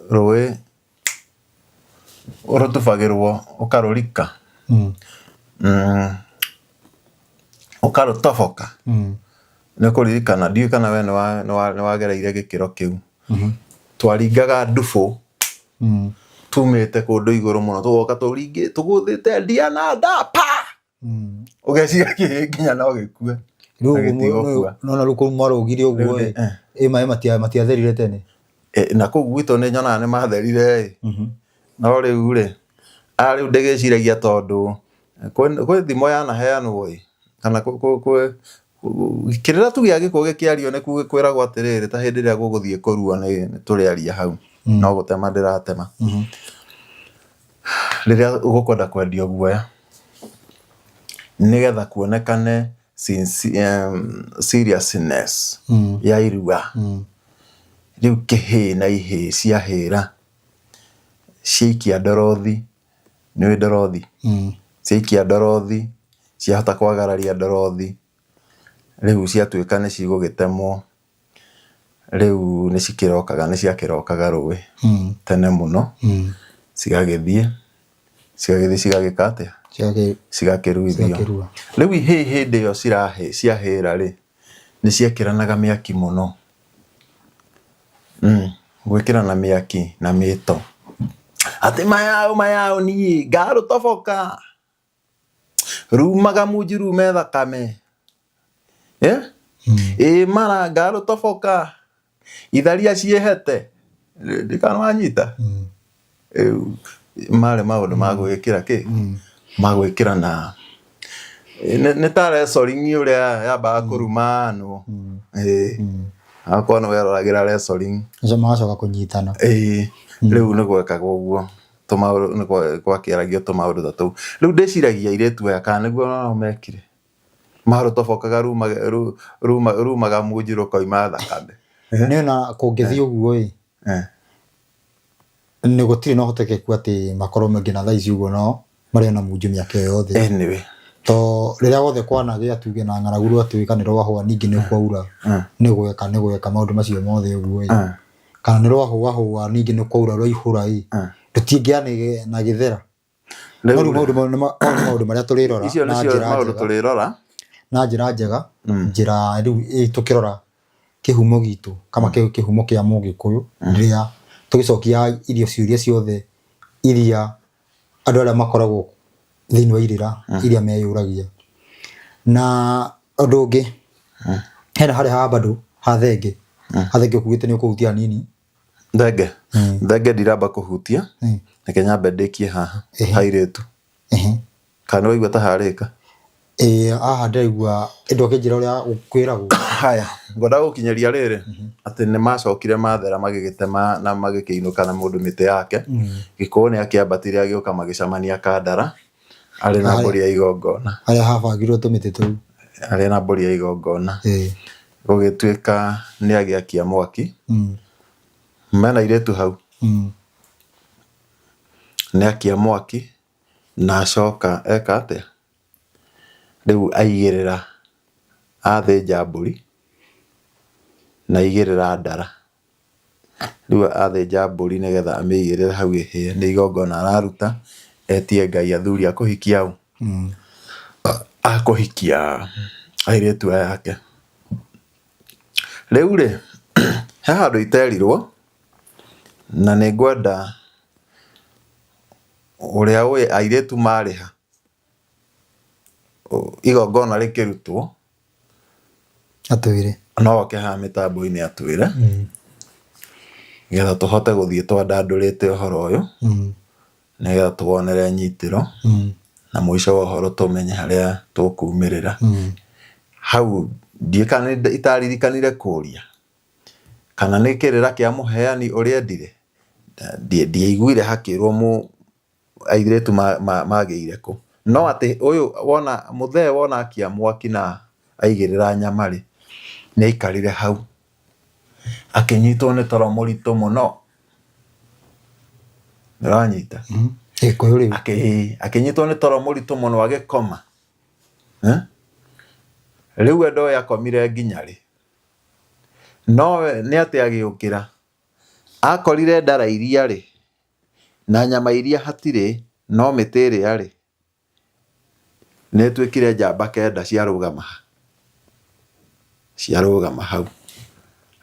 rũĩ rũtubagĩrwo ũkarũrika, ũkarũtoboka. Nĩ ũkũririkana, ndiũĩ kana we nĩ wagereire gĩkĩro kĩu. Twaringaga ndubũ tumĩte kũndũ igũrũ mũno tũgoka tũgũthĩte ndia na nda pa! Ũgeciria kĩhĩĩ nginya no gĩkue. Rĩu Na gĩtigũkua. nona rĩu kũu mwarũgire ũguo Rĩu ĩ, ĩ maĩ matiatherire tene. Na kũu gwitũ nĩ nyonaga nĩ matherire ĩ. No rĩu rĩ, rĩu ndĩgĩciragia tondũ kwĩ thimo yanaheanwo ĩ, kana kwĩ kĩrĩra tu gĩa gĩkũyũ gĩkĩario nĩ kwĩragwo atĩrĩrĩ, ta hĩndĩ ĩrĩa gũgũthiĩ kũrua nĩ tũrĩaria hau, no gũtema ndĩratema. Rĩrĩa ũgũkwenda kwendio guoya, nĩgetha kuonekane seriousness ya irua, rĩu kĩhĩĩ na ihĩĩ ciahĩra, ciaikia ndorothi, nĩũĩ ndorothi? Ciaikia ndorothi, ciahota kwagararia ndorothi, rĩu ciatuĩka nĩ cigũgĩtemwo, rĩu nĩ cikĩrokaga, nĩ ciakĩrokaga rũĩ tene mũno, cigagĩthiĩ, cigagĩthiĩ cigagĩka atĩa? Cigakĩruithio. Rĩu ihĩĩ hĩndĩ ĩyo ciahĩra rĩ, nĩ ciekĩranaga mĩaki mũno. Gwĩkĩrana mĩaki na mĩto. Atĩ mayaũ mayaũ niĩ ngarũtoboka. Rumaga munju rume thakame. Ĩ mara ngarũtoboka. Itharia ciĩhete. Ndiũĩ kana nĩwanyita. Rĩu marĩ maũndũ ma gwĩkĩra kĩ? Ma gwĩkĩra na nĩ ta wrestling ũrĩa yambaga kũrumanwo. Ĩĩ. Akorwo nĩ weroragĩra wrestling. Acio magacoka kũnyitana. Ĩĩ. Rĩu nĩ gwekagwo ũguo. Tũmaũndũ nĩ gwakĩaragio tũmaũndũ ta tũu. Rĩu ndĩciragia airĩtu aya kana nĩguo onao mekire. Marũtobokaga rumaga munju rũkoima thakame. Nĩ ona kũngĩthiĩ ũguo ĩ, nĩ gũtirĩ na ũhotekeku atĩ makorwo nginya thaa ici ũguo no marĩ ona munju mĩaka ĩyo yothe. Anyway. To rĩrĩa wothe kwanagĩa tuge na ng'aragu rwatuĩka nĩ rwahũa ningĩ nĩ kwaura nĩ gweka nĩ gweka maũndũ macio mothe ũguo ĩ. Kana nĩ rwahũahũa ningĩ nĩ kwaura rwaihũra ĩ. Rũtingĩanĩgĩa na gĩthera. No rĩu maũndũ mau nĩ maũndũ marĩa tũrĩrora Icio na nĩcio njĩra maũndũ njega. tũrĩrora. Na njĩra njega, njĩra rĩu tũkĩrora kĩhumo gitũ kana kĩhumo kĩa mũgĩkũyũ rĩrĩa tũgĩcokia irio ciũria ciothe iria andũ arĩa makoragwo thĩinĩ wa irĩra iria meyũragia. Na ũndũ ũngĩ, hena harĩa ha bado ha thenge, ha thenge ũkugĩte nĩ ũkũhutia hanini. Thenge? Thenge ndiramba kũhutia, reke nyambe ndĩkie haha ha airĩtu. Kana nĩ waigua ta harĩka? Ĩĩ haha ndĩraigua ĩndĩ ũkĩnjĩra ũrĩa kwĩragwo. Haya, ngwendaga gũkinyĩria rĩrĩ, atĩ nĩ macokire mathera magĩgĩtema na magĩkĩinũka na mũndũ mĩtĩ yake. Gĩkũyũ nĩ akĩambatire agĩũka magĩcemania Kandara arĩ na mbũri ya igongona. Harĩa habangirwo tũmĩtĩ tũu. Arĩ na mbũri ya igongona. Gũgĩtuĩka nĩ agĩakia mwaki. Mena airĩtu hau. Nĩ akia mwaki na acoka eka atĩa? Rĩu aigĩrĩra, athĩnja mbũri na aigĩrĩra ndara. Rĩu athĩnja mbũri nĩgetha amĩigĩrĩre hau ĩhĩe, nĩ igongona araruta, etie Ngai athuri a kũhikia ũ? A kũhikia airĩtu aya ake. Rĩu rĩ, he handũ iterirwo na nĩ ngwenda ũrĩa ũĩ airĩtu marĩha igongona rĩkĩrutwo Atwĩre. No oke haha mĩtambo-inĩ atwĩre nĩgetha tũhote gũthiĩ twandandũrĩte ũhoro ũyũ nĩgetha tũwonere nyitĩro na mũico wa ũhoro tũmenye harĩa tũkumĩrĩra. Hau ndiũĩ kana nĩ itaririkanire kũria kana nĩ kĩrĩra kĩa mũheani ũrĩa endire, ndiaiguire hakĩrwo airĩtu magĩire kũ. No atĩ ũyũ wona mũthee wona akia mwaki na aigĩrĩra nyama rĩ, nĩ aikarire hau akĩnyitwo nĩ toro mũritũ mũno. Nĩũranyita? Gĩkũyũ rĩu. Akĩnyitwo nĩ toro mũritũ mũno agĩkoma. Rĩu we ndoĩ akomire nginya rĩ. Nowe nĩ atĩ agĩũkĩra, akorire ndara iria rĩ, na nyama iria hatirĩ, no mĩtĩ ĩrĩa rĩ, nĩ ĩtuĩkire njamba kenda ciarũgama ha? Ciarũgama hau.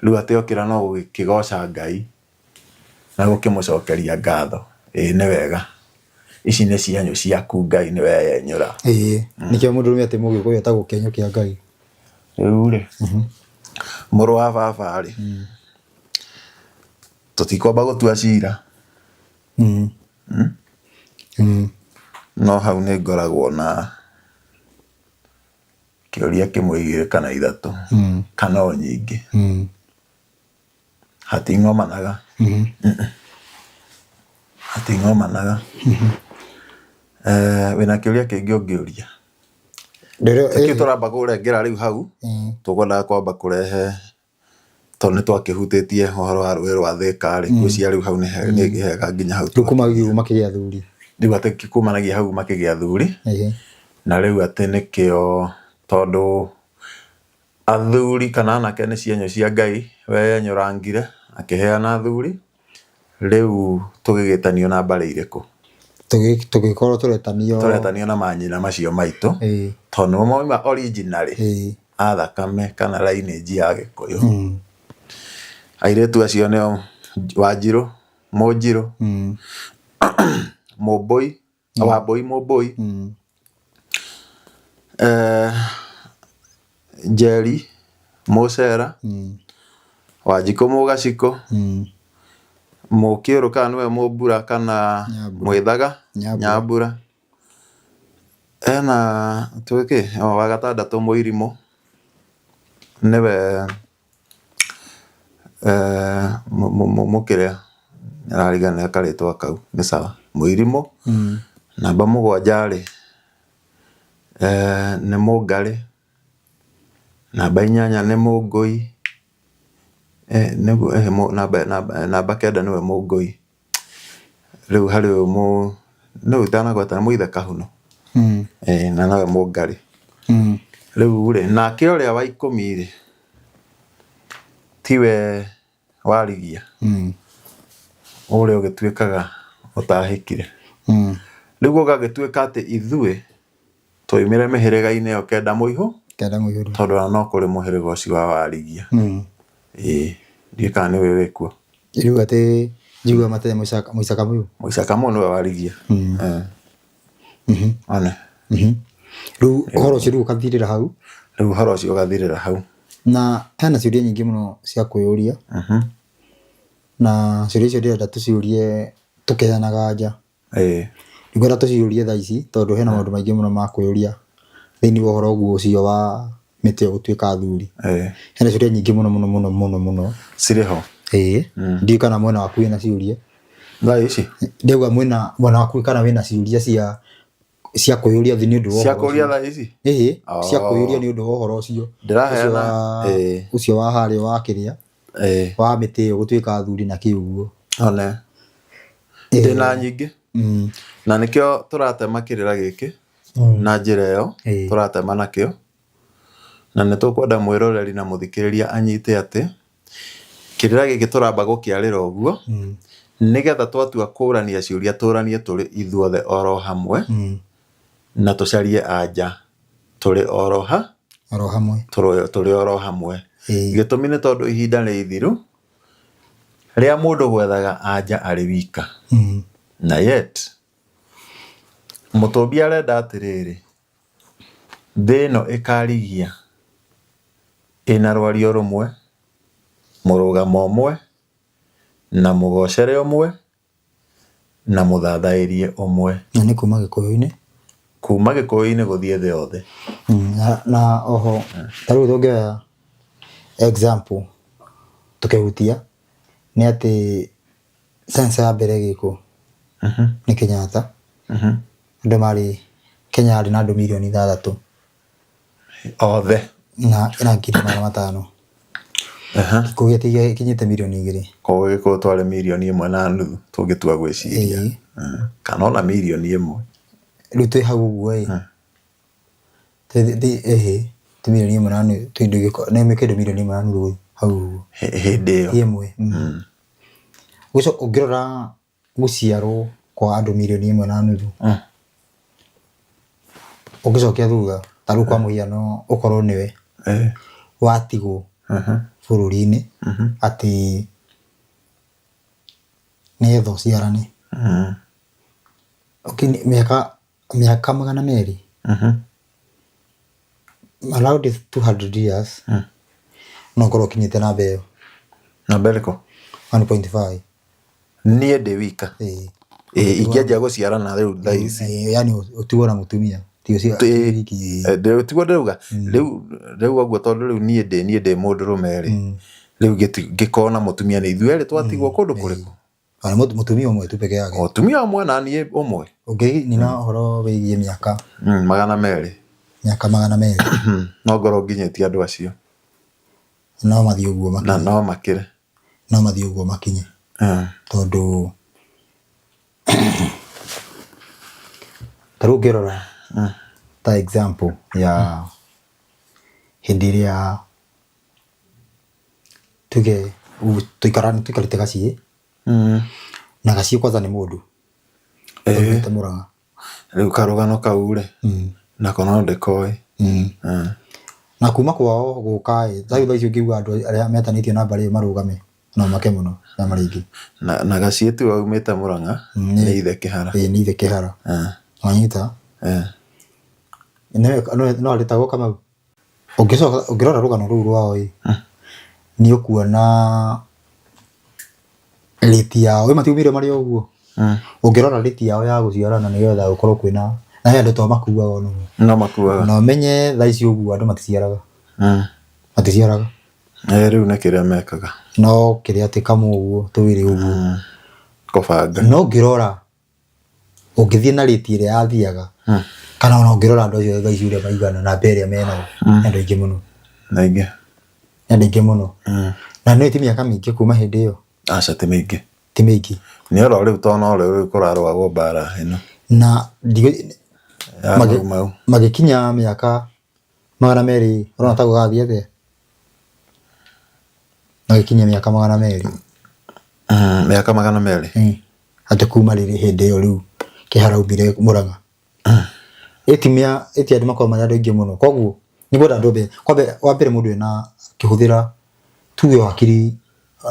Rĩu atĩ okĩra no gũkĩgoca Ngai na gũkĩmũcokeria ngatho. Ĩĩ nĩ wega. Ici nĩ cienyũ ciaku Ngai nĩ weyenyũra. Ĩĩ, nĩkĩo mũndũrũme atĩ mũgĩkũyũ etagwo kĩenyũ kĩa Ngai. Rĩu rĩ, mũrũ wa baba rĩ, tũtikwamba gũtua cira. No hau nĩ ngoragwo na kĩũria kĩmwe igĩrĩ kana ithatũ kana o nyingĩ. Hating'omanaga. Hating'omanaga. Wĩna kĩũria kĩngĩ ũngĩũria? Nĩkĩo tũramba kũrengera rĩu hau, tũkwendaga kwamba kũrehe tondũ nĩ twakĩhutĩtie ũhoro wa rũĩ rwa Thĩka rĩ, ngwĩciria rĩu hau nĩ hega nginya hau. Rĩu kumagia hau makĩgĩa athuri. Rĩu atĩ kumanagia hau makĩgĩa athuri, na rĩu atĩ nĩkĩo tondũ athuri kana anake nĩ cienyũ cia Ngai, we enyũrangire akĩheana athuri, Rĩu tũgĩgĩtanio na mbarĩ irĩkũ? Tũgĩkorwo tũretanio Tũretanio na manyina macio maitũ tondũ nĩmo mauma originally a thakame kana lineage ya Gĩkũyũ. Airĩtu acio nĩo Wanjirũ, Mũnjirũ, Mũmbũi, Wambũi Mũmbũi, Njeri Mũcera, Wanjikũ Mũgacikũ, Mũkĩũrũ kana nĩwe Mũmbura kana Mwĩthaga Nyambura, hena twĩ kĩ wa gatandatũ Mũirimũ nĩwe Mũkĩrĩa nĩarariganĩra karĩtwa kau nĩ sawa, Mũirimũ. Namba mũgwanja rĩ, nĩ Mũngarĩ. Namba inyanya nĩ Mũngũi, namba kenda nĩwe Mũngũi. Rĩu harĩ ũyũ nũ itanagweta nĩ Mũithe Kahuno, na nowe Mũngarĩ. Rĩu rĩ, nake ũrĩa wa ikũmi rĩ, tiwe Warigia, ũrĩa ũgĩtuĩkaga ũtahĩkire. Rĩu gũgagĩtuĩka atĩ ithuĩ twaumire mĩhĩrĩga-inĩ ĩyo kenda mũihũ, Kenda mũihũru. tondũ ona no kũrĩ mũhĩrĩga ũcio wa Warigia. Ĩĩ, ndiũĩ kana nĩ ũĩ wĩ kuo. Rĩu atĩ njiguaga matenya Mũicaka Kamũyũ. Mũica Kamũyũ nĩwe Warigia. One. Rĩu ũhoro ũcio rĩu ũkathirĩra hau. Rĩu ũhoro ũcio ũgathirĩra hau. Na hena ciũria nyingĩ mũno cia kwĩyũria. Na ciũria icio ndĩrenda tũciũrie tũkĩheanaga anja. Ndikwenda tũciũrie thaa ici tondũ hena maũndũ maingĩ mũno ma kwĩyũria thĩinĩ wa ũhoro ũguo ũcio wa mĩtĩ ĩyo gũtuĩka athuri. Hena ciũria nyingĩ mũno mũno mũno mũno mũno. Cirĩ ho. Ĩĩ. Ndiũĩ kana mwena waku wĩna ciũria. Thaa ici? Ndĩrauga mwena mwena waku kana wĩna ciũria cia cia kwĩyũria nĩ ũndũ wa Cia ũhoro kũria ũcio. thaa ici? Ĩĩ, cia kwĩyũria nĩ ũndũ wa ũhoro ũcio. Ndĩraheana, Ũcio wa ũcio wa harĩa wa kĩrĩa. Wa mĩtĩ ĩyo gũtuĩka athuri na kĩ ũguo. One. Ndĩna nyingĩ. Na nĩkĩo tũratema kĩrĩra gĩkĩ na njĩra ĩyo tũratema nakĩo. Na nĩ tũkwenda mwĩroreri na mũthikĩrĩria anyite atĩ kĩrĩra gĩkĩ tũramba gũkĩarĩra ũguo nĩgetha twatua kũrania ciũria tũranie tũrĩ ithuothe oro hamwe na tũcarie anja tũrĩ oro ha Oro hamwe. Tũrĩ oro hamwe. Gĩtũmi nĩ tondũ ihinda nĩ ithiru rĩa mũndũ gwethaga anja arĩ wika. Na yet mũtũmbi arenda atĩrĩrĩ, thĩ ĩno ĩkarigia ĩna rwario rũmwe, mũrũgamo ũmwe, na mũgocere ũmwe, na mũthathaĩrie ũmwe. Na nĩ kuma Gĩkũyũ-inĩ. Kuma Gĩkũyũ-inĩ gũthiĩ thĩ yothe. Na oho ta rĩu tũngĩoya example tũkĩhutia nĩ atĩ census ya mbere ĩgĩkwo nĩ Kenyatta, andũ marĩ Kenya yarĩ na andũ mirioni ithathatũ. Othe. Na 500,000. Gĩkũyũ gĩtikinyĩte mirioni 2. Koguo Gĩkũyũ twarĩ mirioni 1.5 tũngĩtua gwĩciria. Kana ona mirioni 1. Rĩu twĩ hau ũguo ĩ, ĩhĩ ti mirioni 1.5 nĩ kĩndũ mirioni 1.5 hau ũguo. Hĩndĩ ĩyo. Ĩmwe. Ũgĩcoka ũngĩrora gũciarwo kwa andũ mirioni 1.5 ũngĩcokia thutha ta rĩu kwa mũhiano ũkorwo nĩwe watigwo bũrũri-inĩ atĩ nĩgetha ũciarane mĩaka 200 around 200 years no ũkorwo ũkinyĩte namba ĩyo. Namba ĩrĩkũ? 1.5. Niĩ ndĩ wika. Ingĩanjia gũciarana rĩu thaa ici. Yaani ũtigwo na mũtumia ti wiki. Tiguo ndĩrauga rĩu ũguo tondũ rĩu niĩ ndĩ niĩ ndĩ mũndũrũme rĩ, rĩu ngĩkorwo na mũtumia nĩ ithuĩ erĩ twatigwo kũndũ kũrĩkũ? Ona mũtumia ũmwe tu peke yake. Mũtumia ũmwe na niĩ ũmwe. Ũngĩnina ũhoro wĩgiĩ mĩaka 200. Mĩaka 200. No ngorwo nginyĩtie andũ acio. No mathiĩ ũguo makinye. Na no makĩre. No mathiĩ ũguo makinye. Tondũ ta rĩu ũngĩrora ta example ya hĩndĩ ĩrĩa tuge tũikarĩte gaciĩ na gaciĩ kwanza nĩ mũndũ aumĩte Mũrang'a. Rĩu karũgano kau rĩ, nako no ndĩkoĩ. Na kuma kwao gũka ĩ, ta rĩu thaa ici ũngĩigua andũ arĩa metanĩtio na mbarĩ ĩyo marũgame no make mũno na marĩ aingĩ. Na gaciĩ tiwe aumĩte Mũrang'a, nĩ ithe Kĩhara. Ĩĩ nĩ ithe Kĩhara. Wanyita? No arĩtagwo Kamau? Ũngĩcoka ũngĩrora rũgano rũu rwao ĩ, nĩ ũkuona rate yao, ĩ matiumire marĩ o ũguo? Ũngĩrora rate yao ya gũciarana nĩgetha gũkorwo kwĩna, na he andũ to makuaga ona ũguo. No makuaga. Na ũmenye thaa ici ũguo andũ maticiaraga. Maticiaraga. Rĩu nĩ kĩrĩa mekaga. No kĩrĩa atĩ kamwe ũguo, tũĩrĩ ũguo. Kũbanga. No ũngĩrora, ũngĩthiĩ na rate ĩrĩa yathiaga, kana ona ũngĩrora andũ acio thaa ici ũrĩa maigana, namba ĩrĩa menayo, nĩ andũ aingĩ mũno. Nĩ aingĩ. Nĩ andũ aingĩ mũno. Na nĩ ti mĩaka mĩingĩ kuma hĩndĩ ĩyo. Aca ti mĩingĩ. Ti mĩingĩ. Nĩ oro rĩu tondũ no rĩu kũrarũagwo mbara ĩno. Na Ya Mau Mau. Magĩkinya mĩaka 200 ũrona ta gũgathiĩ atĩa? Magĩkinya mĩaka 200. Mĩaka 200? Atĩ kuma rĩrĩ hĩndĩ ĩyo rĩu Kĩhara aumire Mũrang'a. Ĩti ĩti andũ makoragwo marĩ andũ aingĩ mũno. Koguo nĩ ngwenda andũ othe, kwambe wa mbere mũndũ ena akĩhũthĩra tuge o hakiri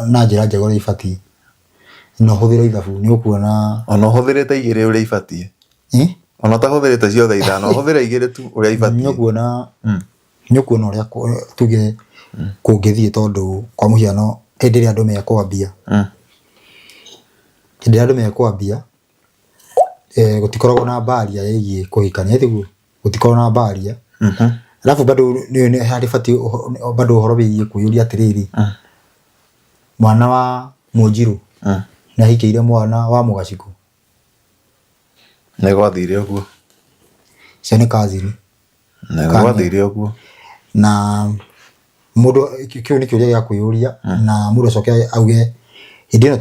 na njĩra njega ũrĩa ibatiĩ na ũhũthĩre ithabu nĩ ũkuona. Ona ũhũthĩrĩte igĩrĩ ũrĩa ibatiĩ. Ona ũtahũthĩrĩte ciothe ithano, ũhũthĩre igĩrĩ tu ũrĩa ibatiĩ. Nĩ ũkuona nĩ ũkuona ũrĩa tuge kũngĩthiĩ tondũ kwa mũhiano hĩndĩ ĩrĩa andũ mekwambia, hĩndĩ ĩrĩa andũ mekwambia gũtikoragwo na barrier ĩgiĩ kũhikania tiguo? Gũtikoragwo na barrier. Alafu bado nĩ harĩ batiĩ bado ũhoro wĩgiĩ kwĩyũria atĩrĩrĩ, mwana wa Mũnjirũ nĩ ahikĩire mwana wa Mũgacikũ? Nĩ gwathire ũguo. Icio nĩ cousin. Nĩ gwathire ũguo. Na mũndũ kĩu nĩ kĩũria gĩa kwĩyũria na mũndũ acoke auge hĩndĩ ĩno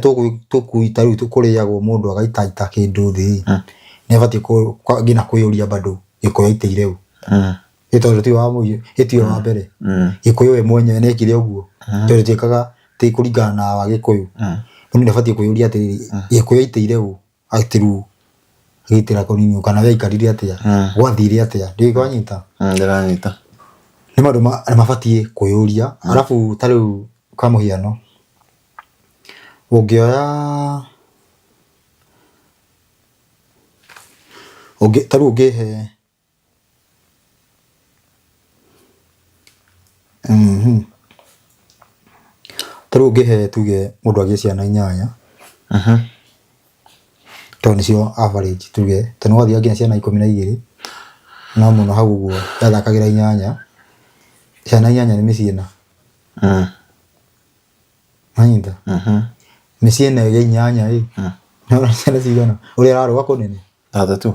tũkũita rĩu kũrĩagwo mũndũ agaitaita kĩndũ thĩ nĩ abatiĩ nginya kwĩyũria bado Gĩkũyũ aitĩire ũ. Ĩ tondũ tiwe wa mũico, ĩ tiwe wa mbere. Gĩkũyũ we mwenyewe nĩ ekire ũguo tondũ twĩkaga ti kũringana na wa Gĩkũyũ. Mũndũ nĩ abatiĩ kwĩyũria atĩrĩrĩ, Gĩkũyũ aitĩire ũ atĩ rĩu agĩitĩra kũnini kana we aikarire atĩa, gwathire atĩa, ndiũĩ wanyita. Ndĩranyita. Nĩ Nĩ maũndũ mabatiĩ kwĩyũria. Arabu ta rĩu kwa mũhiano, ũngĩoya ta rĩu ũngĩhe Ta rĩu ũngĩhe tuge mũndũ agĩe ciana inyanya, tondũ nĩcio average tuge, tondũ nĩ gwathiaga nginya ciana 12, no mũno hau ũguo yathakagĩra inyanya, ciana inyanya nĩ mĩciĩ ĩna. Wanyita? Mĩciĩ ĩna ĩgĩe inyanya ĩ, nĩ wona ciana cigana? Ũrĩa ĩrarũga kũnene. 6.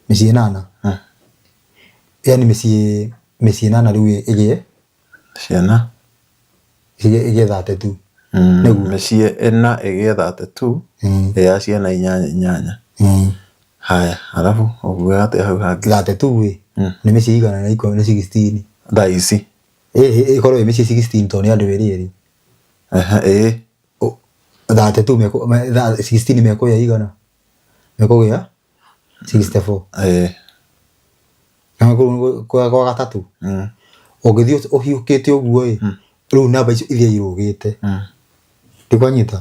Mĩciĩ ĩnana. Yani mĩciĩ ĩnana rĩu ĩgĩe Ciana. Ĩgĩe 32. Nĩguo. Mĩciĩ ĩna ĩgĩe 32 ya ciana inyanya inyanya. Haya, arabu ũkugaga atĩa hau hangĩ? 32 ĩ nĩ mĩciĩ igana na ikũmi nĩ 16. Thaa ici. Ĩ ĩkorwo ĩ mĩciĩ 16 tondũ nĩ andũ erĩ erĩ. Ehe, ĩĩ. 32 16 mekũgĩa igana? Mekũgĩa 64. Ĩĩ. Na kwa gatatũ. Ũngĩthiĩ ũhiũkĩte ũguo ĩ, rĩu namba icio ithiĩ irũgĩte. Ndĩkwanyita?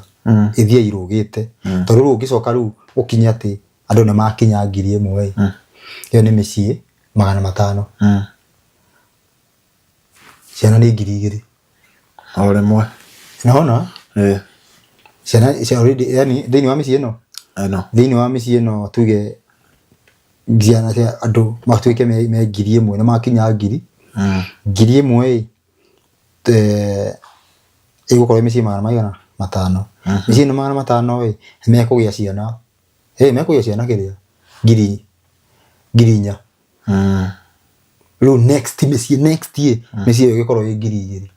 Ithiĩ irũgĩte. Tondũ rĩu ũngĩcoka rĩu ũkinye atĩ andũ nĩ makinya 1000 ĩ, ĩyo nĩ mĩciĩ 500. Ciana nĩ 2000. O rĩmwe. Nĩwona? Ĩĩ. Ciana cia already yani thĩinĩ wa mĩciĩ ĩno? Ĩno. Thĩinĩ wa mĩciĩ ĩno tuge ciana cia andũ matuĩke me 1000 nĩ makinya ngiri. 1000 ĩ, ĩgũkorwo ĩ mĩciĩ magana maigana? Matano. Mĩciĩ ĩno 500 ĩ, mekũgĩa ciana, ĩ mekũgĩa ciana kĩrĩa? 4000. Rĩu next mĩciĩ next ĩ, mĩciĩ ĩyo ĩgĩkorwo ĩ 2000.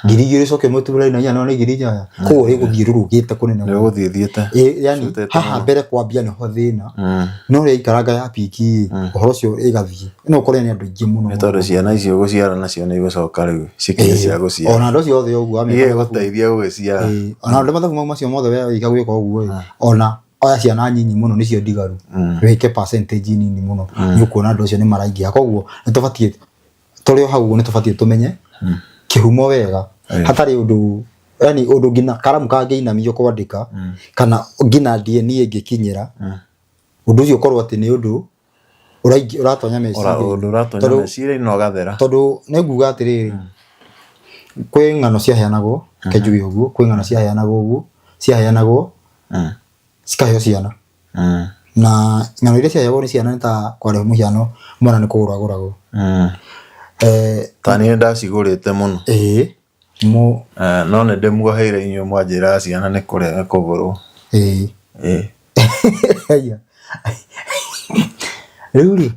2000 ũcoke mũtũraine na inya no nĩ 8000. Koguo ĩgũthiĩ rũrũgĩte kũnene mũno. Ĩgũthiĩ ĩthiĩte. Ĩ, yani Cutĩte haha mũno. mbere kwambia nĩho thĩna. No rĩa ikaranga ya piki ĩ, ũhoro ũcio ĩgathiĩ. No ũkore nĩ andũ aingĩ mũno. Nĩ tondũ ciana icio gũciara nacio nĩ igũcoka rĩu cikinye cia gũciara. Ona andũ acio othe ũguo wameka mathabu. Igĩgũteithia gũgĩciara. Ĩ, ona andũ mathabu mau macio mothe we wĩka gwĩka ũguo ĩ, ona oya ciana nyinyi mũno nĩcio ndigaru. Wĩke percentage nini mũno. Nĩ ũkuona andũ acio nĩ maraingĩha. Koguo nĩ tũbatiĩ tũrĩ o hau ũguo nĩ tũbatiĩ tũmenye kĩhumo wega. Hatarĩ ũndũ yani ũndũ nginya karamu kangĩinamio kwandĩka kana nginya DNA ĩngĩkinyĩra. Ũndũ ũcio ũkorwo atĩ nĩ ũndũ ũratonya meciria-inĩ. Ũndũ ũratonya meciria-inĩ na ũgathera. Tondũ nĩ nguga atĩrĩrĩ, kwĩ ng'ano ciaheanagwo, reke njuge ũguo, kwĩ ng'ano ciaheanagwo ũguo, ciaheanagwo cikaheo ciana. Na ng'ano iria ciaheagwo nĩ ciana nĩ ta kwa mũhiano mwana nĩ kũgũrwo agũragwo. Ta niĩ nĩ ndacigũrĩte mũno. Ĩĩ. No nĩ ndĩmuoheire inyuĩ mwanjĩraga ciana nĩ kũrega kũgũrwo. Ĩĩ. Ĩĩ. Rĩu rĩ,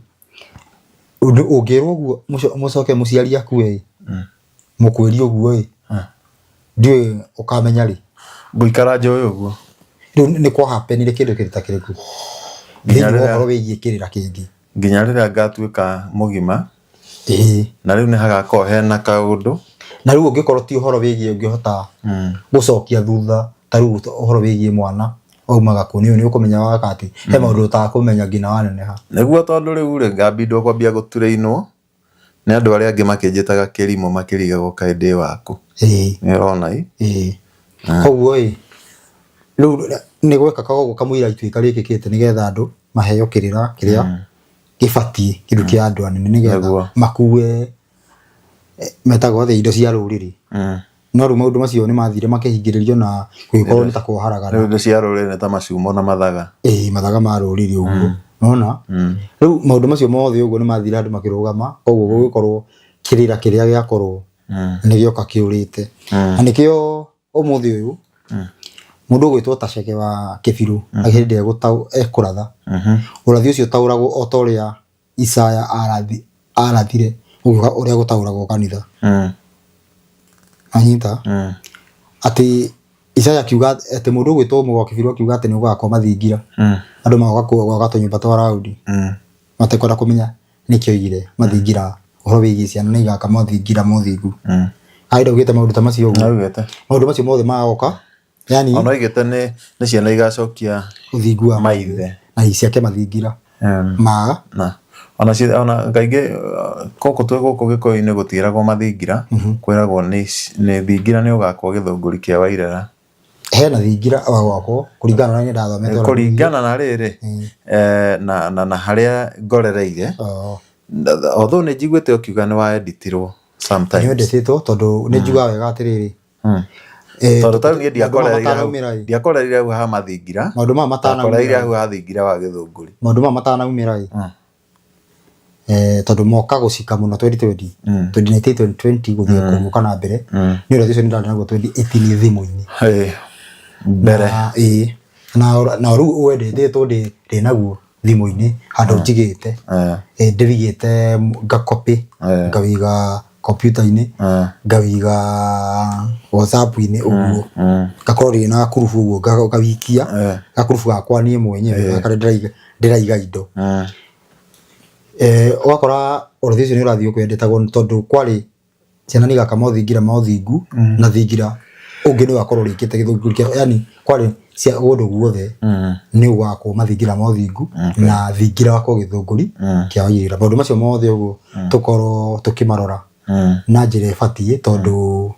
ũndũ ũngĩrwo ũguo mũcoke mũciari akue ĩ, mũkwĩri ũguo ĩ, ndiũĩ ũkamenya rĩ. Ngũikara njũĩ ũguo. Rĩu nĩ kwa happen-ire kĩndũ kĩrĩ ta kĩrĩkũ? Nginya Thĩinĩ wa rĩrĩa ũhoro wĩgiĩ kĩrĩra kĩngĩ. Nginya rĩrĩa ngatuĩka mũgima. Ĩĩ. Na rĩu nĩ hagakorwo hena kaũndũ. Na rĩu ũngĩkorwo ti ũhoro wĩgiĩ ũngĩhota gũcokia thutha ta rĩu ũhoro wĩgiĩ mwana waumaga kũ nĩ ũkũmenya waka atĩ he maũndũ ũtakũmenya nginya waneneha. Nĩguo tondũ rĩu rĩ ngambindwo kwambia gũturĩinwo nĩ andũ arĩa angĩ makĩnjĩtaga kĩrimũ makĩrigagwo kaĩ ndĩ waku. Ĩĩ. Nĩ ũrona ĩ? Ĩĩ. Koguo ĩ rĩu nĩ gweka koguo kamũira ituĩka rĩkĩkĩte nĩgetha andũ maheo kĩrĩra kĩrĩa gĩbatiĩ kĩndũ kĩa andũ anene nĩgetha Nĩguo. makue metagwo atĩa indo cia rũrĩrĩ. No rĩu maũndũ macio nĩ mathire makĩhingĩrĩrio na gũgĩkorwo nĩ ta kwoharagana. Rĩu indo cia rũrĩrĩ nĩ ta macumo na mathaga. Ĩĩ mathaga ma rũrĩrĩ ũguo. Nĩwona? Rĩu maũndũ macio mothe ũguo nĩ mathire andũ makĩrũgama koguo gũgĩkorwo kĩrĩra kĩrĩa gĩakorwo nĩ gĩoka kĩũrĩte. Na nĩkĩo ũmũthĩ ũyũ mũndũ ũgwĩtwo Taceke wa Kĩbirũ hĩndĩ ĩrĩa ekũratha, ũrathi ũcio ũtaũragwo o ta ũrĩa Isaya arathire ũguo ũrĩa gũtaũragwo kanitha. Wanyita? Atĩ Isaya akiuga atĩ mũndũ ũgwĩtwo Mũgo wa Kĩbirũ akiuga atĩ nĩ ũgakwo mathingira. Andũ magoka gwaka tũnyũmba twa raũndi. Matekwenda kũmenya nĩkĩ oigire mathingira ũhoro wĩgiĩ ciana nĩ igaka mathingira mothingu. Arĩ ndaugĩte maũndũ ta macio ũguo. Augĩte. Maũndũ macio mothe magoka yani Ona oigĩte nĩ nĩ ciana igacokia ũthingu wa maithe. na ciake mathingira ma Na Ona ona kaingĩ gũkũ twĩ gũkũ Gĩkũyũ-inĩ gũtiĩragwo mathingira, kwĩragwo nĩ thingira nĩ ũgakwo gĩthũngũri kĩa Wairera. Hena thingira wa gwakwo kũringana na ũrĩa niĩ ndathomete ũrathi. Kũringana na rĩrĩ, na harĩa ngorereire, although nĩ njiguĩte ũkiuga nĩ wa editirwo sometimes. Nĩ editĩtwo tondũ nĩ njugaga wega atĩrĩrĩ, Tondũ ta rĩu niĩ ndiakorereire hau, ndiakorereire hau ha mathingira, maũndũ maya matanaumĩra, ndakorereire hau ha thingira wa gĩthũngũri. Maũndũ maya matanaumĩra ĩ, tondũ moka gũcika mũno 2020, 2019, 2020 gũthiĩ gũka na mbere, nĩ ũrathi ũcio nĩ ndarĩ naguo 2018 thimũ-inĩ. Mbere. Ĩĩ, na rĩu wendetĩtwo ndĩ naguo thimũ-inĩ handũ njigĩte, ndĩwĩigĩte ngacopy, ngawĩiga kompiuta-inĩ, ngawĩiga WhatsApp-inĩ ũguo, ngakorwo ndĩ na gakurubu ũguo ngawikia, gakurubu gakwa niĩ mwenyewe karĩa ndĩraiga indo. Ũgakora ũrathi ũcio nĩ ũrathiĩ ũkĩendetagwo tondũ kwarĩ ciana nĩ igaka mothingira ma ũthingu na thingira ũngĩ nĩ ũgakorwo ũrĩkĩte gĩthũngũri kĩa yani kwarĩ cia kũndũ guothe nĩ ũgakwo mathingira ma ũthingu na thingira wakwo gĩthũngũri kĩa Wairĩra. Maũndũ macio mothe ũguo tũkorwo tũkĩmarora na njĩra ĩbatiĩ tondũ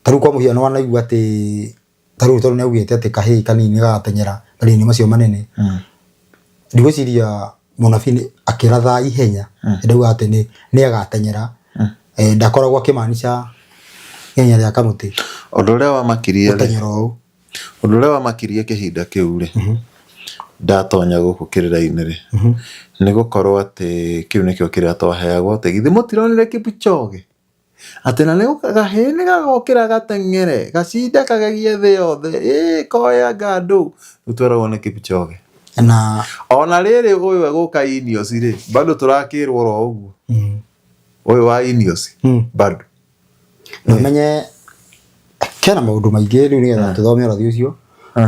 ta rĩu kwa mũhiano wanaigua atĩ ta rĩu tondũ nĩ augĩte atĩ kahĩĩ kanini nĩ gagatenyera marĩa-inĩ macio manene ndigwĩciria mũnabii akĩratha ihenya ndauga atĩ nĩ agatenyera ndakoragwo akĩmaanisha ihenya rĩa kamũtĩ. Ũndũ ũrĩa wamakirie rĩ, gũtenyera ũũ. Ũndũ ũrĩa wamakirie kĩhinda kĩu rĩ, ndatonya gũkũ kĩrĩra-inĩ rĩ, nĩ gũkorwo atĩ kĩu nĩkĩo kĩrĩa twaheagwo atĩ githĩ mũtironire Kipchoge? Atĩ na nĩ gahĩĩ nĩ gagokĩra gateng'ere gacinde kagegie thĩ yothe ĩĩ koe anga ndũ. Rĩu tweragwo nĩ Kipchoge. Na ona rĩrĩ ũyũ egũka Ineos rĩ, bado tũrakĩrwo oro ũguo. Ũyũ wa Ineos bado. Na ũmenye kena maũndũ maingĩ rĩu nĩgetha tũthome ũrathi ũcio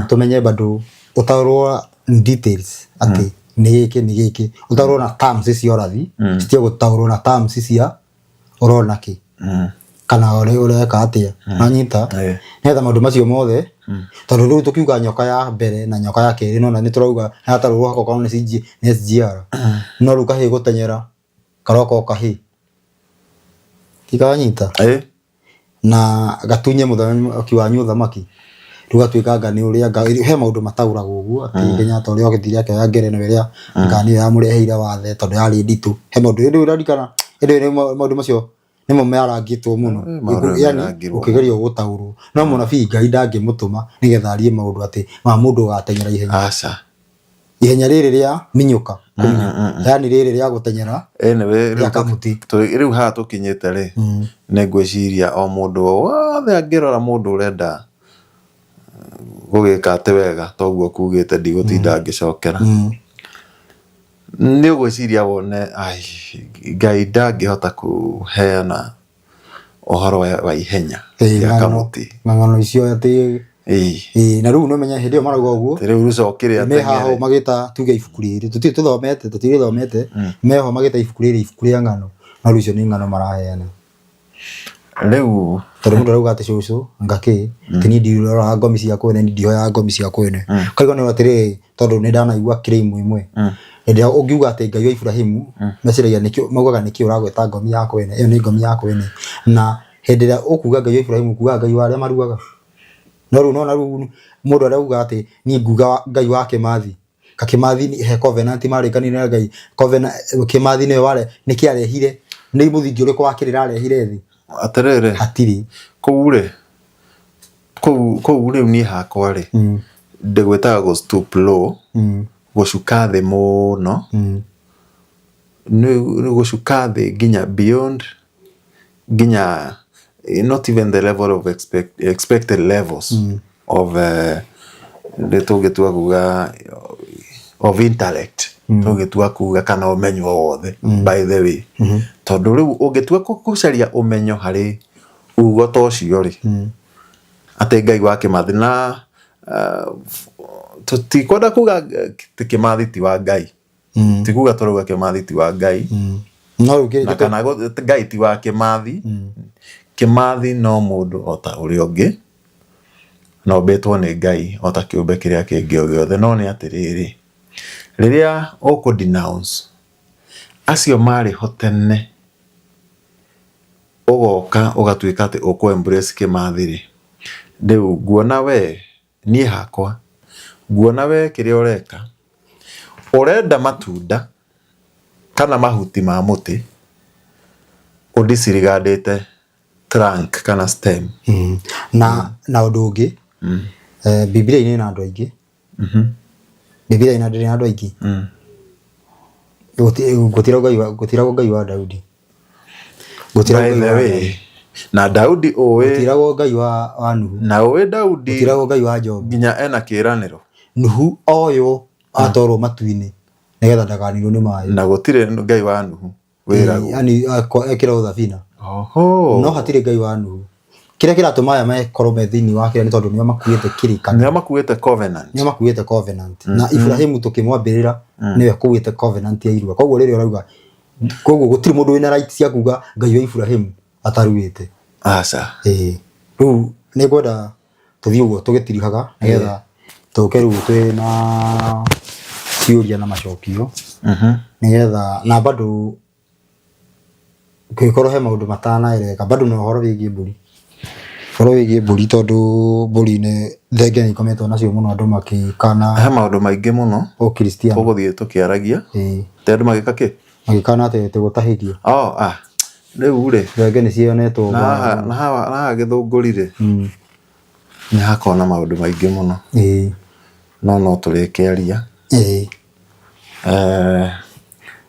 tũmenye bado ũtaũrwo in details atĩ nĩ gĩkĩ nĩ gĩkĩ ũtaũrwo na terms cia ũrathi citige gũtaũrwo na terms cia ũrona kĩ kana ũrĩa ũreka atĩa nanyita nĩgetha maũndũ macio mothe tondũ rĩu tũkiuga nyoka ya mbere na nyoka ya kerĩ nona nĩ tũrauga hatarũ gwakorwo nĩ CG nĩ SGR no rĩu kahĩĩ gũtenyera karoka o kahĩĩ tikanyita na gatunye mũthamaki wanyu ũthamaki rĩu gatuĩka anga nĩ ũrĩa anga he maũndũ mataũragwo ũguo atĩ Kenyatta ũrĩa ogĩthire akĩoya ngerenwa ĩrĩa anga nĩyo yamũreheire wathe tondũ yarĩ nditũ he maũndũ rĩu ũraririkana hĩndĩ ĩyo maũndũ macio nĩmo marangĩtwo mũno Maũndũ yani marangirwo. ũkĩgerio gũtaũrwo no mũnabii Ngai ndangĩmũtũma nĩgetha arie maũndũ atĩ ma mũndũ ũgateng'era ihenya Aca. Ihenya rĩrĩ rĩa minyũka kũminyũka yani rĩrĩ rĩa gũtenyera Anyway, rĩa kamũtĩ. Rĩu haha tũkinyĩte rĩ, nĩ ngwĩciria o mũndũ o wothe angĩrora mũndũ ũrenda gũgĩka atĩ wega toguo kugĩte ndigũtinda ngĩcokera. Nĩ ũgwĩciria wone ai, Ngai ndangĩhota kũheana ũhoro wa ihenya Ĩĩ, rĩa ng'ano kamũtĩ. Ng'ano icio atĩ Ĩĩ. Ĩĩ, na rĩu nĩũmenye hĩndĩ ĩyo marauga ũguo Rĩu rũcokire me haha ateng'ere. magĩta tuge ibuku rĩrĩ tũtirĩ tũthomete tũtirĩthomete meho magĩta ibuku rĩrĩ ibuku rĩa ng'ano no rĩu icio nĩ ng'ano maraheana. Rĩu Tondũ mũndũ arauga atĩ cũcũ ngakĩ atĩ niĩ ndiroraga ngomi cia kwene niĩ ndihoyaga ngomi cia kwene. Ũkaigua nĩ atĩrĩrĩ tondũ nĩ ndanaigua claim ĩmwe hĩndĩ ĩrĩa ũngiuga atĩ Ngai wa Iburahĩmu meciragia nĩkĩo maugaga nĩkĩ ũragweta ngomi ya kwene ĩyo nĩ ngomi ya kwene na hĩndĩ ĩrĩa ũkuga Ngai wa Iburahĩmu ũkugaga Ngai wa arĩa maruaga. No rĩu nĩwona rĩu mũndũ arauga atĩ niĩ nguga Ngai wa Kĩmathi ka Kĩmathi he covenant marĩkanire na Ngai covenant Kĩmathi nĩwe ware nĩkĩ arehire nĩ mũthingi ũrĩkũ wa kĩrĩra arehire thĩ Atĩrĩrĩ hatirĩ. Kũu rĩ kũu kũu rĩu niĩ hakwa rĩ ndĩgwĩtaga gũ stoop low gũcuka thĩ mũno nĩ gũcuka thĩ nginya beyond nginya not even the level of expect, expected levels of nĩ tũngĩtua kuga of intellect tũngĩtua kuga kana ũmenyo o wothe by the way tondũ rĩu ũngĩtua gũcaria ũmenyo harĩ ugo ta ũcio rĩ atĩ Ngai wa Kĩmathi na tũtikwenda kuga atĩ Kĩmathi ti wa Ngai ti kuga tũrauga Kĩmathi ti wa Ngai No rĩu na kana Ngai ti wa Kĩmathi. Kĩmathi no mũndũ o ta ũrĩa ũngĩ na ombĩtwo nĩ Ngai o ta kĩũmbe kĩrĩa kĩngĩ o gĩothe. No nĩ atĩrĩrĩ, rĩrĩa ũkũ denounce Acio marĩ ho tene ũgoka ũgatuĩka atĩ ũkũ embrace Kĩmathi rĩ, rĩu nguona we niĩ hakwa nguona we kĩrĩa ũreka ũrenda matunda kana mahuti ma mũtĩ ũdisregardĩte trunk kana stem. Na ũndũ ũngĩ, Bibilia-inĩ ĩna andũ aingĩ. Bibilia ĩna ndĩrĩ na andũ aingĩ. Gũtiragwo Ngai wa Daudi. Gũtiragwo By Ngai the wa way, na Daudi ũĩ Gũtiragwo Ngai wa Nuhu. Na ũĩ Daudi Gũtiragwo Ngai wa Jobu. Nginya ena kĩranĩro. Nuhu oywo atwarwo matu-inĩ nĩgetha ndakaninwo nĩ maĩ. Na gũtirĩ Ngai wa Nuhu wĩragwo. Yani ekĩragwo thabina. Oho. No hatirĩ Ngai wa Nuhu. Kĩrĩa kĩratũma aya makorwo me thĩinĩ wa kĩrĩa nĩ tondũ nĩo makuĩte kĩrĩkanĩro. Nĩo makuĩte covenant. Nĩo makuĩte covenant. Na Ibrahimu tũkĩmwambĩrĩra nĩwe kuĩte covenant ya irua. Koguo rĩrĩa ũrauga koguo gũtirĩ mũndũ wĩna right cia kuga Ngai wa Ibrahimu ataruĩte. Aca. Ĩĩ. Rĩu nĩ ngwenda tũthiĩ ũguo tũgĩtirihaga nĩgetha tũke rĩu twĩ na ciũria na macokio nĩgetha na bado kũngĩkorwo he maũndũ matanaereweka bado na ũhoro wĩgiĩ mbũri, ũhoro wĩgiĩ mbũri tondũ mbũri nĩ thenge nĩ ikometwo nacio mũno andũ makĩkana He maũndũ maingĩ mũno ũkristiano. Tũgũthiĩ tũkĩaragia. Ĩĩ. Te andũ magĩka kĩ? Magĩkana atĩ gũtahĩrio. Oh, ah. Rĩu rĩ. Thenge nĩ cionetwo. Na haha na haha Gĩthũngũri rĩ. Nĩ hakoragwo na maũndũ maingĩ mũno. Ĩĩ. No no tũrĩkĩaria. Ĩĩ.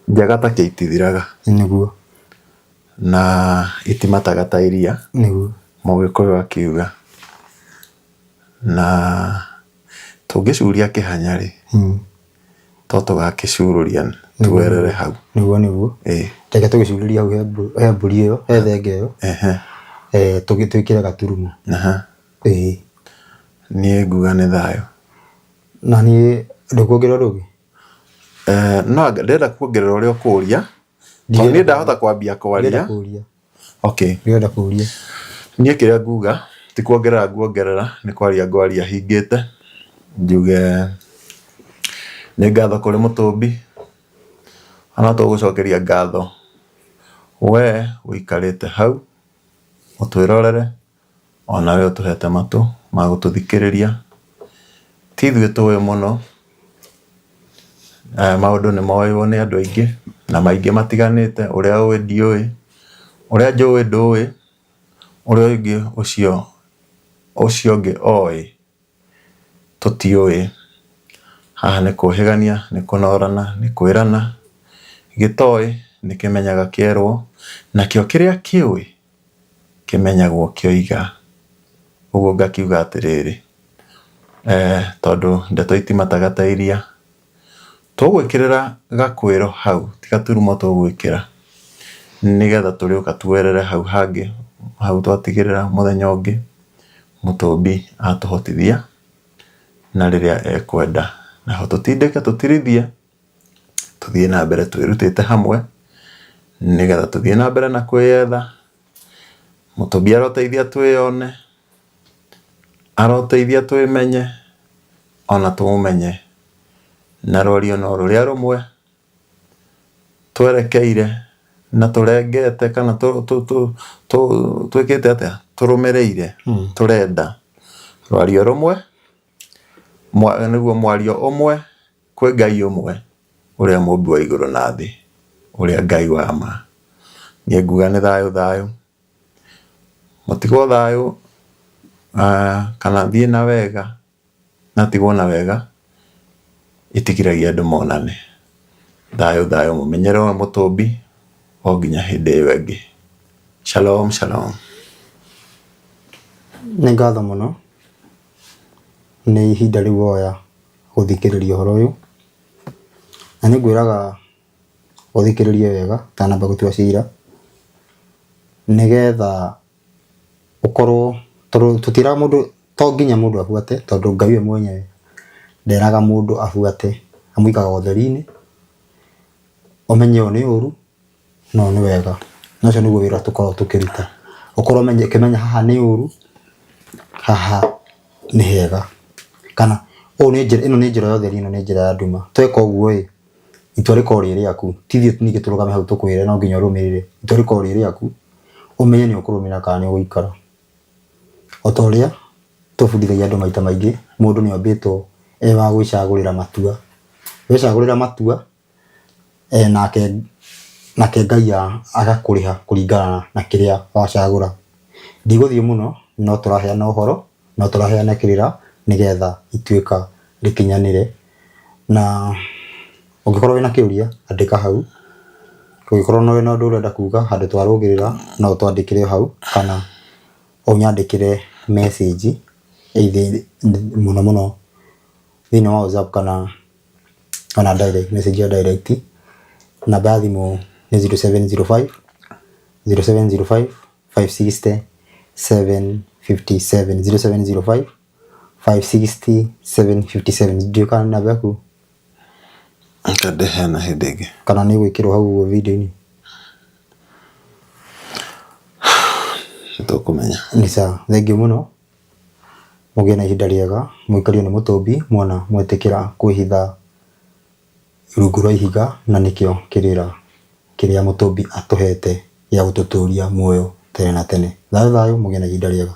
Njaga ta kĩ itithiraga. Nĩguo. Na itimataga ta iria. Nĩguo. Mũgĩkũyũ akiuga. Na tũngĩcuria kĩhanya rĩ, to tũgakĩcurũria tuerere hau. Nĩguo nĩguo. Ĩĩ. Reke tũgĩcurĩrie hau he mbũri ĩyo, he thenge ĩyo. Twĩkĩre gaturumo. Ĩĩ. Niĩ nguga nĩ thayũ. Na niĩ ndũkuongerera ũndũ ũngĩ? No ndĩrenda kuongerera ũrĩa ũkũria, tondũ niĩ ndahota kwambia kwaria. Ndĩrenda kũria. Okay. Ndĩrenda kũria. Niĩ kĩrĩa nguga, ti kuongerera nguongerera, nĩ kwaria ngwaria hingĩte, njuge nĩ ngatho kũrĩ mũtũmbi, ona tũgũcokeria ngatho we ũikarĩte hau ũtwĩrorere. O nawe ũtũhete matũ ma gũtũthikĩrĩria. Ti ithuĩ tũĩ mũno, maũndũ nĩ moĩo nĩ andũ aingĩ na maingĩ matiganĩte, ũrĩa ũĩ ndiũĩ, ũrĩa njũĩ ndũĩ, ũrĩa ũngĩ ũcio ũcio ũngĩ oĩ tũtiũĩ. Haha nĩ kũhĩgania, nĩ kũnorana, nĩ kwĩrana, gĩtoĩ nĩ kĩmenyaga kĩerwo, nakĩo kĩrĩa kĩũĩ kĩmenyagwo kĩoiga. Ũguo ngakiuga atĩrĩrĩ, tondũ ndeto itimataga ta iria, tũgwĩkĩrĩra gakwĩro hau, ti gaturumo tũgwĩkĩra, nĩgetha tũrĩũka tuoerere hau hangĩ, hau twatigĩrĩra mũthenya ũngĩ, mũtũmbi atũhotithia, na rĩrĩa ekwenda. Naho tũtindĩke tũtirithie. Tũthiĩ na mbere twĩrutĩte hamwe, nĩgetha tũthiĩ na mbere na kwĩyetha. Mũtũmbi aroteithia twĩyone, aroteithia twĩmenye, ona tũmũmenye. Na rwario no rũrĩa rũmwe twerekeire na tũrengete kana twĩkĩte atĩa, tũrũmĩrĩire, tũrenda. Rwario rũmwe, nĩguo mwario ũmwe. Kwĩ Ngai ũmwe, ũrĩa mũmbi wa igũrũ na thĩ, ũrĩa Ngai wa ma. Niĩ nguga nĩ thayũ thayũ, mũtigwo thayũ kana thiĩ na wega na tigwo na wega, itigiragia andũ monane. Thayũ thayũ mũmenyererwo nĩ mũtũmbi o nginya hĩndĩ ĩyo ĩngĩ. Shalom shalom. Nĩ ngatho mũno nĩ ihinda rĩu woya gũthikĩrĩria ũhoro ũyũ, na nĩ ngwĩraga ũthikĩrĩrie wega ũtanamba gũtua cira, nĩgetha ũkorwo, tondũ tũtiĩraga mũndũ, to nginya mũndũ abuate, tondũ Ngai we mwenyewe nderaga mũndũ abuate, amũigaga ũtheri-inĩ, ũmenye ũyũ nĩ ũru. No nĩ wega, na ũcio nĩguo wĩra tũkoragwo tũkĩruta. Ũkorwo ũkĩmenya haha nĩ ũru, haha nĩ hega. Kana ũũ nĩ njĩra, ĩno nĩ njĩra ya ũtheri, ĩno nĩ njĩra ya nduma. Tweka ũguo ĩ, Itua rĩkoragwo rĩ rĩaku, ti ithuĩ ningĩ tũrũgame hau tũkwĩre no nginya ũrũmĩrĩre. Itua rĩkoragwo rĩ rĩaku, ũmenye nĩ ũkũrũmĩrĩra kana nĩ ũgũikara. O ta ũrĩa tũbundithagia andũ maita maingĩ, mũndũ nĩ ombĩtwo e wa gwĩcagũrĩra matua. Wecagũrĩra matua, nake nake Ngai agakũrĩha kũringana na kĩrĩa wacagũra. Ndigũthiĩ mũno, no tũraheana ũhoro, no tũraheana kĩrĩra nĩgetha ituĩka rĩkinyanĩre. Na ũngĩkorwo wĩna kĩũria, andĩka hau. Ũngĩkorwo wĩna ũndũ ũrenda kuga handũ twarũgĩrĩra, no ũtwandĩkĩre o hau kana ũnyandĩkĩre message either mũno mũno thĩinĩ wa WhatsApp kana ona direct message ya direct. Namba ya thimũ nĩ 0705 0705 560 757 0705 560 757. Ndiũĩ kana nĩ namba yaku. Reke ndĩheane hĩndĩ ĩngĩ. Kana nĩ ĩgwĩkĩrwo hau ũguo video-inĩ. Nĩtũkũmenya. Nĩ sawa, thengiũ mũno. Mũgĩe na ihinda rĩega, mũikario nĩ mũtũmbi mwana mwetĩkĩra kwĩhitha rungu rwa ihiga na nĩkĩo kĩrĩra kĩrĩa mũtũmbi atũhete gĩa gũtũtũria muoyo tene na tene. Thayũ thayũ, mũgĩe na ihinda rĩega.